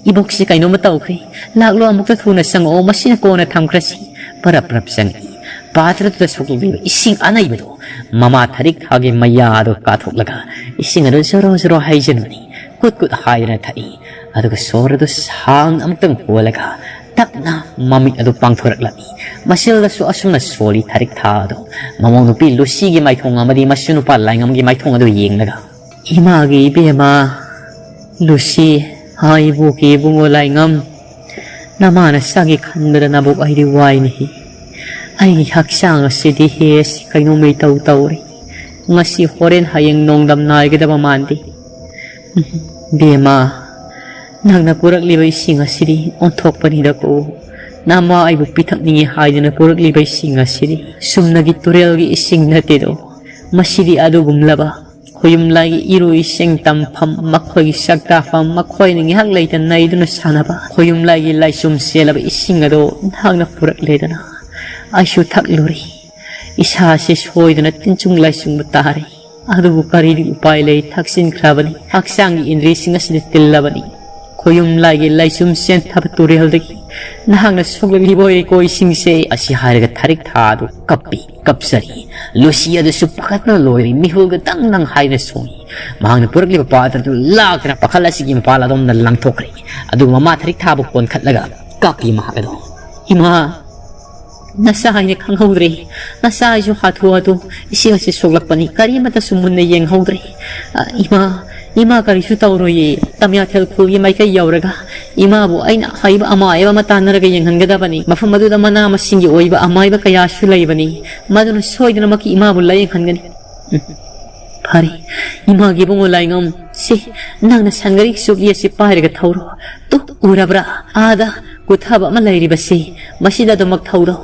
ꯏꯕꯣꯛꯁꯤ ꯀꯩꯅꯣꯝꯃ ꯇꯧꯈ꯭ꯔꯦ꯫ ꯂꯥꯛꯂꯣ, ꯑꯃꯨꯛꯇ ꯊꯨꯅ ꯆꯪꯉꯛꯑꯣ, ꯃꯁꯤꯅ ꯀꯣꯟꯅ ꯊꯝꯈ꯭ꯔꯁꯤ꯫" ꯄꯔꯞ ꯄꯔꯞ ꯆꯪꯉꯛꯏ꯫ ꯄꯥꯇ꯭ꯔꯗꯨꯗ ꯁꯣꯛꯂꯛꯂꯤꯕ ꯏꯁꯤꯡ ꯑꯅꯩꯕꯗꯨ ꯃꯃꯥ ꯊꯔꯤꯛ ꯊꯥꯒꯤ ꯃꯌꯥ ꯑꯗꯨ ꯀꯥꯊꯣꯛꯂꯒ ꯏꯁꯤꯡ ꯑꯗꯨ ꯖꯣꯔꯣ ꯖꯣꯔꯣ ꯍꯩꯖꯤꯟꯕꯅꯤ꯫ ꯀꯨꯠ ꯀꯨꯠ ꯍꯥꯏꯗꯨꯅ ꯊꯛꯏ꯫ ꯑꯗꯨꯒ ꯁꯣꯔ ꯑꯗꯨ ꯁꯥꯡꯅ ꯑꯃꯨꯛꯇꯪ ꯍꯣꯜꯂꯒ ꯇꯞꯅ ꯃꯃꯤꯠ ꯑꯗꯨ ꯄꯥꯡꯊꯣꯔꯛꯂꯝꯃꯤ꯫ ꯃꯁꯤꯗꯁꯨ ꯑꯁꯨꯝꯅ ꯁꯣꯜꯂꯤ ꯊꯔꯤꯛ ꯊꯥ ꯑꯗꯨ ꯃꯃꯧ ꯅꯨꯄꯤ ꯂꯨꯁꯤꯒꯤ ꯃꯥꯏꯊꯣꯡ ꯑꯃꯗꯤ ꯃꯁꯨ ꯅꯨꯄꯥ ꯂꯥꯏꯉꯝꯒꯤ ꯃꯥꯏꯊꯣꯡ ꯑꯗꯨ ꯌꯦꯡꯂꯒ, "ꯏꯃꯥꯒꯤ ꯏꯕꯦꯝꯃ ꯂꯨꯁꯤ, ꯍꯥꯏꯕꯨꯒꯤ ꯏꯕꯨꯡꯉꯣ ꯂꯥꯏꯉꯝ, ꯅꯃꯥ ꯅꯆꯥꯒꯤ ꯈꯟꯕꯗ ꯅꯕꯨꯛ ꯑꯩꯗꯤ ꯋꯥꯏꯅꯤ꯫ ꯑꯩꯒꯤ ꯍꯛꯆꯥꯡ ꯑꯁꯤꯗꯤ ꯍꯦꯁ ꯀꯩꯅꯣꯝꯃ ꯏꯇꯧ ꯇꯧꯔꯤ꯫ ꯉꯁꯤ ꯍꯣꯔꯦꯟ ꯍꯌꯦꯡ ꯅꯣꯡꯗꯝ ꯅꯥꯏꯒꯗꯕ ꯃꯥꯟꯗꯦ꯫ ꯕꯦꯝꯃ, ꯅꯪꯅ ꯄꯨꯔꯛꯂꯤꯕ ꯏꯁꯤꯡ ꯑꯁꯤꯗꯤ ꯑꯣꯟꯊꯣꯛꯄꯅꯤꯗꯀꯣ꯫ ꯅꯃꯥ ꯑꯩꯕꯨ ꯄꯤꯊꯛꯅꯤꯡꯉꯤ ꯍꯥꯏꯗꯨꯅ ꯄꯨꯔꯛꯂꯤꯕ ꯏꯁꯤꯡ ꯑꯁꯤꯗꯤ ꯆꯨꯝꯅꯒꯤ ꯇꯨꯔꯦꯜꯒꯤ ꯏꯁꯤꯡ ꯅꯠꯇꯦꯗꯣ꯫ ꯃꯁꯤꯗꯤ ꯑꯗꯨꯒꯨꯝꯂꯕ ꯈꯣꯌꯨꯝ ꯂꯥꯏꯒꯤ ꯏꯔꯨ ꯏꯁꯤꯡ ꯇꯝꯐꯝ, ꯃꯈꯣꯏꯒꯤ ꯆꯥꯛꯇꯥꯐꯝ, ꯃꯈꯣꯏꯅ ꯉꯥꯏꯍꯥꯛ ꯂꯩꯇꯅ ꯅꯩꯗꯨꯅ ꯁꯥꯟꯅꯕ ꯈꯣꯌꯨꯝ ꯂꯥꯏꯒꯤ ꯂꯥꯏꯆꯨꯝ ꯆꯦꯜꯂꯕ ꯏꯁꯤꯡ ꯑꯗꯣ ꯅꯍꯥꯛꯅ ꯄꯨꯔꯛꯂꯦꯗꯅ꯫ ꯑꯩꯁꯨ ꯊꯛꯂꯨꯔꯦ꯫ ꯏꯁꯥꯁꯦ ꯁꯣꯏꯗꯅ ꯇꯤꯟꯆꯨꯡ ꯂꯥꯏꯆꯨꯡꯕ ꯇꯥꯔꯦ꯫ ꯑꯗꯨꯕꯨ ꯀꯔꯤꯗꯤ ꯎꯄꯥꯏ ꯂꯩ, ꯊꯛꯆꯤꯟꯈ꯭ꯔꯕꯅꯤ꯫ ꯍꯛꯆꯥꯡꯒꯤ ꯏꯟꯗ꯭ꯔꯤꯁꯤꯡ ꯑꯁꯤꯗ ꯇꯤꯜꯂꯕꯅꯤ꯫ ꯈꯣꯌꯨꯝ ꯂꯥꯏꯒꯤ ꯂꯥꯏꯆꯨꯝ ꯆꯦꯟꯊꯕ ꯇꯨꯔꯦꯜꯗꯒꯤ ꯅꯍꯥꯛꯅ ꯁꯣꯛꯂꯛꯂꯤꯕ ꯑꯣꯏꯔꯦꯀꯣ ꯏꯁꯤꯡꯁꯦ꯫ ꯑꯁꯤ ꯍꯥꯏꯔꯒ ꯊꯔꯤꯛ ꯊꯥ ꯑꯗꯨ ꯀꯞꯄꯤ, ꯀꯞꯆꯔꯤ꯫ ꯂꯨꯁꯤ ꯑꯗꯨꯁꯨ ꯄꯥꯈꯠꯄꯅ ꯂꯣꯏꯔꯤ, ꯃꯤꯍꯨꯜꯒ ꯗꯪ ꯗꯪ ꯍꯥꯏꯗꯨꯅ ꯁꯣꯡꯏ꯫ ꯃꯍꯥꯛꯅ ꯄꯨꯔꯛꯂꯤꯕ ꯄꯥꯇ꯭ꯔꯗꯨ ꯂꯥꯛꯇꯨꯅ ꯄꯥꯈꯜ ꯑꯁꯤꯒꯤ ꯃꯄꯥꯟ ꯑꯗꯣꯝꯗ ꯂꯪꯊꯣꯛꯈ꯭ꯔꯦ꯫ ꯑꯗꯨꯒ ꯃꯃꯥ ꯊꯔꯤꯛ ꯊꯥꯕꯨ ꯀꯣꯟꯈꯠꯂꯒ ꯀꯞꯄꯤ ꯃꯍꯥꯛ ꯑꯗꯣ꯫ "ꯏꯃꯥ, ꯅꯆꯥ ꯍꯥꯏꯅ ꯈꯪꯍꯧꯗ꯭ꯔꯦ꯫ ꯅꯆꯥ ꯍꯥꯏꯁꯨ ꯍꯥꯊꯨ ꯍꯥꯊꯨ ꯏꯁꯤꯡ ꯑꯁꯤ ꯁꯣꯛꯂꯛꯄꯅꯤ, ꯀꯔꯤꯃꯠꯇꯁꯨ ꯃꯨꯟꯅ ꯌꯦꯡꯍꯧꯗ꯭ꯔꯦ꯫ ꯑ, ꯏꯃꯥ, ꯏꯃꯥ ꯀꯔꯤꯁꯨ ꯇꯧꯔꯣꯏꯌꯦ꯫ ꯇꯝꯌꯥꯊꯦꯜ ꯈꯨꯜꯒꯤ ꯃꯥꯏꯀꯩ ꯌꯧꯔꯒ ꯏꯃꯥꯕꯨ ꯑꯩꯅ ꯍꯩꯕ ꯑꯃꯥꯏꯕ ꯑꯃ ꯇꯥꯟꯅꯔꯒ ꯌꯦꯡꯍꯟꯒꯗꯕꯅꯤ꯫ ꯃꯐꯝ ꯑꯗꯨꯗ ꯃꯅꯥ ꯃꯁꯤꯡꯒꯤ ꯑꯣꯏꯕ ꯑꯃꯥꯏꯕ ꯀꯌꯥꯁꯨ ꯂꯩꯕꯅꯤ꯫ ꯃꯗꯨꯅ ꯁꯣꯏꯗꯅꯃꯛꯀꯤ ꯏꯃꯥꯕꯨ ꯂꯥꯌꯦꯡꯍꯟꯒꯅꯤ꯫" ꯎꯝ꯫ "ꯐꯔꯦ, ꯏꯃꯥꯒꯤ ꯏꯕꯨꯡꯉꯣ ꯂꯥꯏꯉꯝ, ꯁꯤ ꯅꯪꯅ ꯁꯟꯒꯔꯤ ꯆꯨꯞꯂꯤ ꯑꯁꯤ ꯄꯥꯏꯔꯒ ꯊꯧꯔꯣ꯫ ꯇꯨ, ꯎꯔꯕ꯭ꯔꯥ? ꯑꯥꯗ ꯀꯨꯊꯕ ꯑꯃ ꯂꯩꯔꯤꯕꯁꯤ, ꯃꯁꯤꯗ ꯑꯗꯨꯃꯛ ꯊꯧꯔꯣ꯫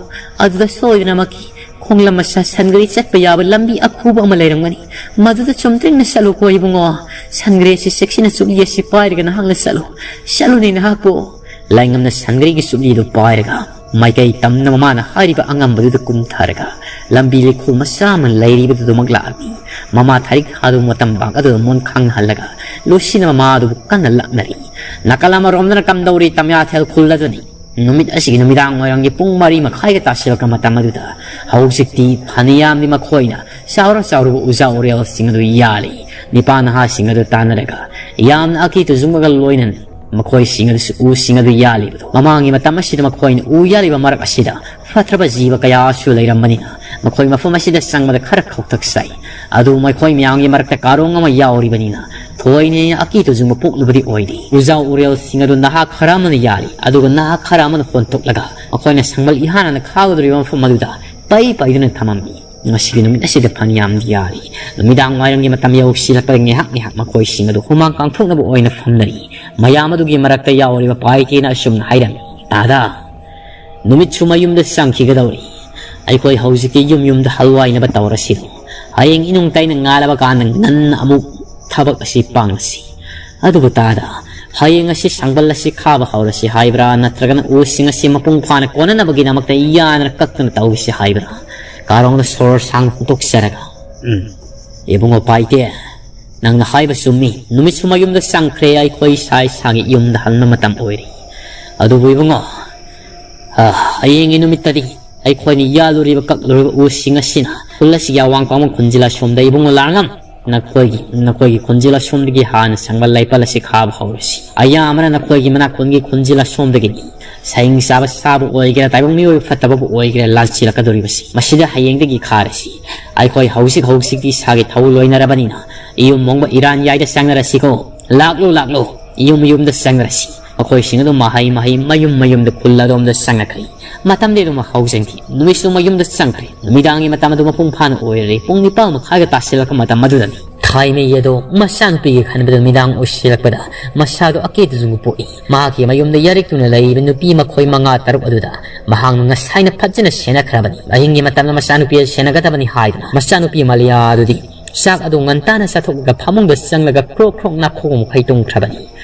ꯑꯗꯨꯗ ꯁꯣꯏꯗꯅꯃꯛꯀꯤ ꯈꯣꯡꯂꯝ ꯃꯆꯥ ꯁꯟꯒꯔꯤ ꯆꯠꯄ ꯌꯥꯕ ꯂꯝꯕꯤ ꯑꯈꯨꯕ ꯑꯃ ꯂꯩꯔꯝꯒꯅꯤ꯫ ꯃꯗꯨꯗ ꯆꯨꯝꯗ꯭ꯔꯤꯡꯅ ꯆꯠꯂꯨꯀꯣ ꯏꯕꯨꯡꯉꯣ꯫ ꯁꯟꯒꯔꯤ ꯑꯁꯤ ꯆꯦꯛꯁꯤꯟꯅ ꯆꯨꯞꯂꯤ ꯑꯁꯤ ꯄꯥꯏꯔꯒ ꯅꯍꯥꯛꯅ ꯆꯠꯂꯨ꯫ ꯆꯠꯂꯨꯅꯦ ꯅꯍꯥꯛꯄꯨ꯫" ꯂꯥꯏꯉꯝꯅ ꯁꯟꯒꯔꯤꯒꯤ ꯆꯨꯞꯂꯤꯗꯨ ꯄꯥꯏꯔꯒ ꯃꯥꯏꯀꯩ ꯇꯝꯅ ꯃꯃꯥꯅ ꯍꯥꯏꯔꯤꯕ ꯑꯉꯝꯕꯗꯨꯗ ꯀꯨꯝꯊꯔꯒ ꯂꯝꯕꯤ ꯂꯩꯈꯣꯜ ꯃꯆꯥ ꯑꯃ ꯂꯩꯔꯤꯕꯗꯨꯗꯃꯛ ꯂꯥꯛꯂꯝꯃꯤ꯫ ꯃꯃꯥ ꯊꯥꯔꯤꯛ ꯊꯥꯗꯨ ꯃꯇꯝ ꯄꯥꯛ ꯑꯗꯨꯗ ꯃꯣꯟ ꯈꯪꯍꯜꯂꯒ ꯂꯨꯁꯤꯅ ꯃꯃꯥ ꯑꯗꯨꯕꯨ ꯀꯟꯅ ꯂꯛꯅꯔꯤ꯫ ꯅꯥꯀꯜ ꯑꯃꯔꯣꯝꯗꯅ ꯀꯝꯗꯧꯔꯤ ꯇꯝꯌꯥꯊꯦꯜ ꯈꯨꯜ ꯑꯗꯨꯅꯤ꯫ ꯅꯨꯃꯤꯠ ꯑꯁꯤꯒꯤ ꯅꯨꯃꯤꯗꯥꯡ ꯋꯥꯏꯔꯝꯒꯤ ꯄꯨꯡ ꯃꯔꯤ ꯃꯈꯥꯏꯒ ꯇꯥꯁꯤꯜꯂꯛꯄ ꯃꯇꯝ ꯑꯗꯨꯗ ꯍꯧꯖꯤꯛꯇꯤ ꯐꯅꯌꯥꯝꯗꯤ ꯃꯈꯣꯏꯅ ꯆꯥꯎꯔ ꯆꯥꯎꯔꯕ ꯎꯖꯥ ꯎꯔꯦꯜꯁꯤꯡ ꯑꯗꯨ ꯌꯥꯜꯂꯤ꯫ ꯅꯤꯄꯥ ꯅꯍꯥꯁꯤꯡ ꯑꯗꯨ ꯇꯥꯟꯅꯔꯒ ꯌꯥꯝꯅ ꯑꯀꯤ ꯇꯨꯖꯨꯡꯕꯒ ꯂꯣꯏꯅꯅ ꯃꯈꯣꯏꯁꯤꯡ ꯑꯗꯨꯁꯨ ꯎꯁꯤꯡ ꯑꯗꯨ ꯌꯥꯜꯂꯤꯕꯗꯣ꯫ ꯃꯃꯥꯡꯒꯤ ꯃꯇꯝ ꯑꯁꯤꯗ ꯃꯈꯣꯏꯅ ꯎ ꯌꯥꯜꯂꯤꯕ ꯃꯔꯛ ꯑꯁꯤꯗ ꯐꯠꯇ꯭ꯔꯕ ꯖꯤꯕ ꯀꯌꯥꯁꯨ ꯂꯩꯔꯝꯕꯅꯤꯅ ꯃꯈꯣꯏ ꯃꯐꯝ ꯑꯁꯤꯗ ꯆꯪꯕꯗ ꯈꯔ ꯈꯧꯇꯛ ꯆꯥꯏ꯫ ꯑꯗꯨ ꯃꯈꯣꯏ ꯃꯌꯥꯝꯒꯤ ꯃꯔꯛꯇ ꯀꯥꯔꯣꯡ ꯑꯃ ꯌꯥꯎꯔꯤꯕꯅꯤꯅ ꯊꯣꯏꯅ ꯍꯦꯟꯅ ꯑꯀꯤ ꯇꯨꯖꯨꯡꯕ ꯄꯣꯛꯂꯨꯕꯗꯤ ꯑꯣꯏꯗꯦ꯫ ꯎꯖꯥꯎ ꯎꯔꯦꯜꯁꯤꯡ ꯑꯗꯨ ꯅꯍꯥ ꯈꯔ ꯑꯃꯅ ꯌꯥꯜꯂꯤ, ꯑꯗꯨꯒ ꯅꯍꯥ ꯈꯔ ꯑꯃꯅ ꯍꯣꯟꯇꯣꯛꯂꯒ ꯃꯈꯣꯏꯅ ꯁꯪꯕꯜ ꯏꯍꯥꯟ ꯍꯥꯟꯅ ꯈꯥꯒꯗꯧꯔꯤꯕ ꯃꯐꯝ ꯑꯗꯨꯗ ꯄꯩ ꯄꯩꯗꯨꯅ ꯊꯝꯃꯝꯃꯤ꯫ ꯉꯁꯤꯒꯤ ꯅꯨꯃꯤꯠ ꯑꯁꯤꯗ ꯐꯅꯌꯥꯝꯗꯤ ꯌꯥꯔꯤ꯫ ꯅꯨꯃꯤꯗꯥꯡ ꯋꯥꯏꯔꯝꯒꯤ ꯃꯇꯝ ꯌꯧꯁꯤꯜꯂꯛꯄꯗ ꯉꯥꯏꯍꯥꯛ ꯉꯥꯏꯍꯥꯛ ꯃꯈꯣꯏꯁꯤꯡ ꯑꯗꯨ ꯍꯨꯃꯥꯡ ꯀꯥꯡꯊꯣꯛꯅꯕ ꯑꯣꯏꯅ ꯐꯝꯅꯔꯤ꯫ ꯃꯌꯥꯝ ꯑꯗꯨꯒꯤ ꯃꯔꯛꯇ ꯌꯥꯎꯔꯤꯕ ꯄꯥꯏꯇꯦꯅ ꯑꯁꯨꯝꯅ ꯍꯥꯏꯔꯝꯃꯤ, "ꯇꯥꯗ, ꯅꯨꯃꯤꯠꯁꯨ ꯃꯌꯨꯝꯗ ꯆꯪꯈꯤꯒꯗꯧꯔꯤ꯫ ꯑꯩꯈꯣꯏ ꯍꯧꯖꯤꯛꯇꯤ ꯌꯨꯝ ꯌꯨꯝꯗ ꯍꯜꯋꯥꯏꯅꯕ ꯇꯧꯔꯁꯤꯗꯣ꯫ ꯍꯌꯦꯡ ꯏꯅꯨꯡ ꯇꯩꯅ ꯉꯥꯜꯂꯕ ꯀꯥꯟꯗ ꯉꯟꯅ ꯑꯃꯨꯛ ꯊꯕꯛ ꯑꯁꯤ ꯄꯥꯡꯂꯁꯤ꯫ ꯑꯗꯨꯕꯨ ꯇꯥꯗ, ꯍꯌꯦꯡ ꯑꯁꯤ ꯁꯪꯕꯜ ꯑꯁꯤ ꯈꯥꯕ ꯍꯧꯔꯁꯤ ꯍꯥꯏꯕ꯭ꯔꯥ, ꯅꯠꯇ꯭ꯔꯒꯅ ꯎꯁꯤꯡ ꯑꯁꯤ ꯃꯄꯨꯡ ꯐꯥꯅ ꯀꯣꯟꯅꯅꯕꯒꯤꯗꯃꯛꯇ ꯌꯥꯅ ꯀꯛꯇꯨꯅ ꯇꯧꯔꯤꯁꯤ ꯍꯥꯏꯕ꯭ꯔꯥ?" ꯀꯥꯔꯣꯡꯗ ꯁꯣꯔ ꯁꯥꯡꯅ ꯍꯣꯡꯗꯣꯛꯆꯔꯒ, "ꯎꯝ, ꯏꯕꯨꯡꯉꯣ ꯄꯥꯏꯇꯦ, ꯅꯪꯅ ꯍꯥꯏꯕ ꯆꯨꯝꯃꯤ꯫ ꯅꯨꯃꯤꯠꯁꯨ ꯃꯌꯨꯝꯗ ꯆꯪꯈ꯭ꯔꯦ, ꯑꯩꯈꯣꯏ ꯏꯁꯥ ꯏꯁꯥꯒꯤ ꯌꯨꯝꯗ ꯍꯟꯕ ꯃꯇꯝ ꯑꯣꯏꯔꯦ꯫ ꯑꯗꯨꯕꯨ ꯏꯕꯨꯡꯉꯣ, ꯑ, ꯍꯌꯦꯡꯒꯤ ꯅꯨꯃꯤꯠꯇꯗꯤ ꯑꯩꯈꯣꯏꯅ ꯌꯥꯜꯂꯨꯔꯤꯕ ꯀꯛꯂꯨꯔꯤꯕ ꯎꯁꯤꯡ ꯑꯁꯤꯅ ꯈꯨꯜ ꯑꯁꯤꯒꯤ ꯑꯋꯥꯡ ꯄꯥꯡꯕ ꯈꯨꯟꯖꯤꯜ ꯑꯁꯣꯝꯗ ꯏꯕꯨꯡꯉꯣ ꯂꯥꯡꯉꯝ ꯅꯈꯣꯏꯒꯤ, ꯅꯈꯣꯏꯒꯤ ꯈꯨꯟꯖꯤꯜ ꯑꯁꯣꯝꯗꯒꯤ ꯍꯥꯟꯅ ꯁꯪꯕꯜ ꯂꯩꯄꯜ ꯑꯁꯤ ꯈꯥꯕ ꯍꯧꯔꯁꯤ꯫ ꯑꯌꯥꯝꯕꯅ ꯅꯈꯣꯏꯒꯤ ꯃꯅꯥꯛ ꯈꯨꯟꯒꯤ ꯈꯨꯟꯖꯤꯜ ꯑꯁꯣꯝꯗꯒꯤꯅꯤ꯫ ꯁꯌꯤꯡ ꯆꯥꯕ ꯁꯥꯕꯨ ꯑꯣꯏꯒꯦꯔꯥ, ꯇꯥꯏꯕꯪ ꯃꯤꯑꯣꯏꯕ ꯐꯠꯇꯕꯕꯨ ꯑꯣꯏꯒꯦꯔꯥ, ꯂꯥꯜꯁꯤꯜꯂꯛꯀꯗꯧꯔꯤꯕꯁꯤ꯫ ꯃꯁꯤꯗ ꯍꯌꯦꯡꯗꯒꯤ ꯈꯥꯔꯁꯤ꯫ ꯑꯩꯈꯣꯏ ꯍꯧꯖꯤꯛ ꯍꯧꯖꯤꯛꯇꯤ ꯏꯁꯥꯒꯤ ꯊꯧ ꯂꯣꯏꯅꯔꯕꯅꯤꯅ ꯏꯌꯨꯝ ꯃꯣꯡꯕ ꯏꯔꯥꯟ ꯌꯥꯏꯗ ꯆꯪꯅꯔꯁꯤꯀꯣ꯫ ꯂꯥꯛꯂꯣ, ꯂꯥꯛꯂꯣ, ꯏꯌꯨꯝ ꯌꯨꯝꯗ ꯆꯪꯅꯔꯁꯤ꯫" ꯃꯈꯣꯏꯁꯤꯡ ꯑꯗꯨ ꯃꯍꯩ ꯃꯍꯩ ꯃꯌꯨꯝ ꯃꯌꯨꯝꯗ ꯈꯨꯜ ꯑꯗꯣꯝꯗ ꯆꯪꯅꯈ꯭ꯔꯦ꯫ ꯃꯇꯝꯗꯤ ꯑꯗꯨꯃꯛ ꯍꯧꯖꯤꯟꯈꯤ꯫ ꯅꯨꯃꯤꯠꯁꯨ ꯃꯌꯨꯝꯗ ꯆꯪꯈ꯭ꯔꯦ꯫ ꯅꯨꯃꯤꯗꯥꯡꯒꯤ ꯃꯇꯝ ꯑꯗꯨ ꯃꯄꯨꯡ ꯐꯥꯅ ꯑꯣꯏꯔꯦ꯫ ꯄꯨꯡ ꯅꯤꯄꯥꯜ ꯃꯈꯥꯏꯒ ꯇꯥꯁꯤꯜꯂꯛꯄ ꯃꯇꯝ ꯑꯗꯨꯗꯅꯤ꯫ ꯊꯥꯏꯃꯩ ꯑꯗꯣ ꯃꯆꯥꯅꯨꯄꯤꯒꯤ ꯈꯟꯕꯗ ꯅꯨꯃꯤꯗꯥꯡ ꯑꯣꯏꯁꯤꯜꯂꯛꯄꯗ ꯃꯁꯥꯗꯣ ꯑꯀꯦ ꯇꯨꯖꯨꯡꯕ ꯄꯣꯛꯏ꯫ ꯃꯍꯥꯛꯀꯤ ꯃꯌꯨꯝꯗ ꯌꯥꯔꯤꯛꯇꯨꯅ ꯂꯩꯔꯤꯕ ꯅꯨꯄꯤ ꯃꯈꯣꯏ ꯃꯉꯥ ꯇꯔꯨꯛ ꯑꯗꯨꯗ ꯃꯍꯥꯛꯅ ꯉꯁꯥꯏꯅ ꯐꯖꯅ ꯁꯦꯟꯅꯈ꯭ꯔꯕꯅꯤ꯫ ꯑꯍꯤꯡꯒꯤ ꯃꯇꯝꯗ ꯃꯆꯥꯅꯨꯄꯤ ꯑꯁꯤ ꯁꯦꯟꯅꯒꯗꯕꯅꯤ ꯍꯥꯏꯗꯨꯅ ꯃꯆꯥꯅꯨꯄꯤ ꯃꯂꯤꯌꯥ ꯑꯗꯨꯗꯤ ꯆꯥꯛ ꯑꯗꯨ ꯉꯟꯇꯥꯅ ꯆꯥꯊꯣꯛꯂꯒ ꯐꯃꯨꯡꯗ ꯆꯪꯂꯒ ꯀ꯭ꯔꯣꯛ ꯀ꯭ꯔꯣꯛ ꯅꯥꯈꯣꯛꯄ ꯃꯈꯩ ꯇꯨꯝꯈ꯭ꯔꯕꯅꯤ꯫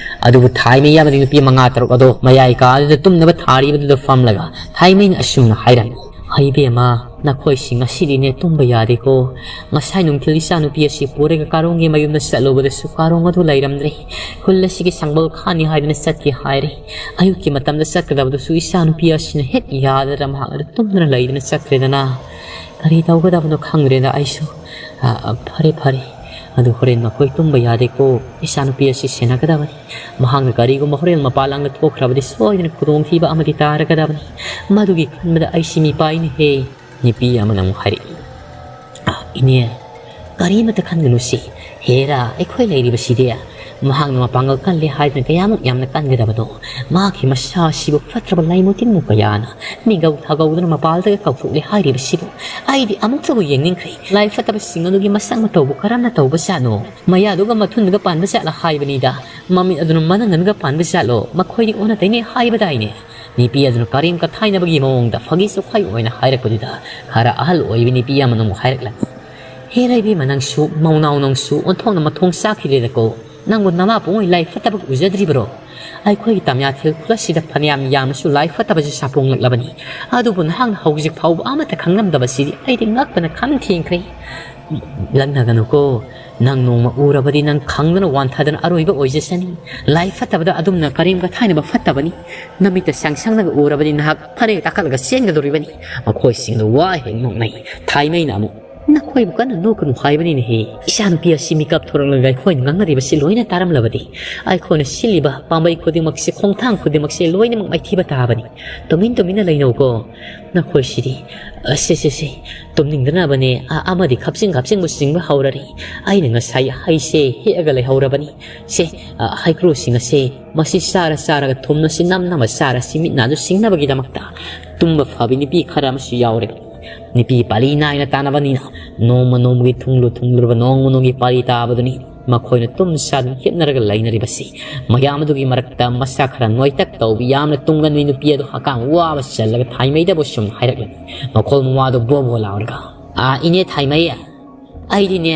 ꯑꯗꯨꯕꯨ ꯊꯥꯏꯃꯩ ꯑꯃꯗꯤ ꯅꯨꯄꯤ ꯃꯉꯥ ꯇꯔꯨꯛ ꯑꯗꯣ ꯃꯌꯥꯏ ꯀꯥꯗꯨꯗ ꯇꯨꯝꯅꯕ ꯊꯥꯔꯤꯕꯗꯨꯗ ꯐꯝꯂꯒ ꯊꯥꯏꯃꯩꯅ ꯑꯁꯨꯝꯅ ꯍꯥꯏꯔꯝꯃꯤ, "ꯍꯩꯕꯦꯝꯃ, ꯅꯈꯣꯏꯁꯤꯡ ꯑꯁꯤꯗꯤꯅꯦ ꯇꯨꯝꯕ ꯌꯥꯗꯦꯀꯣ꯫ ꯉꯁꯥꯏ ꯅꯨꯡꯊꯤꯜ ꯏꯆꯥꯅꯨꯄꯤ ꯑꯁꯤ ꯄꯨꯔꯒ ꯀꯥꯔꯣꯡꯒꯤ ꯃꯌꯨꯝꯗ ꯆꯠꯂꯨꯕꯗꯁꯨ ꯀꯥꯔꯣꯡ ꯑꯗꯨ ꯂꯩꯔꯝꯗ꯭ꯔꯦ꯫ ꯈꯨꯜ ꯑꯁꯤꯒꯤ ꯁꯪꯕꯜ ꯈꯥꯅꯤ ꯍꯥꯏꯗꯨꯅ ꯆꯠꯀꯦ ꯍꯥꯏꯔꯦ꯫ ꯑꯌꯨꯛꯀꯤ ꯃꯇꯝꯗ ꯆꯠꯀꯗꯕꯗꯨꯁꯨ ꯏꯆꯥꯅꯨꯄꯤ ꯑꯁꯤꯅ ꯍꯦꯛ ꯌꯥꯗꯗꯅ ꯃꯍꯥꯛ ꯑꯗꯨ ꯇꯨꯝꯗꯨꯅ ꯂꯩꯗꯨꯅ ꯆꯠꯈ꯭ꯔꯦꯗꯅ꯫ ꯀꯔꯤ ꯇꯧꯒꯗꯕꯅꯣ ꯈꯪꯗ꯭ꯔꯦꯗ ꯑꯩꯁꯨ꯫ ꯑ, ꯑ, ꯐꯔꯦ, ꯐꯔꯦ꯫ ꯑꯗꯨ ꯍꯣꯔꯦꯟ ꯃꯈꯣꯏ ꯇꯨꯝꯕ ꯌꯥꯗꯦꯀꯣ꯫ ꯏꯆꯥꯅꯨꯄꯤ ꯑꯁꯤ ꯁꯦꯟꯅꯒꯗꯕꯅꯤ꯫ ꯃꯍꯥꯛꯅ ꯀꯔꯤꯒꯨꯝꯕ ꯍꯣꯔꯦꯟ ꯃꯄꯥꯟ ꯂꯥꯡꯗ ꯊꯣꯛꯈ꯭ꯔꯕꯗꯤ ꯁꯣꯏꯗꯅ ꯈꯨꯗꯣꯡꯊꯤꯕ ꯑꯃꯗꯤ ꯇꯥꯔꯒꯗꯕꯅꯤ꯫ ꯃꯗꯨꯒꯤ ꯈꯟꯕꯗ ꯑꯩꯁꯤ ꯃꯤꯄꯥꯏꯅꯦꯍꯦ꯫" ꯅꯨꯄꯤ ꯑꯃꯅ ꯑꯃꯨꯛ ꯍꯥꯏꯔꯛꯏ, "ꯑ, ꯏꯅꯦ, ꯀꯔꯤꯃꯇ ꯈꯟꯒꯅꯨꯁꯤ꯫ ꯍꯦꯔꯥ, ꯑꯩꯈꯣꯏ ꯂꯩꯔꯤꯕꯁꯤꯗꯤ ꯃꯍꯥꯛꯅ ꯃꯄꯥꯡꯒꯜ ꯀꯜꯂꯦ ꯍꯥꯏꯗꯨꯅ ꯀꯌꯥꯃꯨꯛ ꯌꯥꯝꯅ ꯀꯟꯒꯗꯕꯅꯣ? ꯃꯍꯥꯛꯀꯤ ꯃꯁꯥ ꯑꯁꯤꯕꯨ ꯐꯠꯇ꯭ꯔꯕ ꯂꯥꯏꯃꯣꯇꯤꯟꯕꯨ ꯀꯌꯥꯅ ꯃꯤꯒꯧ ꯊꯥꯒꯧꯗꯨꯅ ꯃꯄꯥꯜꯗꯒ ꯀꯧꯊꯣꯛꯂꯦ ꯍꯥꯏꯔꯤꯕꯁꯤꯕꯨ꯫ ꯑꯩꯗꯤ ꯑꯃꯨꯛꯇꯕꯨ ꯌꯦꯡꯅꯤꯡꯈ꯭ꯔꯦ꯫ ꯂꯥꯏ ꯐꯠꯇꯕꯁꯤꯡ ꯑꯗꯨꯒꯤ ꯃꯁꯛ ꯃꯇꯧꯕꯨ ꯀꯔꯝꯅ ꯇꯧꯕꯖꯥꯠꯅꯣ? ꯃꯌꯥꯗꯨꯒ ꯃꯊꯨꯟꯗꯨꯒ ꯄꯥꯟꯕ ꯖꯥꯠꯂ ꯍꯥꯏꯕꯅꯤꯗ꯫ ꯃꯃꯤꯠ ꯑꯗꯨꯅ ꯃꯅꯪꯒꯟꯒ ꯄꯥꯟꯕ ꯖꯥꯠꯂꯣ? ꯃꯈꯣꯏꯗꯤ ꯑꯣꯟꯅ ꯇꯩꯅꯩ ꯍꯥꯏꯕꯗꯥꯏꯅꯦ?" ꯅꯨꯄꯤ ꯑꯗꯨꯅ ꯀꯔꯦꯝ ꯀꯊꯥꯏꯅꯕꯒꯤ ꯃꯑꯣꯡꯗ ꯐꯥꯒꯤ ꯆꯨꯈꯥꯏ ꯑꯣꯏꯅ ꯍꯥꯏꯔꯛꯄꯗꯨꯗ ꯈꯔ ꯑꯍꯜ ꯑꯣꯏꯕ ꯅꯨꯄꯤ ꯑꯃꯅ ꯑꯃꯨꯛ ꯍꯥꯏꯔꯛꯂꯝꯃꯤ, "ꯍꯦꯔꯥ ꯏꯕꯦꯝꯃ, ꯅꯪꯁꯨ ꯃꯧꯅꯥꯎ ꯅꯪꯁꯨ ꯑꯣꯟꯊꯣꯛꯅ ꯃꯊꯣꯡ ꯆꯥꯈꯤꯗ꯭ꯔꯦꯗꯀꯣ꯫ ꯅꯪꯕꯨ ꯅꯃꯥ ꯄꯨꯡꯉꯣꯏ ꯂꯥꯏ ꯐꯠꯇꯕꯒ ꯎꯖꯗ꯭ꯔꯤꯕꯔꯣ? ꯑꯩꯈꯣꯏꯒꯤ ꯇꯝꯌꯥꯊꯦꯜ ꯈꯨꯜ ꯑꯁꯤꯗ ꯐꯅꯌꯥꯝ ꯌꯥꯝꯅꯁꯨ ꯂꯥꯏ ꯐꯠꯇꯕꯁꯦ ꯁꯥꯄꯣꯡꯂꯛꯂꯕꯅꯤ꯫ ꯑꯗꯨꯕꯨ ꯅꯍꯥꯛꯅ ꯍꯧꯖꯤꯛ ꯐꯥꯎꯕ ꯑꯃꯠꯇ ꯈꯪꯂꯝꯗꯕꯁꯤꯗꯤ ꯑꯩꯗꯤ ꯉꯛꯄꯅ ꯈꯝ ꯊꯦꯡꯈ꯭ꯔꯦ꯫ ꯂꯛꯅꯒꯅꯨꯀꯣ꯫ ꯅꯪ ꯅꯣꯡꯃ ꯎꯔꯕꯗꯤ ꯅꯪ ꯈꯪꯗꯅ ꯋꯥꯟꯊꯗꯅ ꯑꯔꯣꯏꯕ ꯑꯣꯏꯖꯁꯅꯤ꯫ ꯂꯥꯏ ꯐꯠꯇꯕꯗ ꯑꯗꯨꯝꯅ ꯀꯔꯦꯝ ꯀꯊꯥꯏꯅꯕ ꯐꯠꯇꯕꯅꯤ꯫ ꯅꯃꯤꯠꯇ ꯁꯪ ꯁꯪꯅꯒ ꯎꯔꯕꯗꯤ ꯅꯍꯥꯛ ꯐꯅꯦꯛ ꯇꯥꯈꯠꯂꯒ ꯆꯦꯟꯒꯗꯧꯔꯤꯕꯅꯤ꯫" ꯃꯈꯣꯏꯁꯤꯡꯗꯨ ꯋꯥ ꯍꯦꯛ ꯅꯣꯛꯅꯩ꯫ ꯊꯥꯏꯃꯩꯅ ꯑꯃꯨꯛ, "ꯅꯈꯣꯏꯕꯨ ꯀꯟꯅ ꯅꯣꯛꯀꯅꯨ ꯍꯥꯏꯕꯅꯤꯅꯦꯍꯦ꯫ ꯏꯆꯥꯅꯨꯄꯤ ꯑꯁꯤ ꯃꯤꯀꯞ ꯊꯣꯔꯛꯂꯒ ꯑꯩꯈꯣꯏꯅ ꯉꯥꯡꯅꯔꯤꯕꯁꯤ ꯂꯣꯏꯅ ꯇꯥꯔꯝꯂꯕꯗꯤ ꯑꯩꯈꯣꯏꯅ ꯁꯤꯜꯂꯤꯕ ꯄꯥꯝꯕꯩ ꯈꯨꯗꯤꯡꯃꯛꯁꯦ, ꯈꯣꯡꯊꯥꯡ ꯈꯨꯗꯤꯡꯃꯛꯁꯦ ꯂꯣꯏꯅꯃꯛ ꯃꯥꯏꯊꯤꯕ ꯇꯥꯕꯅꯤ꯫ ꯇꯨꯃꯤꯟ ꯇꯨꯃꯤꯟꯅ ꯂꯩꯅꯧꯀꯣ꯫ ꯅꯈꯣꯏꯁꯤꯗꯤ, ꯑ, ꯁꯦ, ꯁꯦ, ꯁꯦ, ꯇꯨꯝꯅꯤꯡꯗꯅꯕꯅꯦ, ꯑ, ꯑꯃꯗꯤ ꯈꯞꯆꯤꯡ ꯈꯞꯆꯤꯡꯕ ꯆꯤꯡꯕ ꯍꯧꯔꯔꯤ꯫ ꯑꯩꯅ ꯉꯁꯥꯏ ꯍꯩꯁꯦ ꯍꯦꯛꯑꯒ ꯂꯩꯍꯧꯔꯕꯅꯤ꯫ ꯁꯦ, ꯑ, ꯍꯩꯀ꯭ꯔꯨꯁꯤꯡ ꯑꯁꯦ ꯃꯁꯤ ꯆꯥꯔ ꯆꯥꯔꯒ ꯊꯨꯝꯅ ꯁꯤ ꯅꯝ ꯅꯝꯃ ꯆꯥꯔ ꯁꯤ ꯃꯤꯠ ꯅꯥꯗꯨ ꯁꯤꯡꯅꯕꯒꯤꯗꯃꯛꯇ ꯇꯨꯝꯕ ꯐꯕꯤ ꯅꯨꯄꯤ ꯈꯔ ꯑꯃꯁꯨ ꯌꯥꯎꯔꯦ꯫ ꯅꯨꯄꯤ ꯄꯥꯂꯤ ꯅꯥꯏꯅ ꯇꯥꯅꯕꯅꯤꯅ ꯅꯣꯡꯃ ꯅꯣꯡꯃꯒꯤ ꯊꯨꯡꯂꯨ ꯊꯨꯡꯂꯨꯔꯕ ꯅꯣꯡꯃ ꯅꯣꯡꯃꯒꯤ ꯄꯥꯂꯤ ꯇꯥꯕꯗꯨꯅꯤ ꯃꯈꯣꯏꯅ ꯇꯨꯝ ꯆꯥꯗꯨꯅ ꯍꯤꯞꯅꯔꯒ ꯂꯩꯅꯔꯤꯕꯁꯤ꯫ ꯃꯌꯥꯝ ꯑꯗꯨꯒꯤ ꯃꯔꯛꯇ ꯃꯁꯥ ꯈꯔ ꯅꯣꯏꯇꯛ ꯇꯧꯕꯤ ꯌꯥꯝꯅ ꯇꯨꯡꯒꯟꯕꯤ ꯅꯨꯄꯤ ꯑꯗꯨ ꯍꯛꯀꯥꯝ ꯋꯥꯕ ꯆꯜꯂꯒ ꯊꯥꯏꯃꯩꯗꯕꯨ ꯁꯨꯝ ꯍꯥꯏꯔꯛꯂꯝꯃꯤ꯫ ꯃꯈꯣꯜ ꯃꯋꯥꯗꯨ ꯕꯣ ꯕꯣ ꯂꯥꯎꯔꯒ, "ꯑꯥ, ꯏꯅꯦ ꯊꯥꯏꯃꯩ, ꯑꯩꯗꯤꯅꯦ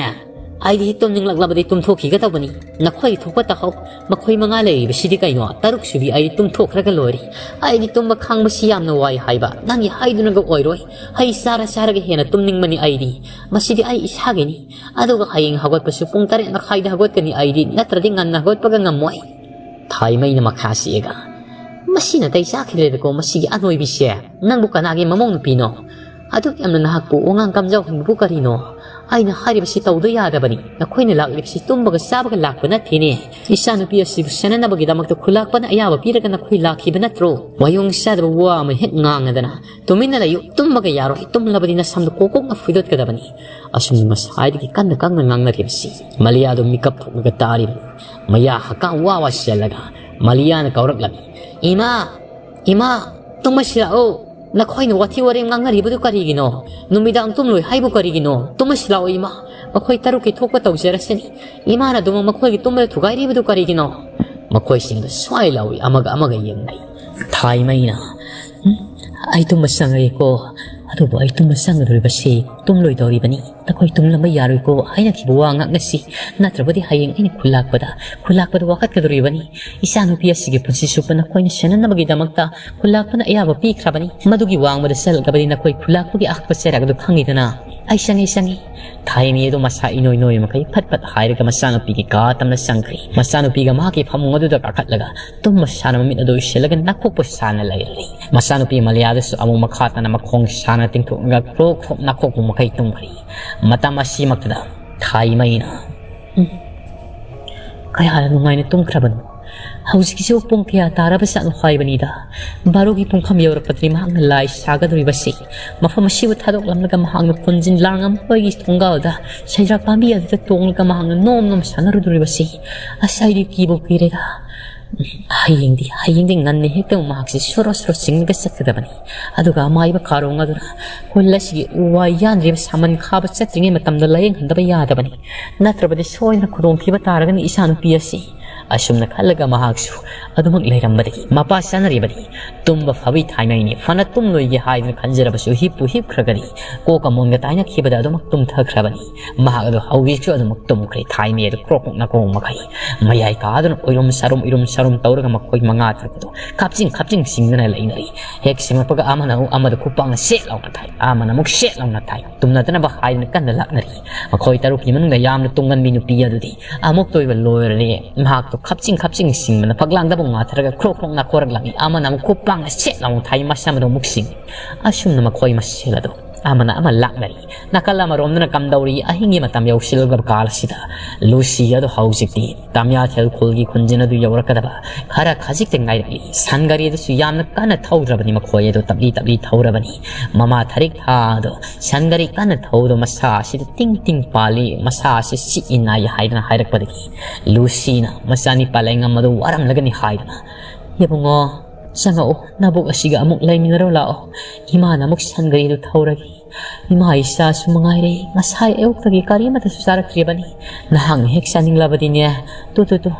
ꯑꯩꯗꯤ ꯇꯨꯝꯅꯤꯡꯂꯛꯂꯕꯗꯤ ꯇꯨꯝꯊꯣꯛꯈꯤꯒꯗꯧꯕꯅꯤ꯫ ꯅꯈꯣꯏ ꯊꯣꯛꯄ ꯇꯥꯍꯧ꯫ ꯃꯈꯣꯏ ꯃꯉꯥ ꯂꯩꯔꯤꯕꯁꯤꯗꯤ ꯀꯩꯅꯣ? ꯇꯔꯨꯛ ꯁꯨꯕꯤ ꯑꯩ ꯇꯨꯝꯊꯣꯛꯈ꯭ꯔꯒ ꯂꯣꯏꯔꯦ꯫ ꯑꯩꯗꯤ ꯇꯨꯝꯕ ꯈꯥꯡꯕꯁꯤ ꯌꯥꯝꯅ ꯋꯥꯏ ꯍꯥꯏꯕ꯫ ꯅꯪꯒꯤ ꯍꯥꯏꯗꯨꯅꯒ ꯑꯣꯏꯔꯣꯏ꯫ ꯍꯩ ꯆꯥꯔ ꯆꯥꯔꯒ ꯍꯦꯟꯅ ꯇꯨꯝꯅꯤꯡꯕꯅꯤ ꯑꯩꯗꯤ꯫ ꯃꯁꯤꯗꯤ ꯑꯩ ꯏꯁꯥꯒꯤꯅꯤ꯫ ꯑꯗꯨꯒ ꯍꯌꯦꯡ ꯍꯧꯒꯠꯄꯁꯨ ꯄꯨꯡ ꯇꯔꯦꯠ ꯃꯈꯥꯏꯗ ꯍꯧꯒꯠꯀꯅꯤ ꯑꯩꯗꯤ, ꯅꯠꯇ꯭ꯔꯗꯤ ꯉꯟꯅ ꯍꯧꯒꯠꯄꯒ ꯉꯝꯃꯣꯏ꯫ ꯊꯥꯏꯃꯩꯅ ꯃꯈꯥ ꯁꯤꯛꯑꯒ, "ꯃꯁꯤꯅ ꯇꯩ ꯆꯥꯈꯤꯗ꯭ꯔꯦꯗꯀꯣ, ꯃꯁꯤꯒꯤ ꯑꯅꯣꯏꯕꯤꯁꯦ꯫ ꯅꯪꯕꯨ ꯀꯅꯥꯒꯤ ꯃꯃꯧ ꯅꯨꯄꯤꯅꯣ? ꯑꯗꯨꯛ ꯌꯥꯝꯅ ꯅꯍꯥꯛꯄꯨ ꯋꯥꯉꯥꯡ ꯀꯝꯖꯥꯎ ꯍꯟꯕꯕꯨ ꯀꯔꯤꯅꯣ? ꯑꯩꯅ ꯍꯥꯏꯔꯤꯕꯁꯤ ꯇꯧꯗ ꯌꯥꯗꯕꯅꯤ꯫ ꯅꯈꯣꯏꯅ ꯂꯥꯛꯂꯤꯕꯁꯤ ꯇꯨꯝꯕꯒ ꯆꯥꯕꯒ ꯂꯥꯛꯄ ꯅꯠꯇꯦꯅꯦ꯫ ꯏꯆꯥꯅꯨꯄꯤ ꯑꯁꯤꯕꯨ ꯁꯦꯟꯅꯅꯕꯒꯤꯗꯃꯛꯇ ꯈꯨꯂꯥꯛꯄꯅ ꯑꯌꯥꯕ ꯄꯤꯔꯒ ꯅꯈꯣꯏ ꯂꯥꯛꯈꯤꯕ ꯅꯠꯇ꯭ꯔꯣ?" ꯋꯥꯌꯣꯡ ꯆꯥꯗꯕ ꯋꯥ ꯑꯃ ꯍꯦꯛ ꯉꯥꯡꯉꯗꯅ, "ꯇꯨꯃꯤꯟꯅ ꯂꯩꯌꯨ, ꯇꯨꯝꯕꯒ ꯌꯥꯔꯣꯏ, ꯇꯨꯝꯂꯕꯗꯤ ꯅꯁꯝꯗꯨ ꯀꯣꯛ ꯀꯣꯛꯅ ꯐꯣꯏꯗꯠꯀꯗꯕꯅꯤ"꯫ ꯑꯁꯨꯝꯅ ꯉꯁꯥꯏꯗꯒꯤ ꯀꯟꯅ ꯀꯟꯅ ꯉꯥꯡꯅꯔꯤꯕꯁꯤ ꯃꯂꯤꯌꯥꯗꯨ ꯃꯤꯀꯞ ꯊꯣꯛꯂꯒ ꯇꯥꯔꯤꯕꯅꯤ꯫ ꯃꯌꯥ ꯍꯛꯀꯥꯝ ꯋꯥ ꯋꯥ ꯆꯦꯜꯂꯒ ꯃꯂꯤꯌꯥꯅ ꯀꯧꯔꯛꯂꯝꯃꯤ, "ꯏꯃꯥ, ꯏꯃꯥ, ꯇꯨꯝꯃꯁꯤ ꯂꯥꯛꯑꯣ꯫ ꯅꯈꯣꯏꯅ ꯋꯥꯊꯤ ꯋꯥꯔꯦꯝ ꯉꯥꯡꯅꯔꯤꯕꯗꯨ ꯀꯔꯤꯒꯤꯅꯣ? ꯅꯨꯃꯤꯗꯥꯡ ꯇꯨꯝꯂꯣꯏ ꯍꯥꯏꯕꯨ ꯀꯔꯤꯒꯤꯅꯣ? ꯇꯨꯝꯃꯁꯤ ꯂꯥꯛꯑꯣ ꯏꯃꯥ꯫ ꯃꯈꯣꯏ ꯇꯔꯨꯛꯀꯤ ꯊꯣꯛꯄ ꯇꯧꯖꯔꯁꯅꯤ꯫ ꯏꯃꯥꯅ ꯑꯗꯨꯃꯛ ꯃꯈꯣꯏꯒꯤ ꯇꯨꯝꯕꯗ ꯊꯨꯒꯥꯏꯔꯤꯕꯗꯨ ꯀꯔꯤꯒꯤꯅꯣ?" ꯃꯈꯣꯏꯁꯤꯡꯗꯨ ꯁ꯭ꯋꯥꯏ ꯂꯥꯎꯏ ꯑꯃꯒ ꯑꯃꯒ ꯌꯦꯡꯅꯩ꯫ ꯊꯥꯏꯃꯩꯅ, "ꯎꯝ, ꯑꯩ ꯇꯨꯝꯕ ꯆꯪꯉꯒꯦꯀꯣ꯫ ꯑꯗꯨꯕꯨ ꯑꯩ ꯇꯨꯝꯕ ꯆꯪꯒꯗꯧꯔꯤꯕꯁꯤ ꯇꯨꯝꯂꯣꯏꯗꯧꯔꯤꯕꯅꯤ꯫ ꯅꯈꯣꯏ ꯇꯨꯝꯂꯝꯕ ꯌꯥꯔꯣꯏꯀꯣ ꯍꯥꯏꯅꯈꯤꯕ ꯋꯥ ꯉꯥꯛꯅꯁꯤ꯫ ꯅꯠꯇ꯭ꯔꯕꯗꯤ ꯍꯌꯦꯡ ꯑꯩꯅ ꯈꯨꯜꯂꯥꯛꯄꯗ, ꯈꯨꯜꯂꯥꯛꯄꯗ ꯋꯥꯀꯠꯀꯗꯧꯔꯤꯕꯅꯤ꯫ ꯏꯆꯥꯅꯨꯄꯤ ꯑꯁꯤꯒꯤ ꯄꯨꯟꯁꯤ ꯆꯨꯞꯄ ꯅꯈꯣꯏꯅ ꯁꯦꯟꯅꯅꯕꯒꯤꯗꯃꯛꯇ ꯈꯨꯜꯂꯥꯛꯄꯅ ꯑꯌꯥꯕ ꯄꯤꯈ꯭ꯔꯕꯅꯤ꯫ ꯃꯗꯨꯒꯤ ꯋꯥꯡꯃꯗ ꯆꯠꯂꯒꯕꯗꯤ ꯅꯈꯣꯏ ꯈꯨꯜꯂꯥꯛꯄꯒꯤ ꯑꯈꯛꯄ ꯆꯩꯔꯥꯛ ꯑꯗꯨ ꯈꯪꯉꯤꯗꯅ?" "ꯑꯩ ꯆꯪꯉꯤ, ꯆꯪꯉꯤ꯫" ꯊꯥꯏꯃꯤ ꯑꯗꯨ ꯃꯁꯥ ꯏꯅꯣꯏ ꯅꯣꯏ ꯃꯈꯩ ꯐꯠ ꯐꯠ ꯍꯥꯏꯔꯒ ꯃꯆꯥꯅꯨꯄꯤꯒꯤ ꯀꯥ ꯇꯝꯅ ꯆꯪꯈ꯭ꯔꯤ꯫ ꯃꯆꯥꯅꯨꯄꯤꯒ ꯃꯍꯥꯛꯀꯤ ꯐꯃꯨꯡ ꯑꯗꯨꯗ ꯀꯥꯈꯠꯂꯒ ꯇꯨꯝꯕ ꯁꯥꯅ ꯃꯃꯤꯠ ꯑꯗꯨ ꯎꯏꯁꯤꯜꯂꯒ ꯅꯥꯈꯣꯛꯄ ꯁꯥꯅ ꯂꯩꯔꯝꯂꯤ꯫ ꯃꯆꯥꯅꯨꯄꯤ ꯃꯂꯤꯌꯥꯗꯁꯨ ꯑꯃꯨꯛ ꯃꯈꯥ ꯇꯥꯅ ꯃꯈꯣꯡ ꯁꯥꯅ ꯇꯤꯡꯊꯣꯛꯂꯒ ꯀ꯭ꯔꯣꯛ ꯀ꯭ꯔꯣꯛ ꯅꯥꯈꯣꯛꯄ ꯃꯈꯩ ꯇꯨꯝꯈ꯭ꯔꯤ꯫ ꯃꯇꯝ ꯑꯁꯤꯃꯛꯇꯗ ꯊꯥꯏꯃꯩꯅ, "ꯎꯝ, ꯀꯌꯥꯗ ꯅꯨꯡꯉꯥꯏꯅ ꯇꯨꯝꯈ꯭ꯔꯕꯅꯣ꯫ ꯍꯧꯖꯤꯛꯀꯤꯁꯤꯕꯨ ꯄꯨꯡ ꯀꯌꯥ ꯇꯥꯔꯕꯖꯥꯠꯅꯣ ꯍꯥꯏꯕꯅꯤꯗ꯫ ꯕꯥꯔꯣꯒꯤ ꯄꯨꯡꯐꯝ ꯌꯧꯔꯛꯄꯗꯗꯤ ꯃꯍꯥꯛꯅ ꯂꯥꯏ ꯁꯥꯒꯗꯧꯔꯤꯕꯁꯤ꯫ ꯃꯐꯝ ꯑꯁꯤꯕꯨ ꯊꯥꯗꯣꯛꯂꯝꯂꯒ ꯃꯍꯥꯛꯅ ꯀꯣꯟꯖꯤꯟ ꯂꯥꯡꯉꯝꯕꯒꯤ ꯊꯣꯡꯒꯥꯜꯗ ꯁꯩꯗ꯭ꯔꯥꯛ ꯄꯥꯝꯕꯤ ꯑꯗꯨꯗ ꯇꯣꯡꯂꯒ ꯃꯍꯥꯛꯅ ꯅꯣꯝ ꯅꯣꯝ ꯁꯥꯟꯅꯔꯨꯗꯧꯔꯤꯕꯁꯤ꯫ ꯑꯁ, ꯑꯩꯗꯤ ꯀꯤꯕꯨ ꯀꯤꯔꯦꯗ꯫ ꯍꯌꯦꯡꯗꯤ, ꯍꯌꯦꯡꯗꯤ ꯉꯟꯅ ꯍꯦꯛꯇ ꯃꯍꯥꯛꯁꯤ ꯁꯣꯔꯣ ꯁꯣꯔꯣ ꯆꯤꯡꯂꯒ ꯆꯠꯀꯗꯕꯅꯤ꯫ ꯑꯗꯨꯒ ꯑꯃꯥꯏꯕ ꯀꯥꯔꯣꯡ ꯑꯗꯨꯅ ꯈꯨꯜ ꯑꯁꯤꯒꯤ ꯎ ꯋꯥ ꯌꯥꯟꯗ꯭ꯔꯤꯕ ꯁꯥꯃꯟ ꯈꯥꯕ ꯆꯠꯇ꯭ꯔꯤꯉꯩ ꯃꯇꯝꯗ ꯂꯥꯌꯦꯡꯍꯟꯗꯕ ꯌꯥꯗꯕꯅꯤ꯫ ꯅꯠꯇ꯭ꯔꯕꯗꯤ ꯁꯣꯏꯗꯅ ꯈꯨꯗꯣꯡꯊꯤꯕ ꯇꯥꯔꯒꯅꯤ ꯏꯆꯥꯅꯨꯄꯤ ꯑꯁꯤ꯫ ꯑꯁꯨꯝꯅ ꯈꯜꯂꯒ ꯃꯍꯥꯛꯁꯨ ꯑꯗꯨꯃꯛ ꯂꯩꯔꯝꯕꯗꯒꯤ ꯃꯄꯥ ꯆꯥꯅꯔꯤꯕꯅꯤ꯫ ꯇꯨꯝꯕ ꯐꯥꯕꯤ ꯊꯥꯏꯃꯩꯅꯤ꯫ ꯐꯅ ꯇꯨꯝꯂꯣꯏꯒꯦ ꯍꯥꯏꯗꯨꯅ ꯈꯟꯖꯔꯕꯁꯨ ꯍꯤꯞꯄꯨ ꯍꯤꯞꯈ꯭ꯔꯒꯗꯤ ꯀꯣꯛꯀ ꯃꯣꯟꯒ ꯇꯥꯏꯅꯈꯤꯕꯗ ꯑꯗꯨꯃꯛ ꯇꯨꯝꯊꯈ꯭ꯔꯕꯅꯤ꯫ ꯃꯍꯥꯛ ꯑꯗꯨ ꯍꯧꯖꯤꯛꯁꯨ ꯑꯗꯨꯃꯛ ꯇꯨꯝꯈ꯭ꯔꯦ꯫ ꯊꯥꯏꯃꯩ ꯑꯗꯨ ꯀ꯭ꯔꯣꯛ ꯀ꯭ꯔꯣꯛ ꯅꯥꯀꯣꯡ ꯃꯈꯩ ꯃꯌꯥꯏ ꯀꯥꯗꯨꯅ ꯎꯏꯔꯨꯝ ꯁꯥꯔꯨꯝ ꯎꯏꯔꯨꯝ ꯁꯥꯔꯨꯝ ꯇꯧꯔꯒ ꯃꯈꯣꯏ ꯃꯉꯥ ꯇꯔꯨꯛ ꯑꯗꯨ ꯀꯥꯞꯆꯤꯡ ꯀꯥꯞꯆꯤꯡ ꯆꯤꯡꯗꯨꯅ ꯂꯩꯅꯔꯤ꯫ ꯍꯦꯛ ꯁꯤꯡꯂꯛꯄꯒ ꯑꯃꯅ ꯑꯃꯨꯛ ꯑꯃꯗ ꯈꯨꯄꯥꯡꯅ ꯁꯦꯠ ꯂꯥꯎꯅ ꯊꯥꯏ, ꯑꯃꯅ ꯑꯃꯨꯛ ꯁꯦꯠ ꯂꯥꯎꯅ ꯊꯥꯏ꯫ ꯇꯨꯝꯅꯗꯅꯕ ꯍꯥꯏꯗꯨꯅ ꯀꯟꯅ ꯂꯥꯛꯅꯔꯤ꯫ ꯃꯈꯣꯏ ꯇꯔꯨꯛꯀꯤ ꯃꯅꯨꯡꯗ ꯌꯥꯝꯅ ꯇꯨꯡꯒꯟꯕꯤ ꯅꯨꯄꯤ ꯑꯗꯨꯗꯤ ꯑꯃꯨꯛꯇ ꯑꯣꯏꯕ ꯂꯣꯏꯔꯔꯦ꯫ ꯃꯍꯥꯛꯇꯣ ꯈꯞꯆꯤꯡ ꯈꯞꯆꯤꯡ ꯁꯤꯡꯕꯅ ꯐꯛꯂꯥꯡꯗꯕꯨ ꯉꯥꯊꯔꯒ ꯈ꯭ꯔꯣꯛ ꯈ꯭ꯔꯣꯛ ꯅꯥꯈꯣꯔꯛꯂꯝꯃꯤ꯫ ꯑꯃꯅ ꯑꯃꯨꯛ ꯈꯨꯄꯥꯡꯅ ꯁꯦꯠ ꯂꯥꯎꯅ ꯊꯥꯏ, ꯃꯁꯝꯗꯣ ꯑꯃꯨꯛ ꯁꯤꯡꯏ꯫ ꯑꯁꯨꯝꯅ ꯃꯈꯣꯏ ꯃꯁꯦꯜ ꯑꯗꯨ ꯑꯃꯅ ꯑꯃ ꯂꯥꯛꯅꯔꯤ꯫ ꯅꯥꯀꯜ ꯑꯃꯔꯣꯝꯗꯅ ꯀꯝꯗꯧꯔꯤ? ꯑꯍꯤꯡꯒꯤ ꯃꯇꯝ ꯌꯧꯁꯤꯜꯂꯛꯂꯕ ꯀꯥꯜ ꯑꯁꯤꯗ ꯂꯨꯁꯤ ꯑꯗꯨ ꯍꯧꯖꯤꯛꯇꯤ ꯇꯥꯃꯤꯌꯥꯊꯦꯜ ꯈꯨꯜꯒꯤ ꯈꯨꯟꯖꯤꯟ ꯑꯗꯨ ꯌꯧꯔꯛꯀꯗꯕ ꯈꯔ ꯈꯖꯤꯛꯇ ꯉꯥꯏꯔꯛꯂꯤ꯫ ꯁꯟ ꯒꯥꯔꯤ ꯑꯗꯨꯁꯨ ꯌꯥꯝꯅ ꯀꯟꯅ ꯊꯧꯗ꯭ꯔꯕꯅꯤ꯫ ꯃꯈꯣꯏ ꯑꯗꯨ ꯇꯞꯂꯤ ꯇꯞꯂꯤ ꯊꯧꯔꯕꯅꯤ꯫ ꯃꯃꯥ ꯊꯔꯤꯛ ꯊꯥ ꯑꯗꯣ ꯁꯟ ꯒꯥꯔꯤ ꯀꯟꯅ ꯊꯧꯗꯨꯅ ꯃꯁꯥ ꯑꯁꯤꯗ ꯇꯤꯡ ꯇꯤꯡ ꯄꯥꯜꯂꯤ, ꯃꯁꯥ ꯑꯁꯤ ꯆꯤꯛꯏ ꯅꯥꯏ ꯍꯥꯏꯗꯅ ꯍꯥꯏꯔꯛꯄꯗꯒꯤ ꯂꯨꯁꯤꯅ ꯃꯆꯥꯅꯤ ꯄꯥꯂꯩꯉꯝ ꯑꯗꯨ ꯋꯥꯔꯝꯂꯒꯅꯤ ꯍꯥꯏꯗꯨꯅ, "ꯏꯕꯨꯡꯉꯣ, ꯆꯪꯉꯛꯑꯣ, ꯅꯕꯨꯛ ꯑꯁꯤꯒ ꯑꯃꯨꯛ ꯂꯩꯃꯤꯟꯅꯔꯨ ꯂꯥꯛꯑꯣ꯫ ꯏꯃꯥꯅ ꯑꯃꯨꯛ ꯁꯟ ꯒꯥꯔꯤꯗꯨ ꯊꯧꯔꯒꯦ꯫ ꯏꯃꯥ ꯏꯆꯥꯁꯨ ꯃꯉꯥꯏꯔꯦ, ꯉꯁꯥꯏ ꯑꯌꯨꯛꯇꯒꯤ ꯀꯔꯤꯃꯠꯇꯁꯨ ꯆꯥꯔꯛꯇ꯭ꯔꯤꯕꯅꯤ꯫ ꯅꯍꯥꯛꯅ ꯍꯦꯛ ꯆꯥꯅꯤꯡꯂꯕꯗꯤꯅꯦ, ꯇꯨ, ꯇꯨ, ꯇꯨ,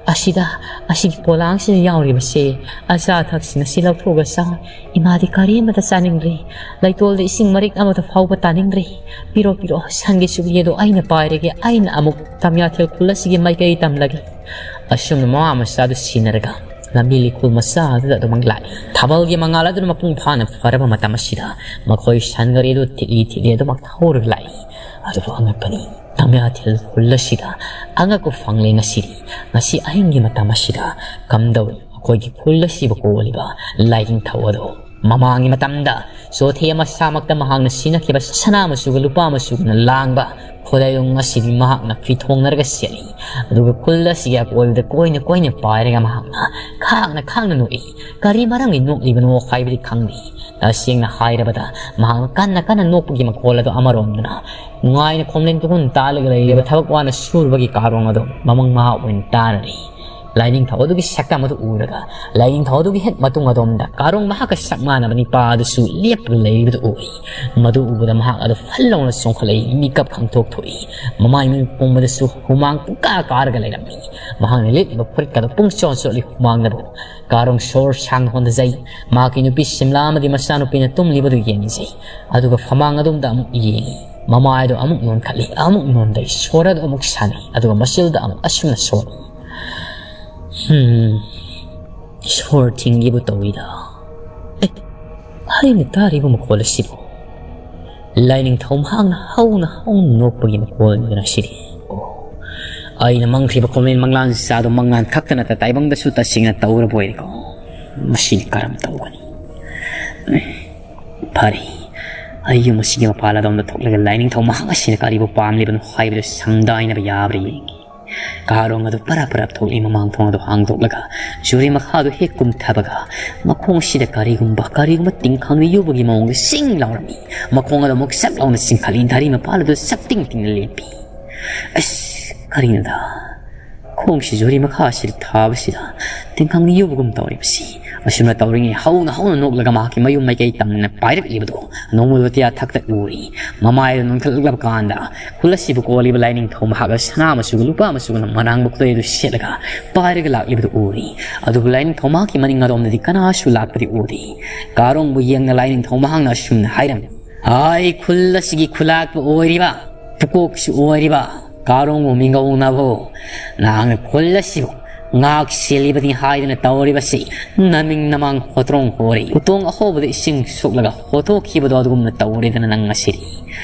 ꯑꯁꯤꯗ, ꯑꯁꯤꯒꯤ ꯄꯣꯂꯥꯡꯁꯤꯗ ꯌꯥꯎꯔꯤꯕꯁꯦ, ꯑꯆꯥ ꯑꯊꯛꯁꯤꯡ ꯑꯁꯤ ꯂꯧꯊꯣꯛꯑꯒ ꯆꯥꯎ꯫ ꯏꯃꯥꯗꯤ ꯀꯔꯤꯃꯠꯇ ꯆꯥꯅꯤꯡꯗ꯭ꯔꯤ꯫ ꯂꯩꯇꯣꯜꯗ ꯏꯁꯤꯡ ꯃꯔꯤꯛ ꯑꯃꯠꯇ ꯐꯥꯎꯕ ꯇꯥꯅꯤꯡꯗ꯭ꯔꯤ꯫ ꯄꯤꯔꯣ, ꯄꯤꯔꯣ, ꯁꯟꯒꯤ ꯆꯨꯕꯤ ꯑꯗꯨ ꯑꯩꯅ ꯄꯥꯏꯔꯒꯦ, ꯑꯩꯅ ꯑꯃꯨꯛ ꯇꯥꯃꯤꯌꯥꯊꯦꯜ ꯈꯨꯜ ꯑꯁꯤꯒꯤ ꯃꯥꯏꯀꯩ ꯇꯝꯂꯒꯦ꯫" ꯑꯁꯨꯝꯅ ꯃꯃꯥ ꯃꯆꯥꯗꯨ ꯁꯤꯟꯅꯔꯒ ꯂꯝꯕꯤ ꯂꯩꯈꯣꯜ ꯃꯆꯥ ꯑꯗꯨꯗ ꯑꯗꯨꯃꯛ ꯂꯥꯛꯏ꯫ ꯊꯥꯕꯜꯒꯤ ꯃꯉꯥꯜ ꯑꯗꯨꯅ ꯃꯄꯨꯡ ꯐꯥꯅ ꯐꯔꯕ ꯃꯇꯝ ꯑꯁꯤꯗ ꯃꯈꯣꯏ ꯁꯟ ꯒꯥꯔꯤ ꯑꯗꯨ ꯊꯤꯠꯂꯤ ꯊꯤꯠꯂꯤ ꯑꯗꯨꯃꯛ ꯊꯧꯔꯒ ꯂꯥꯛꯏ꯫ ꯑꯗꯨꯕꯨ ꯑꯉꯛꯄꯅꯤ, ꯇꯥꯃꯤꯌꯥꯊꯦꯜ ꯈꯨꯜ ꯑꯁꯤꯗ ꯑꯉꯛꯄ ꯐꯪꯂꯦ ꯉꯁꯤꯗꯤ꯫ ꯉꯁꯤ ꯑꯍꯤꯡꯒꯤ ꯃꯇꯝ ꯑꯁꯤꯗ ꯀꯝꯗꯧꯏ ꯃꯈꯣꯏꯒꯤ ꯈꯨꯜ ꯑꯁꯤꯕꯨ ꯀꯣꯜꯂꯤꯕ ꯂꯥꯏꯅꯤꯡꯊꯧ ꯑꯗꯣ? ꯃꯃꯥꯡꯒꯤ ꯃꯇꯝꯗ ꯆꯣꯊꯦ ꯃꯁꯥꯃꯛꯇ ꯃꯍꯥꯛꯅ ꯁꯤꯖꯤꯟꯅꯈꯤꯕ ꯁꯅꯥ ꯃꯆꯨꯒ ꯂꯨꯄꯥ ꯃꯆꯨꯒꯅ ꯂꯥꯡꯕ ꯈꯨꯗꯩꯔꯣꯡ ꯑꯁꯤꯗꯤ ꯃꯍꯥꯛꯅ ꯐꯤꯊꯣꯡꯅꯔꯒ ꯁꯦꯠꯂꯤ꯫ ꯑꯗꯨꯒ ꯈꯨꯜ ꯑꯁꯤꯒꯤ ꯑꯀꯣꯏꯕꯗ ꯀꯣꯏꯅ ꯀꯣꯏꯅ ꯄꯥꯏꯔꯒ ꯃꯍꯥꯛꯅ ꯈꯥꯡꯅ ꯈꯥꯡꯅ ꯅꯣꯛꯏ꯫ ꯀꯔꯤ ꯃꯔꯝꯒꯤ ꯅꯣꯛꯂꯤꯕꯅꯣ ꯍꯥꯏꯕꯗꯤ ꯈꯪꯗꯦ꯫ ꯇꯁꯦꯡꯅ ꯍꯥꯏꯔꯕꯗ ꯃꯍꯥꯛꯅ ꯀꯟꯅ ꯀꯟꯅ ꯅꯣꯛꯄꯒꯤ ꯃꯈꯣꯜ ꯑꯗꯨ ꯑꯃꯔꯣꯝꯗꯅ ꯅꯨꯡꯉꯥꯏꯅ ꯈꯣꯝꯂꯦꯟ ꯇꯨꯈꯣꯟ ꯇꯥꯜꯂꯒ ꯂꯩꯔꯤꯕ ꯊꯕꯛ ꯋꯥꯅ ꯁꯨꯔꯨꯕꯒꯤ ꯀꯥꯔꯣꯡ ꯑꯗꯨ ꯃꯃꯪ ꯃꯍꯥ ꯑꯣꯏꯅ ꯇꯥꯅꯔꯤ꯫ ꯂꯥꯏꯅꯤꯡꯊꯧ ꯑꯗꯨꯒꯤ ꯁꯛꯇꯝ ꯑꯗꯨ ꯎꯔꯒ, ꯂꯥꯏꯅꯤꯡꯊꯧ ꯑꯗꯨꯒꯤ ꯍꯦꯛ ꯃꯇꯨꯡ ꯑꯗꯣꯝꯗ ꯀꯥꯔꯣꯡ ꯃꯍꯥꯛꯀ ꯆꯞ ꯃꯥꯟꯅꯕ ꯅꯤꯄꯥ ꯑꯗꯨꯁꯨ ꯂꯦꯞꯄꯒ ꯂꯩꯔꯤꯕꯗꯨ ꯎꯏ꯫ ꯃꯗꯨ ꯎꯕꯗ ꯃꯍꯥꯛ ꯑꯗꯨ ꯐꯜ ꯂꯥꯎꯅ ꯆꯣꯡꯈꯠꯂꯛꯏ, ꯃꯤꯀꯞ ꯈꯪꯊꯣꯛ ꯊꯣꯛꯏ꯫ ꯃꯃꯥꯏ ꯃꯃꯤꯠ ꯄꯨꯝꯕꯗꯁꯨ ꯍꯨꯃꯥꯡ ꯄꯨꯡꯀꯥ ꯀꯥꯔꯒ ꯂꯩꯔꯝꯃꯤ꯫ ꯃꯍꯥꯛꯅ ꯂꯤꯠꯂꯤꯕ ꯐꯨꯔꯤꯠꯀꯗꯨ ꯄꯨꯡꯆꯣꯠ ꯆꯣꯠꯂꯤ ꯍꯨꯃꯥꯡꯅꯕꯨ꯫ ꯀꯥꯔꯣꯡ ꯁꯣꯔ ꯁꯥꯡꯅ ꯍꯣꯟꯊꯖꯩ꯫ ꯃꯍꯥꯛꯀꯤ ꯅꯨꯄꯤ ꯁꯤꯝꯂꯥ ꯑꯃꯗꯤ ꯃꯆꯥꯅꯨꯄꯤꯅ ꯇꯨꯝꯂꯤꯕꯗꯨ ꯌꯦꯡꯖꯩ꯫ ꯑꯗꯨꯒ ꯐꯃꯥꯡ ꯑꯗꯣꯝꯗ ꯑꯃꯨꯛ ꯌꯦꯡꯏ꯫ ꯃꯃꯥꯏꯗꯨ ꯑꯃꯨꯛ ꯅꯣꯟꯈꯠꯂꯤ, ꯑꯃꯨꯛ ꯅꯣꯟꯊꯩ, ꯁꯣꯔ ꯑꯗꯨ ꯑꯃꯨꯛ ꯁꯥꯟꯅꯩ, ꯑꯗꯨꯒ ꯃꯆꯤꯜꯗ ꯑꯃꯨꯛ ꯑꯁꯨꯝꯅ ꯁꯣꯜꯂꯤ꯫ "ꯍꯝ, ꯁꯣꯔ ꯊꯤꯡꯒꯤꯕꯨ ꯇꯧꯏꯗ꯫ ꯑꯦ, ꯑꯩꯅ ꯇꯥꯔꯤꯕ ꯃꯈꯣꯜ ꯑꯁꯤꯕꯨ?" ꯂꯥꯏꯅꯤꯡꯊꯧ ꯃꯍꯥꯛꯅ ꯍꯧꯅ ꯍꯧꯅ ꯅꯣꯛꯄꯒꯤ ꯃꯈꯣꯜꯅꯤꯗꯅ ꯁꯤꯗꯤ꯫ ꯑꯣ, ꯑꯩꯅ ꯃꯪꯈ꯭ꯔꯤꯕ ꯈꯣꯃꯦꯟ ꯃꯪꯂꯥꯟ ꯆꯥꯗꯣ ꯃꯪꯂꯥꯟ ꯈꯛꯇ ꯅꯠꯇ ꯇꯥꯏꯕꯪꯗꯁꯨ ꯇꯁꯦꯡꯅ ꯇꯧꯔꯕ ꯑꯣꯏꯔꯦꯀꯣ꯫ ꯃꯁꯤꯗꯤ ꯀꯔꯝ ꯇꯧꯒꯅꯤ? ꯐꯔꯦ, ꯑꯩ ꯌꯨꯝ ꯑꯁꯤꯒꯤ ꯃꯄꯥꯜ ꯑꯗꯣꯝꯗ ꯊꯣꯛꯂꯒ ꯂꯥꯏꯅꯤꯡꯊꯧ ꯃꯍꯥꯛ ꯑꯁꯤꯅ ꯀꯔꯤꯕꯨ ꯄꯥꯝꯂꯤꯕꯅꯣ ꯍꯥꯏꯕꯗꯨ ꯁꯪꯗꯥꯏꯅꯕ ꯌꯥꯕ꯭ꯔꯥ ꯌꯦꯡꯒꯦ꯫ ꯀꯥꯔꯣꯡ ꯑꯗꯨ ꯄꯔꯞ ꯄꯔꯞ ꯊꯣꯛꯂꯤ꯫ ꯃꯃꯥꯡ ꯊꯣꯡ ꯑꯗꯨ ꯍꯥꯡꯗꯣꯛꯂꯒ ꯖꯨꯔꯤ ꯃꯈꯥꯗꯨ ꯍꯦꯛ ꯀꯨꯝꯊꯕꯒ ꯃꯈꯣꯡ ꯑꯁꯤꯗ ꯀꯔꯤꯒꯨꯝꯕ, ꯀꯔꯤꯒꯨꯝꯕ ꯇꯤꯡꯈꯪꯅ ꯌꯨꯕꯒꯤ ꯃꯑꯣꯡꯗ ꯁꯤꯡ ꯂꯥꯎꯔꯝꯃꯤ꯫ ꯃꯈꯣꯡ ꯑꯗꯨ ꯑꯃꯨꯛ ꯁꯛ ꯂꯥꯎꯅ ꯆꯤꯡꯈꯠꯂꯤ꯫ ꯙꯔꯤ ꯃꯄꯥꯜ ꯑꯗꯨ ꯁꯛ ꯇꯤꯡ ꯇꯤꯡꯅ ꯂꯦꯞꯄꯤ꯫ ꯑꯁ, ꯀꯔꯤꯅꯣꯗ? ꯈꯣꯡꯁꯤ ꯖꯨꯔꯤ ꯃꯈꯥ ꯑꯁꯤꯗ ꯊꯥꯕꯁꯤꯗ ꯇꯤꯡꯈꯪꯅ ꯌꯨꯕꯒꯨꯝ ꯇꯧꯔꯤꯕꯁꯤ꯫ ꯑꯁꯨꯝꯅ ꯇꯧꯔꯤꯉꯩ ꯍꯧꯅ ꯍꯧꯅ ꯅꯣꯛꯂꯒ ꯃꯍꯥꯛꯀꯤ ꯃꯌꯨꯝ ꯃꯥꯏꯀꯩ ꯇꯝꯅ ꯄꯥꯏꯔꯛꯂꯤꯕꯗꯨ ꯅꯣꯡꯃꯗꯣꯇꯤꯌꯥ ꯊꯛꯇ ꯎꯔꯤ꯫ ꯃꯃꯥꯏꯗ ꯅꯣꯟꯈꯠꯂꯛꯂꯕ ꯀꯥꯟꯗ ꯈꯨꯜ ꯑꯁꯤꯕꯨ ꯀꯣꯜꯂꯤꯕ ꯂꯥꯏꯅꯤꯡꯊꯧ ꯃꯍꯥꯛ ꯁꯅꯥ ꯃꯆꯨꯒ ꯂꯨꯄꯥ ꯃꯆꯨꯒ ꯃꯅꯥꯡꯕ ꯈꯨꯗꯩ ꯑꯗꯨ ꯁꯦꯠꯂꯒ ꯄꯥꯏꯔꯒ ꯂꯥꯛꯂꯤꯕꯗꯨ ꯎꯔꯤ꯫ ꯑꯗꯨꯕꯨ ꯂꯥꯏꯅꯤꯡꯊꯧ ꯃꯍꯥꯛꯀꯤ ꯃꯅꯤꯡ ꯑꯗꯣꯝꯗꯗꯤ ꯀꯅꯥꯁꯨ ꯂꯥꯛꯄꯗꯤ ꯎꯗꯦ꯫ ꯀꯥꯔꯣꯡꯕꯨ ꯌꯦꯡꯅ ꯂꯥꯏꯅꯤꯡꯊꯧ ꯃꯍꯥꯛꯅ ꯑꯁꯨꯝꯅ ꯍꯥꯏꯔꯝꯃꯤ, "ꯑꯩ ꯈꯨꯜ ꯑꯁꯤꯒꯤ ꯈꯨꯂꯥꯛꯄ ꯑꯣꯏꯔꯤꯕ ꯄꯨꯀꯣꯛꯁꯨ ꯑꯣꯏꯔꯤꯕ ꯀꯥꯔꯣꯡꯕꯨ ꯃꯤꯡꯒꯧꯅꯕꯨ ꯅꯍꯥꯛꯅ ꯈꯨꯜ ꯑꯁꯤꯕꯨ ꯉꯥꯛ ꯁꯦꯜꯂꯤꯕꯅꯤ ꯍꯥꯏꯗꯨꯅ ꯇꯧꯔꯤꯕꯁꯤ ꯅꯃꯤꯡ ꯅꯃꯥꯡ ꯍꯣꯇ꯭ꯔꯣꯡ ꯍꯣꯔꯤ ꯎꯇꯣꯡ ꯑꯍꯧꯕꯗ ꯏꯁꯤꯡ ꯁꯣꯛꯂꯒ ꯍꯣꯊꯣꯛꯈꯤꯕꯗꯣ ꯑꯗꯨꯒꯨꯝꯅ ꯇꯧꯔꯦꯗꯅ ꯅꯪ ꯉꯁꯤꯗꯤ꯫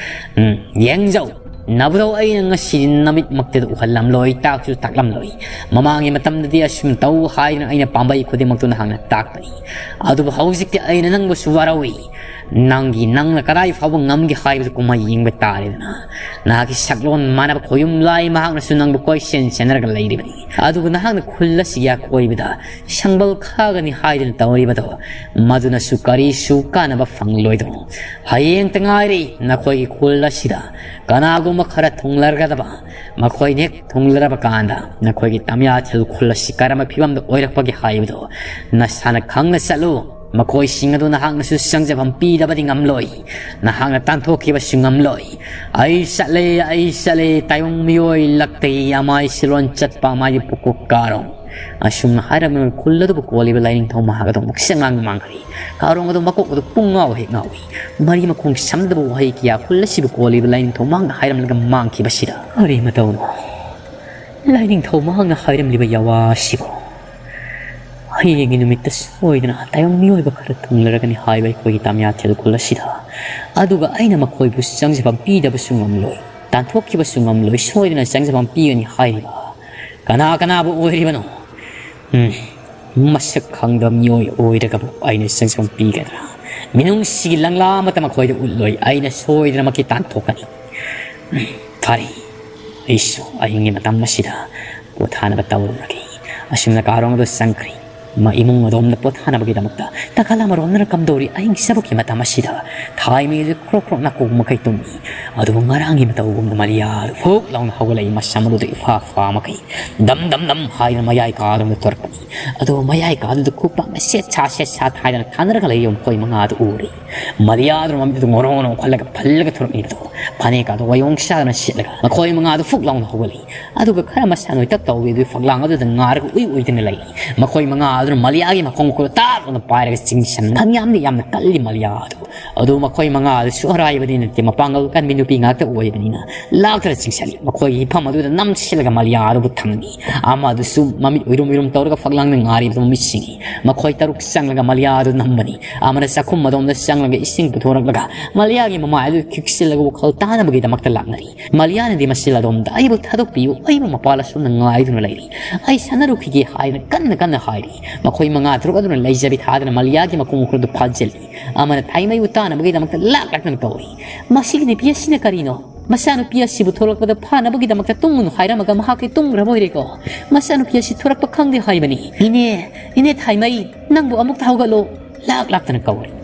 ꯎꯝ, ꯌꯦꯡꯖꯧ, ꯅꯕꯨꯗꯧ ꯑꯩꯅ ꯉꯁꯤꯗꯤ ꯅꯃꯤꯠꯃꯛꯇꯗ ꯎꯍꯜꯂꯝꯂꯣꯏ, ꯇꯥꯛꯁꯨ ꯇꯥꯛꯂꯝꯂꯣꯏ꯫ ꯃꯃꯥꯡꯒꯤ ꯃꯇꯝꯗꯗꯤ ꯑꯁꯨꯝ ꯇꯧ ꯍꯥꯏꯗꯨꯅ ꯑꯩꯅ ꯄꯥꯝꯕꯩ ꯈꯨꯗꯤꯡꯃꯛꯇꯨ ꯅꯍꯥꯛꯅ ꯇꯥꯛꯄꯅꯤ꯫ ꯑꯗꯨꯕꯨ ꯍꯧꯖꯤꯛꯇꯤ ꯑꯩꯅ ꯅꯪꯕꯨꯁꯨ ꯋꯥꯔꯧꯏ꯫ ꯅꯪꯒꯤ, ꯅꯪꯅ ꯀꯗꯥꯏ ꯐꯥꯎꯕ ꯉꯝꯒꯦ ꯍꯥꯏꯕꯗꯨ ꯀꯨꯝꯍꯩ ꯌꯦꯡꯕ ꯇꯥꯔꯦꯗꯅ꯫ ꯅꯍꯥꯛꯀꯤ ꯁꯛꯂꯣꯟ ꯃꯥꯟꯅꯕ ꯈꯣꯌꯨꯝ ꯂꯥꯏ ꯃꯍꯥꯛꯅꯁꯨ ꯅꯪꯕꯨ ꯀꯣꯏꯁꯦꯟ ꯁꯦꯟꯅꯔꯒ ꯂꯩꯔꯤꯕꯅꯤ꯫ ꯑꯗꯨꯒ ꯅꯍꯥꯛꯅ ꯈꯨꯜ ꯑꯁꯤꯒꯤ ꯑꯀꯣꯏꯕꯗ ꯁꯪꯕꯜ ꯈꯥꯒꯅꯤ ꯍꯥꯏꯗꯨꯅ ꯇꯧꯔꯤꯕꯗꯣ, ꯃꯗꯨꯅꯁꯨ ꯀꯔꯤꯁꯨ ꯀꯥꯟꯅꯕ ꯐꯪꯂꯣꯏꯗꯣ꯫ ꯍꯌꯦꯡꯇ ꯉꯥꯏꯔꯦ ꯅꯈꯣꯏꯒꯤ ꯈꯨꯜ ꯑꯁꯤꯗ ꯀꯅꯥꯒꯨꯝꯕ ꯑꯃ ꯈꯔ ꯊꯨꯡꯂꯔꯒꯗꯕ, ꯃꯈꯣꯏꯅ ꯍꯦꯛ ꯊꯨꯡꯂꯔꯕ ꯀꯥꯟꯗ ꯅꯈꯣꯏꯒꯤ ꯇꯃꯤꯌꯥꯊꯦꯜ ꯈꯨꯜ ꯑꯁꯤ ꯀꯔꯝꯕ ꯐꯤꯕꯝꯗ ꯑꯣꯏꯔꯛꯄꯒꯦ ꯍꯥꯏꯕꯗꯨ ꯅꯁꯥꯅ ꯈꯪꯅ ꯆꯠꯂꯨ꯫ ꯃꯈꯣꯏꯁꯤꯡ ꯑꯗꯨ ꯅꯍꯥꯛꯅꯁꯨ ꯆꯪꯖꯐꯝ ꯄꯤꯗꯕꯗꯤ ꯉꯝꯂꯣꯏ꯫ ꯅꯍꯥꯛꯅ ꯇꯥꯟꯊꯣꯛꯈꯤꯕꯁꯨ ꯉꯝꯂꯣꯏ꯫ ꯑꯩ ꯆꯠꯂꯦ, ꯑꯩ ꯆꯠꯂꯦ, ꯇꯥꯏꯕꯪ ꯃꯤꯑꯣꯏ ꯂꯛꯇꯒꯤ ꯑꯃꯥꯏ ꯁꯤꯂꯣꯟ ꯆꯠꯄ ꯑꯃꯥꯏꯒꯤ ꯄꯨꯀꯣꯛ ꯀꯥꯔꯣ꯫ ꯑꯁꯨꯝꯅ ꯍꯥꯏꯔꯝꯂꯒ ꯈꯨꯜ ꯑꯗꯨꯕꯨ ꯀꯣꯜꯂꯤꯕ ꯂꯥꯏꯅꯤꯡꯊꯧ ꯃꯍꯥꯛ ꯑꯗꯨ ꯑꯃꯨꯛ ꯆꯪꯂꯥꯡ ꯃꯥꯡꯈ꯭ꯔꯦ꯫ ꯀꯥꯔꯣꯡ ꯑꯗꯨ ꯃꯀꯣꯛ ꯑꯗꯨ ꯄꯨꯡ ꯉꯥꯎ ꯍꯦꯛ ꯉꯥꯎꯏ꯫ ꯃꯔꯤ ꯃꯈꯣꯡ ꯁꯝꯗꯕ ꯋꯥꯍꯩ ꯀꯌꯥ ꯈꯨꯜ ꯑꯁꯤꯕꯨ ꯀꯣꯜꯂꯤꯕ ꯂꯥꯏꯅꯤꯡꯊꯧ ꯃꯍꯥꯛꯅ ꯍꯥꯏꯔꯝꯂꯒ ꯃꯥꯡꯈꯤꯕꯁꯤꯗ꯫ ꯀꯔꯤ ꯃꯇꯧꯅꯣ? ꯂꯥꯏꯅꯤꯡꯊꯧ ꯃꯍꯥꯛꯅ ꯍꯥꯏꯔꯝꯂꯤꯕ ꯌꯥꯋꯥ ꯑꯁꯤꯕꯨ? ꯍꯌꯦꯡꯒꯤ ꯅꯨꯃꯤꯠꯇ ꯁꯣꯏꯗꯅ ꯇꯥꯏꯕꯪ ꯃꯤꯑꯣꯏꯕ ꯈꯔ ꯊꯨꯡꯂꯔꯒꯅꯤ ꯍꯥꯏꯕ ꯑꯩꯈꯣꯏꯒꯤ ꯇꯥꯃꯤꯌꯥꯊꯦꯜ ꯈꯨꯜ ꯑꯁꯤꯗ꯫ ꯑꯗꯨꯒ ꯑꯩꯅ ꯃꯈꯣꯏꯕꯨ ꯆꯪꯖꯐꯝ ꯄꯤꯗꯕꯁꯨ ꯉꯝꯂꯣꯏ, ꯇꯥꯟꯊꯣꯛꯈꯤꯕꯁꯨ ꯉꯝꯂꯣꯏ, ꯁꯣꯏꯗꯅ ꯆꯪꯖꯐꯝ ꯄꯤꯒꯅꯤ ꯍꯥꯏꯔꯤꯕ꯫ ꯀꯅꯥ ꯀꯅꯥꯕꯨ ꯑꯣꯏꯔꯤꯕꯅꯣ? ꯎꯝ, ꯃꯁꯛ ꯈꯪꯗꯕ ꯃꯤꯑꯣꯏ ꯑꯣꯏꯔꯒꯕꯨ ꯑꯩꯅ ꯆꯪꯖꯐꯝ ꯄꯤꯒꯗ꯭ꯔꯥ? ꯃꯤꯅꯨꯡꯁꯤꯒꯤ ꯂꯪꯂꯥ ꯑꯃꯠꯇ ꯃꯈꯣꯏꯗ ꯎꯠꯂꯣꯏ꯫ ꯑꯩꯅ ꯁꯣꯏꯗꯅꯃꯛꯀꯤ ꯇꯥꯟꯊꯣꯛꯀꯅꯤ꯫ ꯎꯝ, ꯐꯔꯦ, ꯑꯩꯁꯨ ꯑꯍꯤꯡꯒꯤ ꯃꯇꯝ ꯑꯁꯤꯗ ꯄꯣꯊꯥꯅꯕ ꯇꯧꯔꯨꯔꯒꯦ꯫ ꯑꯁꯨꯝꯅ ꯀꯥꯔꯣꯡ ꯑꯗꯨ ꯆꯪꯈ꯭ꯔꯦ꯫ ꯃ-, ꯏꯃꯨꯡ ꯑꯗꯣꯝꯗ ꯄꯣꯊꯥꯅꯕꯒꯤꯗꯃꯛꯇ ꯅꯥꯀꯜ ꯑꯃꯔꯣꯝꯗꯅ ꯀꯝꯗꯧꯔꯤ? ꯑꯍꯤꯡ ꯆꯕꯛꯀꯤ ꯃꯇꯝ ꯑꯁꯤꯗ ꯊꯥꯏꯃꯩ ꯑꯗꯨ ꯀ꯭ꯔꯣꯛ ꯀ꯭ꯔꯣꯛ ꯅꯥꯀꯣꯡ ꯃꯈꯩ ꯇꯨꯝꯃꯤ꯫ ꯑꯗꯨꯕꯨ ꯉꯔꯥꯡꯒꯤ ꯃꯇꯧꯒꯨꯝꯅ ꯃꯂꯤꯌꯥ ꯑꯗꯨ ꯐꯨꯛ ꯂꯥꯎꯅ ꯍꯧꯒꯠꯂꯛꯏ, ꯃꯁꯝ ꯑꯗꯨꯗ ꯏꯐꯥ ꯐꯥ ꯃꯈꯩ꯫ ꯗꯝ ꯗꯝ ꯗꯝ ꯍꯥꯏꯗꯨꯅ ꯃꯌꯥꯏ ꯀꯥꯗꯨꯅ ꯊꯣꯔꯛꯄꯅꯤ꯫ ꯑꯗꯨꯒ ꯃꯌꯥꯏ ꯀꯥꯗꯨꯗ ꯈꯨꯄꯥꯛꯅ ꯁꯦꯠ ꯁꯥ ꯁꯦꯠ ꯁꯥ ꯊꯥꯏꯗꯅ ꯊꯥꯅꯔꯒ ꯂꯩꯔꯤꯕ ꯃꯈꯣꯏ ꯃꯉꯥ ꯑꯗꯨ ꯎꯔꯦ꯫ ꯃꯂꯤꯌꯥ ꯑꯗꯨꯅ ꯃꯃꯤꯠ ꯑꯗꯨ ꯉꯣꯔꯣꯡ ꯉꯣꯔꯣꯡ ꯈꯜꯂꯒ ꯐꯜꯂꯒ ꯊꯣꯔꯛꯂꯤꯕꯗꯣ, ꯐꯅꯦꯛ ꯑꯗꯨ ꯋꯥꯌꯣꯡ ꯆꯥꯗꯅ ꯁꯦꯠꯂꯒ ꯃꯈꯣꯏ ꯃꯉꯥ ꯑꯗꯨ ꯐꯨꯛ ꯂꯥꯎꯅ ꯍꯧꯒꯠꯂꯤ꯫ ꯑꯗꯨꯒ ꯈꯔ ꯃꯁꯥ ꯅꯣꯏꯇꯛ ꯇꯧꯕꯤ ꯑꯗꯨ ꯐꯛꯂꯥꯡ ꯑꯗꯨꯗ ꯉꯥꯔꯒ ꯎꯏ ꯎꯏꯗꯅ ꯂꯩ꯫ ꯃꯈꯣꯏ ꯃꯉꯥ ꯑꯗꯨꯅ ꯃꯂꯤꯌꯥꯒꯤ ꯃꯈꯣꯡ ꯃꯈꯨꯠ ꯇꯥꯞ ꯂꯥꯎꯅ ꯄꯥꯏꯔꯒ ꯆꯤꯡꯁꯟ ꯈꯪꯌꯥꯝꯗꯤ ꯌꯥꯝꯅ ꯀꯜꯂꯤ ꯃꯂꯤꯌꯥ ꯑꯗꯨ꯫ ꯑꯗꯨ ꯃꯈꯣꯏ ꯃꯉꯥ ꯑꯗꯨꯁꯨ ꯑꯔꯥꯏꯕꯗꯤ ꯅꯠꯇꯦ, ꯃꯄꯥꯡꯒꯜ ꯀꯟꯕꯤ ꯅꯨꯄꯤ ꯉꯥꯛꯇ ꯑꯣꯏꯕꯅꯤꯅ ꯂꯥꯛꯇꯅ ꯆꯤꯡꯁꯜꯂꯤ꯫ ꯃꯈꯣꯏꯒꯤ ꯍꯤꯐꯝ ꯑꯗꯨꯗ ꯅꯝꯁꯤꯜꯂꯒ ꯃꯂꯤꯌꯥ ꯑꯗꯨꯕꯨ ꯊꯝꯃꯤ꯫ ꯑꯃꯗꯨꯁꯨ ꯃꯃꯤꯠ ꯎꯏꯔꯨꯝ ꯎꯏꯔꯨꯝ ꯇꯧꯔꯒ ꯐꯛꯂꯥꯡꯗ ꯉꯥꯔꯤꯕꯗꯨ ꯃꯃꯤꯠ ꯁꯤꯡꯏ꯫ ꯃꯈꯣꯏ ꯇꯔꯨꯛ ꯆꯪꯂꯒ ꯃꯂꯤꯌꯥ ꯑꯗꯨ ꯅꯝꯕꯅꯤ꯫ ꯑꯃꯅ ꯆꯥꯛꯈꯨꯝ ꯑꯗꯣꯝꯗ ꯆꯪꯂꯒ ꯏꯁꯤꯡ ꯄꯨꯊꯣꯔꯛꯂꯒ ꯃꯂꯤꯌꯥꯒꯤ ꯃꯃꯥꯏ ꯑꯗꯨ ꯈꯤꯛꯆꯤꯜꯂꯒ ꯋꯥꯈꯜ ꯇꯥꯅꯕꯒꯤꯗꯃꯛꯇ ꯂꯥꯛꯅꯔꯤ꯫ ꯃꯂꯤꯌꯥꯅꯗꯤ ꯃꯁꯤ ꯑꯗꯣꯝꯗ "ꯑꯩꯕꯨ ꯊꯥꯗꯣꯛꯄꯤꯌꯨ, ꯑꯩꯕꯨ ꯃꯄꯥꯜ ꯑꯁꯣꯝꯗ ꯉꯥꯏꯗꯨꯅ ꯂꯩꯔꯤ, ꯑꯩ ꯁꯥꯟꯅꯔꯨꯈꯤꯒꯦ" ꯍꯥꯏꯅ ꯀꯟꯅ ꯀꯟꯅ ꯍꯥꯏꯔꯤ꯫ ꯃꯈꯣꯏ ꯃꯉꯥ ꯇꯔꯨꯛ ꯑꯗꯨꯅ ꯂꯩꯖꯕꯤ ꯊꯥꯗꯅ ꯃꯂꯤꯌꯥꯒꯤ ꯃꯈꯣꯡ ꯃꯈꯨꯠ ꯑꯗꯨ ꯐꯥꯖꯤꯜꯂꯤ꯫ ꯑꯃꯅ ꯊꯥꯏꯃꯩꯕꯨ ꯇꯥꯅꯕꯒꯤꯗꯃꯛꯇ ꯂꯥꯛ ꯂꯥꯛꯇꯅ ꯀꯧꯏ꯫ "ꯃꯁꯤꯒꯤ ꯅꯨꯄꯤ ꯑꯁꯤꯅ ꯀꯔꯤꯅꯣ? ꯃꯆꯥꯅꯨꯄꯤ ꯑꯁꯤꯕꯨ ꯊꯣꯛꯂꯛꯄꯗ ꯐꯥꯅꯕꯒꯤꯗꯃꯛꯇ ꯇꯨꯝꯒꯅꯨ ꯍꯥꯏꯔꯝꯃꯒ ꯃꯍꯥꯛꯀꯤ ꯇꯨꯝꯈ꯭ꯔꯕ ꯑꯣꯏꯔꯦꯀꯣ? ꯃꯆꯥꯅꯨꯄꯤ ꯑꯁꯤ ꯊꯣꯔꯛꯄ ꯈꯪꯗꯦ ꯍꯥꯏꯕꯅꯤ꯫ ꯏꯅꯦ, ꯏꯅꯦ ꯊꯥꯏꯃꯩ, ꯅꯪꯕꯨ ꯑꯃꯨꯛꯇ ꯍꯧꯒꯠꯂꯣ!" ꯂꯥꯛ ꯂꯥꯛꯇꯅ ꯀꯧꯔꯤ꯫